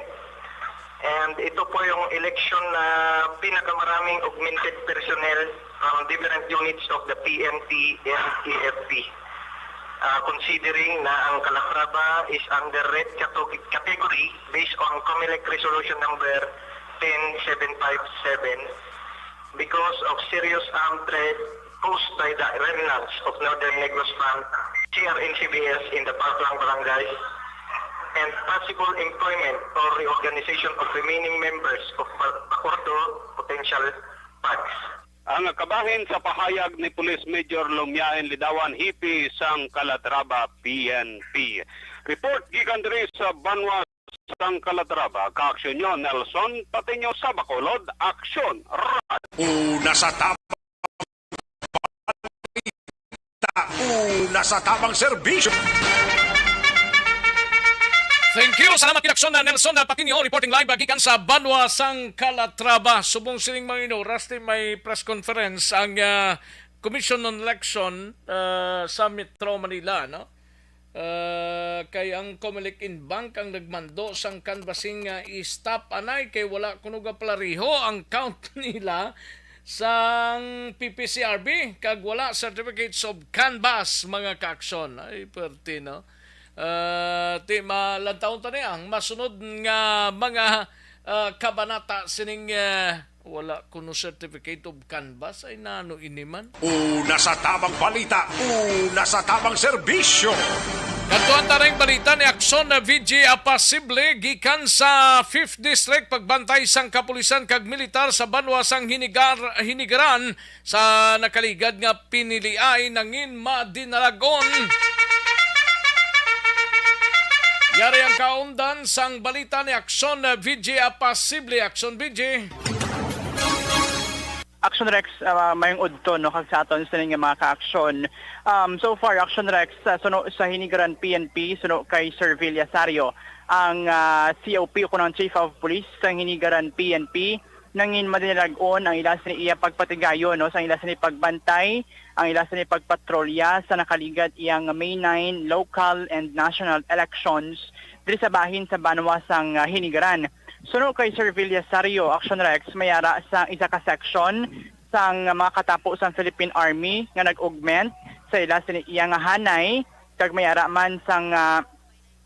And ito po yung election na pinakamaraming augmented personnel from different units of the P N P and A F P. Ah, considering na ang Calatrava is under red categ-, category based on Comelec Resolution Number ten seven five seven, because of serious armed threat posed by the remnants of Northern Negros Front, C R N C B S in the Parkland Barangay, and possible employment or reorganization of remaining members of Ba-, Bacordo potential PAGs. Ang kabahin sa pahayag ni Police Major Lumiain Lidawan, hipi sang Calatrava P N P. Report gikan diri sa banwa sang Calatrava, kaaksyon nyo, Nelson Patiño sa Bacolod, Aksyon Radio. Una sa tabang balita, una sa tabang serbisyo. Thank you. Salamat gid, Aksyon na Nelson na Patiño, reporting live, ah, gikan sa banwa sang Calatrava. Subong sining mga inuras, di may press conference ang, ah, Commission on Election, ah, sa Metro Manila, no? Ah, kay ang Comelec Inbank ang nagmando sang canvassing nga i-stop anay kay wala kuno gaplariho ang count nila sang P P C R B kag wala certificates of canvass, mga kaaksyon. Ay, perte, no? Ah, ti, malantawon ta ni ang masunod nga mga, ah, kabanata sining, ah, wala kuno certificate of canvass. Ay, nano ini man? Una sa tabang balita, una sa tabang serbisyo. Kadtuan ta ning balita ni Aksyon na V G Apasible gikan sa Fifth District. Pagbantay sang kapulisan kag militar sa banwa sang Hinigar-, Hinigaran sa nakaligad nga piniliay nangin madinalagon. Yari ang kaundan sang balita ni Aksyon V G Apasible. Aksyon V G. Action Rex, ah, mayong udto, no, kag sa aton sining nga mga ka-aksyon. Um, so far, Action Rex, sa suno sa Hinigaran P N P, suno kay Sir Villasario, ang, ah, C O P o kuno ang Chief of Police sa Hinigaran P N P, nangin madinalag-on ang ila sini iya pagpatigayon, no, sa ila sini pagbantay, ang ila sini pagpatrolya sa nakaligad iyang May nine local and national elections diri sa bahin sa banwa sang, ah, Hinigaran. Suno kay Sir Villasario, Action Rex, may ara sang isa ka section sang mga katapo sang Philippine Army nga nag-augment sa ila sini iya nga hanay, kag may ara man sang, ah,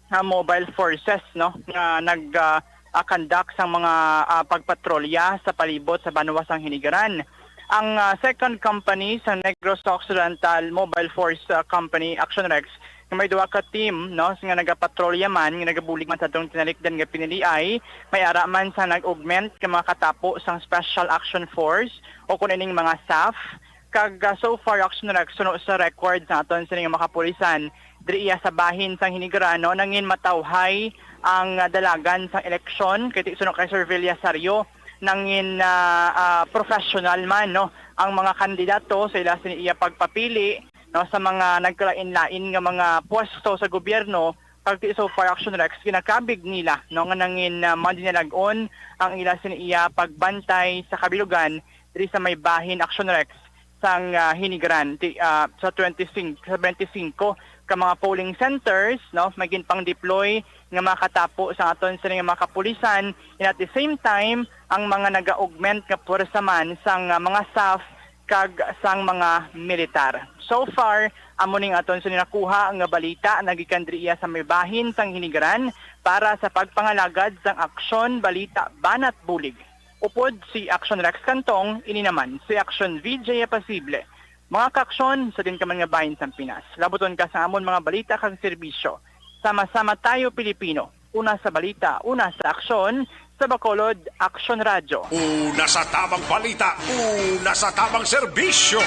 ah, mobile forces, no, nga nag, ah, ah, conduct sang mga, ah, pagpatrolya sa palibot sa banwa sang Hinigaran. Ang, ah, second company sa Negros Occidental Mobile Force, ah, Company, Action Rex, nga may duha ka team, no, nga nagapatrolya man, nga nagabulig man sa atong tinalikdan nga piniliay, may ara man sa nag-augment nga mga katapo sang Special Action Force o kun ining mga SAF. Kag, ah, so far, Action Rex, suno sa record sa aton sini nga mga kapulisan, diri iya sa bahin sang Hinigaran, no, nangin matawhay ang, ah, dalagan sang eleksyon, kay ti-, suno kay Sir Villasario, nangin, ah, ah, professional man, no, ang mga kandidato sa ila sini iya pagpapili, no, sa mga nagkalain-lain nga mga pwesto sa gobyerno, kag ti-, so far, Action Rex, ginakabig nila, no, nga nangin, ah, madinalag-on ang ila sini iya pagbantay sa kabilugan diri sa may bahin, Action Rex, sang, ah, Hinigaran, ti-, ah, sa twenty-five, sa twenty-five ka mga polling centers, no, may ginpang-deploy nga mga katapo sa aton sini nga mga kapulisan, and at the same time, ang mga naga-augment nga puwersa man sang, ah, mga SAF kag sang mga militar. So far, amo ning aton sini nakuha nga balita nagikan diri iya sa may bahin sang Hinigaran para sa pagpangalagad sang aksyon, balita, banat bulig. Upod si Action Rex Cantong, ini naman si Action V J Apasible. Mga kaaksyon, sa diin ka man nga bahin sang Pinas, labuton ka sa amon mga balita kag serbisyo. Sama-sama tayo, Pilipino. Una sa balita, una sa aksyon, sa Bacolod, Action Radyo. Una sa tamang balita, una sa tamang serbisyo.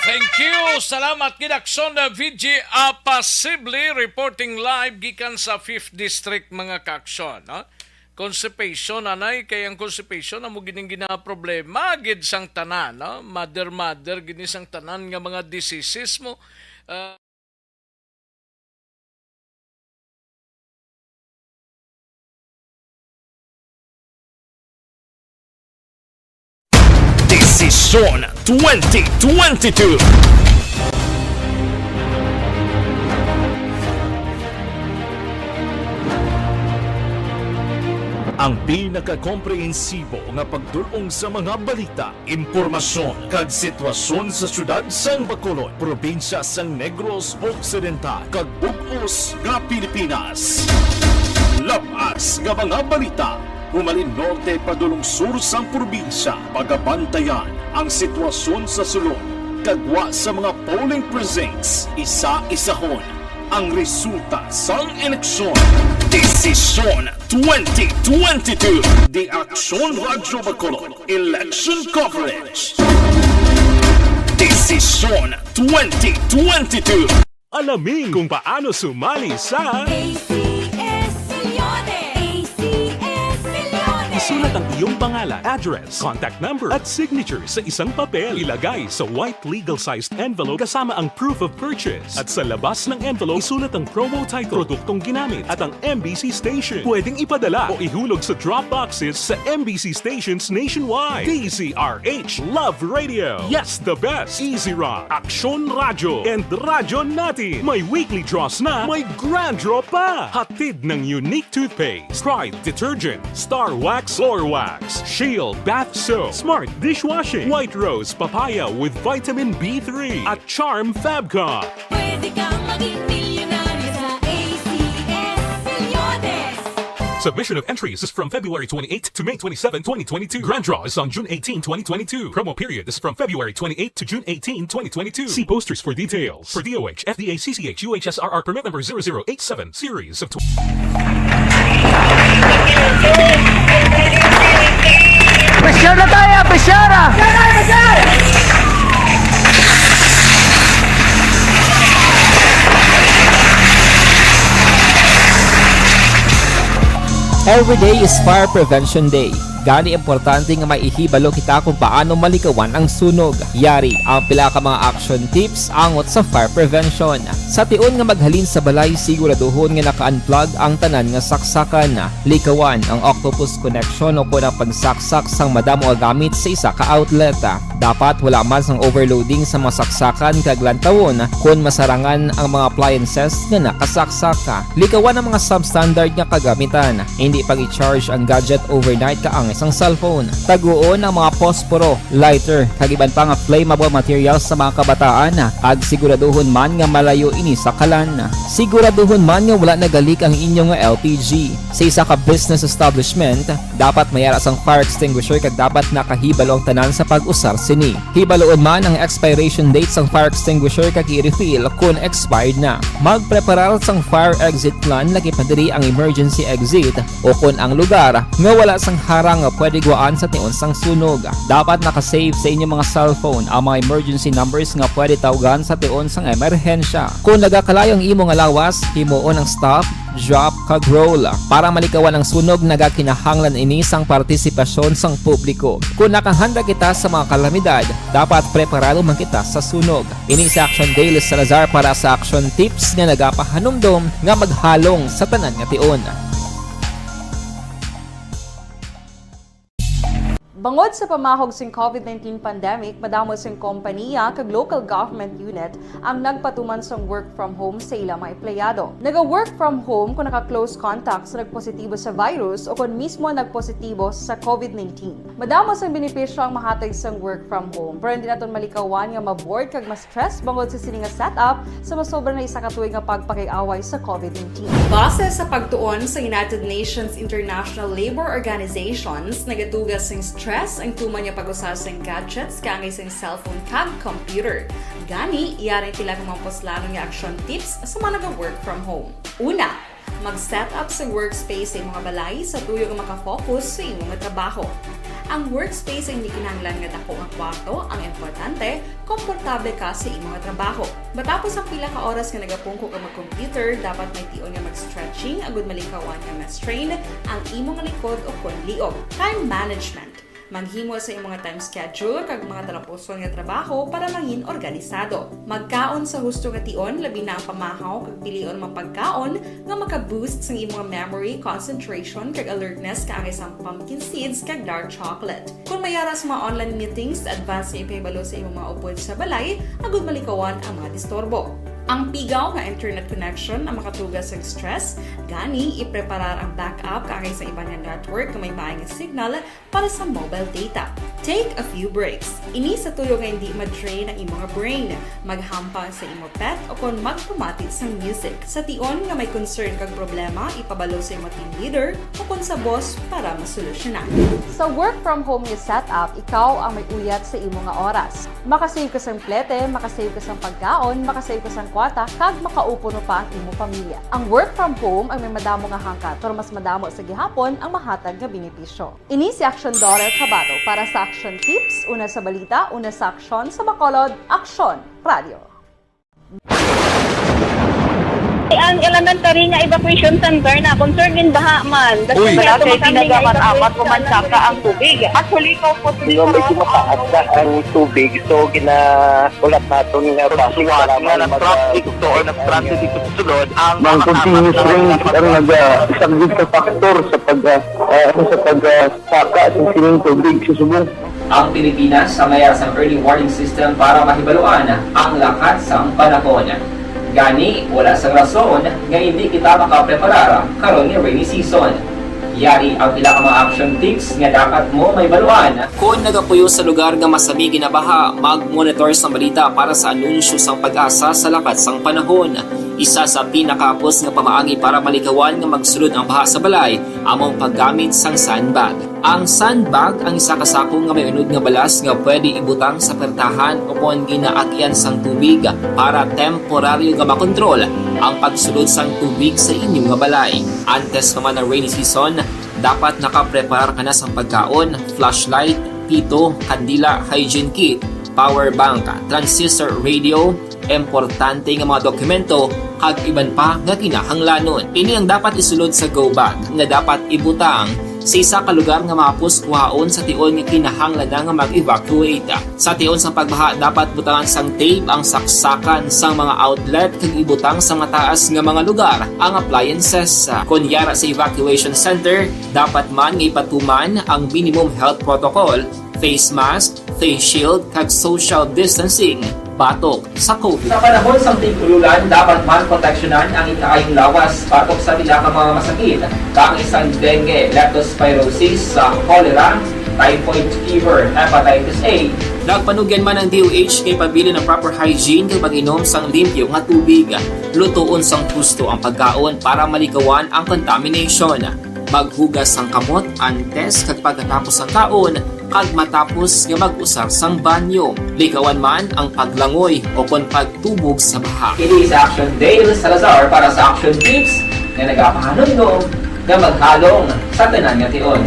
Thank you. Salamat gid, Aksyon V J Apasible, reporting live gikan sa Fifth District, mga kaaksyon, no? Constipation, anay, kay ang constipation amo gid ang ginaproblema gid sang tanan, no? Mother, mother gid ni sang tanan nga mga diseases mo. Ah, Desisyon twenty twenty-two. Ang pinakakomprehensibo nga pagdul-ong sa mga balita, impormasyon, kag sitwasyon sa siyudad sang Bacolod, probinsya sang Negros Occidental, kag bug-os nga Pilipinas. Labas nga mga balita, humalin norte padulong sur sang probinsya, pagabantayan ang sitwasyon sa sulod, kag gwa sa mga polling precincts, isa-isahon ang resulta sang eleksyon. Desisyon twenty twenty-two. The Action Radyo Bacolod Election Coverage. Desisyon twenty twenty-two. Alamin kung paano sumali sa A C S Millones. A C S Millones. Isulat ang iyong pangalan, address, contact number, at signature sa isang papel. Ilagay sa white legal-sized envelope kasama ang proof of purchase. At sa labas ng envelope, isulat ang promo title, produktong ginamit, at ang M B C station. Pwedeng ipadala o ihulog sa drop boxes sa M B C stations nationwide. D Z R H Love Radio. Yes, the best. Easy Rock, Aksyon Radyo, and Radyo Natin. May weekly draws na, may grand draw pa. Hatid ng Unique Toothpaste, Pride Detergent, Star Wax Floor Wax, Shield Bath Soap, Smart Dishwashing, White Rose Papaya with Vitamin B three, at Charm Fabcon. Pwede kang maging milyonaryo sa A C S Millones. Submission of entries is from February twenty-eighth to May twenty-seven, twenty twenty-two. Grand draw is on June eighteen, twenty twenty-two. Promo period is from February twenty-eighth to June eighteen, twenty twenty-two. See posters for details. For D O H, F D A, C C H, U H S R R permit number zero zero eight seven, series of tw- Pressure na tayo! Pressure na! Every day is Fire Prevention Day. Gani, importante nga may ihibalo kita kung paano malikawan ang sunog. Yari ang pila ka mga action tips angot sa fire prevention. Sa tion nga maghalin sa balay, siguraduhon nga naka-unplug ang tanan nga saksakan. Likawan ang octopus connection o kon ang pagsaksak sang madamo nga gamit sa isa ka outlet. Dapat wala man sang overloading sa mga saksakan kag lantawon kon masarangan ang mga appliances nga nakasaksak. Likawan ang mga substandard nga kagamitan. Hindi pag-i-charge ang gadget overnight kaangay sang cellphone. Taguon ang mga posporo, lighter, kag iban pa nga flammable materials sa mga kabataan, kag siguraduhon man nga malayo ini sa kalan. Siguraduhon man nga wala nagalik ang inyo nga L P G. Sa isa ka business establishment, dapat may ara sang fire extinguisher kag dapat nakahibalo ang tanan sa pag-usar sini. Hibaloon man ang expiration date sang fire extinguisher kag i-refill kon expired na. Magpreparar sang fire exit plan, lakip na diri ang emergency exit o kon ang lugar nga wala sang harang nga pwede guwaan sa tion sang sunog. Dapat naka-save sa inyo mga cellphone ang mga emergency numbers nga pwede tawgan sa tion sang emerhensya. Kon nagakalayo ang imo nga lawas, himuon ang stop, drop, kag roll. Para malikawan ang sunog, nagakinahanglan ini sang partisipasyon sang publiko. Kon nakahanda kita sa mga kalamidad, dapat preparado man kita sa sunog. Ini si Action Dale Salazar para sa Action Tips nga nagapahanumdom nga maghalong sa tanan nga tion. Bangod sa pamahog sing COVID nineteen pandemic, madamo sing kompaniya kag local government unit ang nagpatuman sang work from home sa ila mga empleyado. Naga-work from home kon naka-close contact sa nagpositibo sa virus o kon mismo nagpositibo sa COVID nineteen. Madamo sang benepisyo ang mahatag sang work from home, pero hindi naton malikawan nga ma-bored kag ma-stress bangod sa sini nga setup sa masobra na isa ka tuig nga pagpakig-away sa COVID nineteen. Base sa pagtuon sa United Nations International Labour Organizations, nagatuga sing stress ang tuman nga pag-usa sing gadgets kaangay sing cellphone kag computer. Gani, yari ang pila ka mga puslanon nga action tips sa mga naga-work from home. Una, mag-set up sa workspace sa imo nga balay sa tuyo nga maka-focus sa imo nga trabaho. Ang workspace ay hindi kinahanglan nga dako nga kwarto, ang importante, komportable ka sa imo nga trabaho. Matapos ang pila ka oras nga nagapungko ka mag-computer, dapat may tion nga mag-stretching agud malikawan nga ma-strain ang imo nga likod o kon liog. Time management. Maghimo sa imo nga time schedule kag mga talapuson nga trabaho para mangin organisado. Magkaon sa husto nga tion, labi na ang pamahaw kag pilion nga mga pagkaon nga maka-boost sang imo nga memory, concentration, kag alertness kaangay sang pumpkin seeds kag dark chocolate. Kon may ara sa mga online meetings, advance nga ipahibalo sa imo mga upod sa balay agud malikawan ang mga disturbo. Ang pigaw nga internet connection ang makatuga sang stress, gani ipreparar ang backup kaangay sa iban nga network nga may maay nga signal para sa mobile data. Take a few breaks. Ini sa tuyo nga hindi ma-drain ang imo nga brain. Maghampang sa imo pet o kon magpamati sang music. Sa tion nga may concern kag problema, ipabalo sa imo team leader o kon sa boss para masolusyonan. Sa work from home nga setup, ikaw ang may uyat sa imo nga oras. Makasave ka sang plete, makasave ka sang pagkaon, makasave ka sang kwarta, kag makaupuno pa ang imo pamilya. Ang work from home ang may madamo nga hangkat, pero mas madamo sa gihapon ang mahatag nga benepisyo. Ini si Aksyon Dorel Cabato para sa Aksyon Tips, una sa balita, una sa aksyon, sa Bacolod, Aksyon Radio. Ang elementary nga evacuation center na concern in baha man. Uy. Wala kay ginagamat-amat, umansaka ang tubig. Actually, ikaw po, medyo mataas na ang tubig, so ginahulat naton nga base nga mag- traffic to or nag-transit dito sa sulod ang mga continuous rain ang nag-, ah, isang big factor sa pag, ah, ah, sa pag, ah, saka sa sining tubig sa subong. Ang Pilipinas ang may sang early warning system para mahibaluan ang lakat sang panahon. Gani, wala sang rason nga hindi kita makapreparar karon nga rainy season. Yari ang pila ka mga action tips nga dapat mo mahibaluan. Kon nagapuyo sa lugar nga masami ginabaha, mag-monitor sang balita para sa anunsyo sang PAGASA sa lakat sang panahon. Isa sa pinakahapos nga pamaagi para malikawan nga magsulod ang baha sa balay amo ang paggamit sang sandbag. Ang sandbag ang isa ka sako nga may unod nga balas nga pwede ibutang sa pertahan o kon ginaagian sang tubig para temporaryo nga makontrol ang pagsulod sang tubig sa inyo nga balay. Antes pa man ang rainy season, dapat nakapreparar ka na sang pagkaon, flashlight, pito, kandila, hygiene kit, power bank, transistor radio, importante nga mga dokumento, kag iban pa nga kinahanglanon. Ini ang dapat isulod sa go bag nga dapat ibutang Sa isa ka lugar nga mahapos kuhaon sa tion nga kinahanglan na nga mag-evacuate. Sa tion sang pagbaha, dapat butangan sang tape ang saksakan sang mga outlet kag ibutang sa mataas nga mga lugar ang appliances. Kon yara sa evacuation center, dapat man nga ipatuman ang minimum health protocol, face mask, face shield, kag social distancing batok sa COVID. Sa panahon sang tig-ululan, dapat man proteksyonan ang ikaayong lawas batok sa pila ka mga masakit, kaangay sang dengue, leptospirosis, sa cholera, typhoid fever, hepatitis A. Nagpanugyan man ang D O H nga ipabilin ang proper hygiene kag pag-inom sang limpyo nga tubig. Lutoon sang husto ang pagkaon para malikawan ang contamination. Maghugas sang kamot antes kag pagkatapos sang kaon, kag matapos nga mag-usar sang banyo. Likawan man ang paglangoy o kon pagtubog sa baha. Kini si Action Dale Salazar para sa Action Tips nga nagapahanumdom nga maghalong sa tanan nga tion.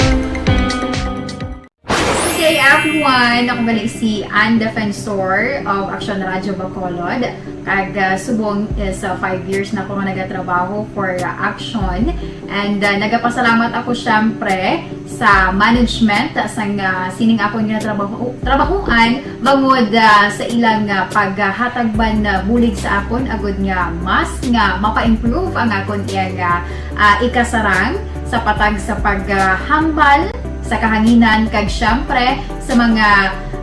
Good day, everyone! Ako gali si Ann Defensor of Action Radio Bacolod. Kag, ah, subong is, ah, five years na ako nga nagatrabaho for, ah, Action. And, ah, nagapasalamat ako, syempre, sa management sang, ah, sining akon nga trabaho, trabahuan, bangod, ah, sa ilang, ah, paghatag man, ah, bulig sa akon, agud nga mas nga mapa-improve ang akon iyang, ah, ah, ikasarang sa patag sa paghambal sa kahanginan, kag syempre sa mga,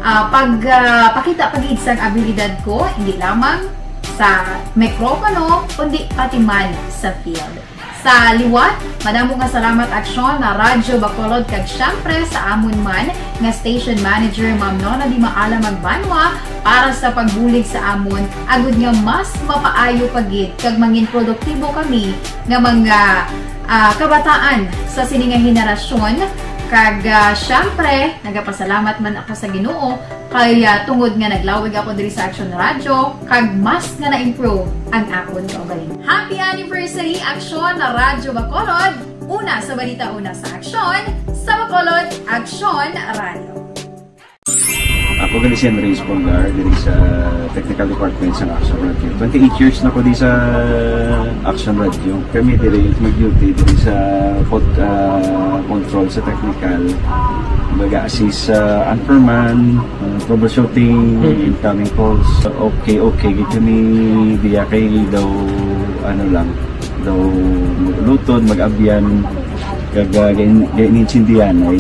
ah, pag, ah, pakita pa gid sang abilidad ko, hindi lamang sa mikropono, kundi pati man sa field. Sa liwat, madamo nga salamat, Aksyon, na Radyo Bacolod, kag syempre sa amon man nga station manager, Ma'am Nona Di Maala Magbanwa, para sa pagbulig sa amon, agud nga mas mapaayo pa gid kag mangin produktibo kami nga mga, ah, kabataan sa sini nga henerasyon. Kag, ah, syempre, nagapasalamat man ako sa Ginoo kay, ah, tungod nga naglawig ako diri sa Action Radio, kag mas nga na-improve ang akon kaugalingon. Happy anniversary, Action Radyo Bacolod! Una sa balita, una sa aksyon, sa Bacolod, Action Radio. Ako gali si Henry Espolgar, diri sa technical department sa Action Radio. Twenty-eight years na ko di sa Action Radio. Kami diri mag-duty diri sa pod-, ah, control sa technical. Baga assist sa anchorman, ah, troubleshooting, Mhm. incoming calls. Okay, okay, gid kami diya kay daw, ano lang, daw mag-ulutod, mag-abyan, kag, ah, gain-, gainintindihan ay.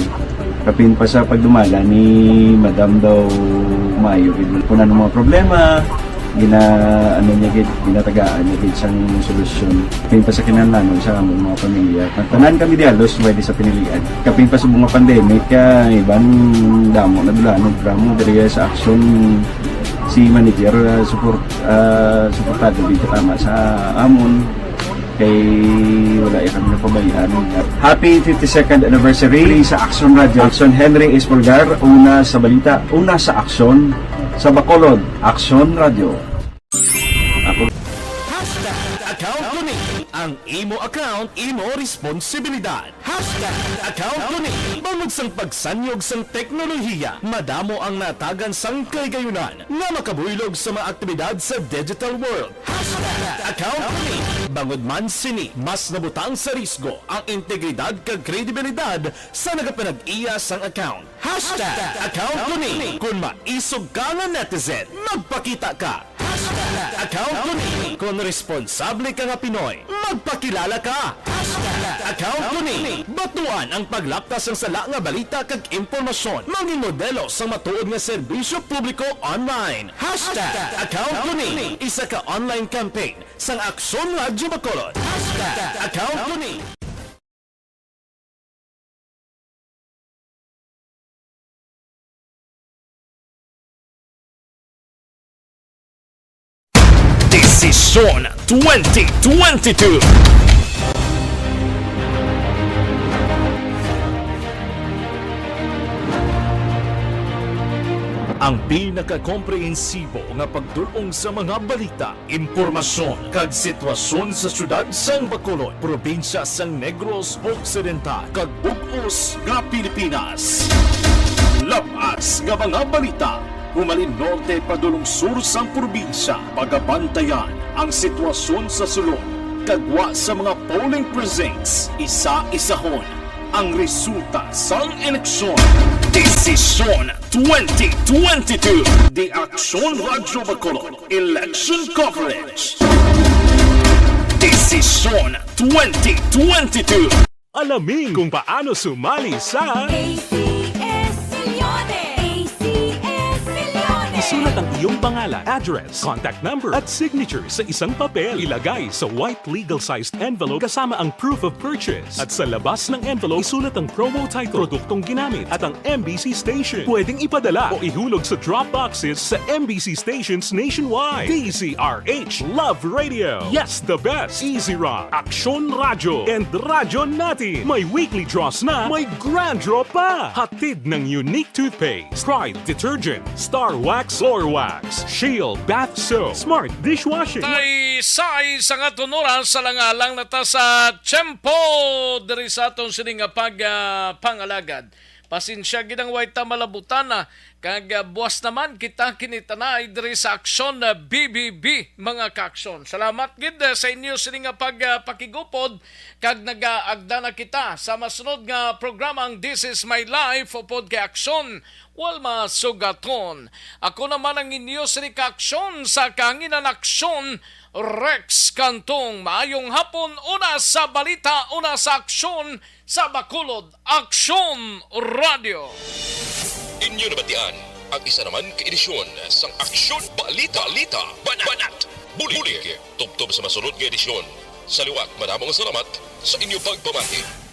Kapin pa sa pagdumala ni Madam daw maayo gid. Kung ano mga problema, gina-, ano niya gid, ginatagaan niya gid sang solusyon. Kapin pa sa kinahanglanon sa among mga pamilya. Ang tanan kami di halos may di sa pinilian. Kapin pa sa mga pandemic, ah, iban damo na dulanon, programa diri sa Action, si manager, ah, support, ah, suportado gid katama sa amon. Kay wala ya kami napabayaan. Happy fifty-second anniversary sa Action Radio. Action, Henry Espolgar, una sa balita, una sa aksyon, sa Bacolod, Action Radio. Ako. Hashtag account ko ni. Ang imo account, imo responsibilidad. Hashtag account ko ni. Bangod sang pagsanyog sang teknolohiya, madamo ang natagan sang kahigayunan nga makabuylog sa mga aktibidad sa digital world. Hashtag account ko ni. Bangod man sini, mas nabutang sa risgo ang integridad kag kredibilidad sa nagapanag-iya sang account. Hashtag account ko ni. Kon maisog ka nga netizen, magpakita ka. Hashtag account ko ni. Kon responsable ka nga Pinoy, magpakilala ka. Hashtag account ko ni. Batuan ang paglapta sang sala nga balita kag impormasyon. Mangin modelo sang matuod nga serbisyo publiko online. Hashtag account ko ni. Isa ka online campaign sang Aksyon Radyo Bacolod. Hashtag account ko ni. Desisyon twenty twenty-two. Ang pinakakomprehensibo nga pagdul-ong sa mga balita, impormasyon, kag sitwasyon sa siyudad sang Bacolod, probinsya sang Negros Occidental, kag bug-os nga Pilipinas. Lab-as nga mga balita, humalin norte padulong sur sang probinsya. Pagabantayan ang sitwasyon sa sulod kag gwa sa mga polling precincts, isa-isahon Ang resulta sang eleksyon. Desisyon twenty twenty-two. The Aksyon Radyo Bacolod Election Coverage. Desisyon twenty twenty-two. Alamin kung paano sumali sa A C S Millones. A C S Millones. Isulat ang iyong pangalan, address, contact number, at signature sa isang papel. Ilagay sa white legal-sized envelope kasama ang proof of purchase. At sa labas ng envelope, isulat ang promo title, produktong ginamit, at ang M B C station. Pwedeng ipadala o ihulog sa drop boxes sa M B C stations nationwide. D Z R H Love Radio. Yes, the best. Easy Rock, Aksyon Radyo, and Radyo Natin. May weekly draws na, may grand draw pa. Hatid ng Unique Toothpaste, Pride Detergent, Star Wax, Floor Wax, Shield Bath Soap, Smart Dishwashing. Tay sa isang aton oras, alang-alang na ta sa tiyempo diri sa aton sining nga pag, ah, pangalagad. Pasensya gid ang way ta malabutan, ah, kag, ah, buwas naman kita kinitanay diri sa Aksyon, ah, B B B, mga kaaksyon. Salamat gid, ah, sa inyo sini nga pag, ah, pakigupod, kag nagaagda na kita sa masunod nga programang This Is My Life upod kay Aksyon Walma Sugaton. Ako naman ang inyo sini kaaksyon sa kahanginan, Aksyon Rex Cantong. Maayong hapon, una sa balita, una sa aksyon, sa Bacolod Aksyon Radyo. Inyo nabatian ang isa naman ka edisyon sang Aksyon Balita, Balita, Banat, Banat, Bulig. Bulig. Tubtob sa masunod nga edisyon. Sa liwat, madamo nga salamat sa inyo pagpamati.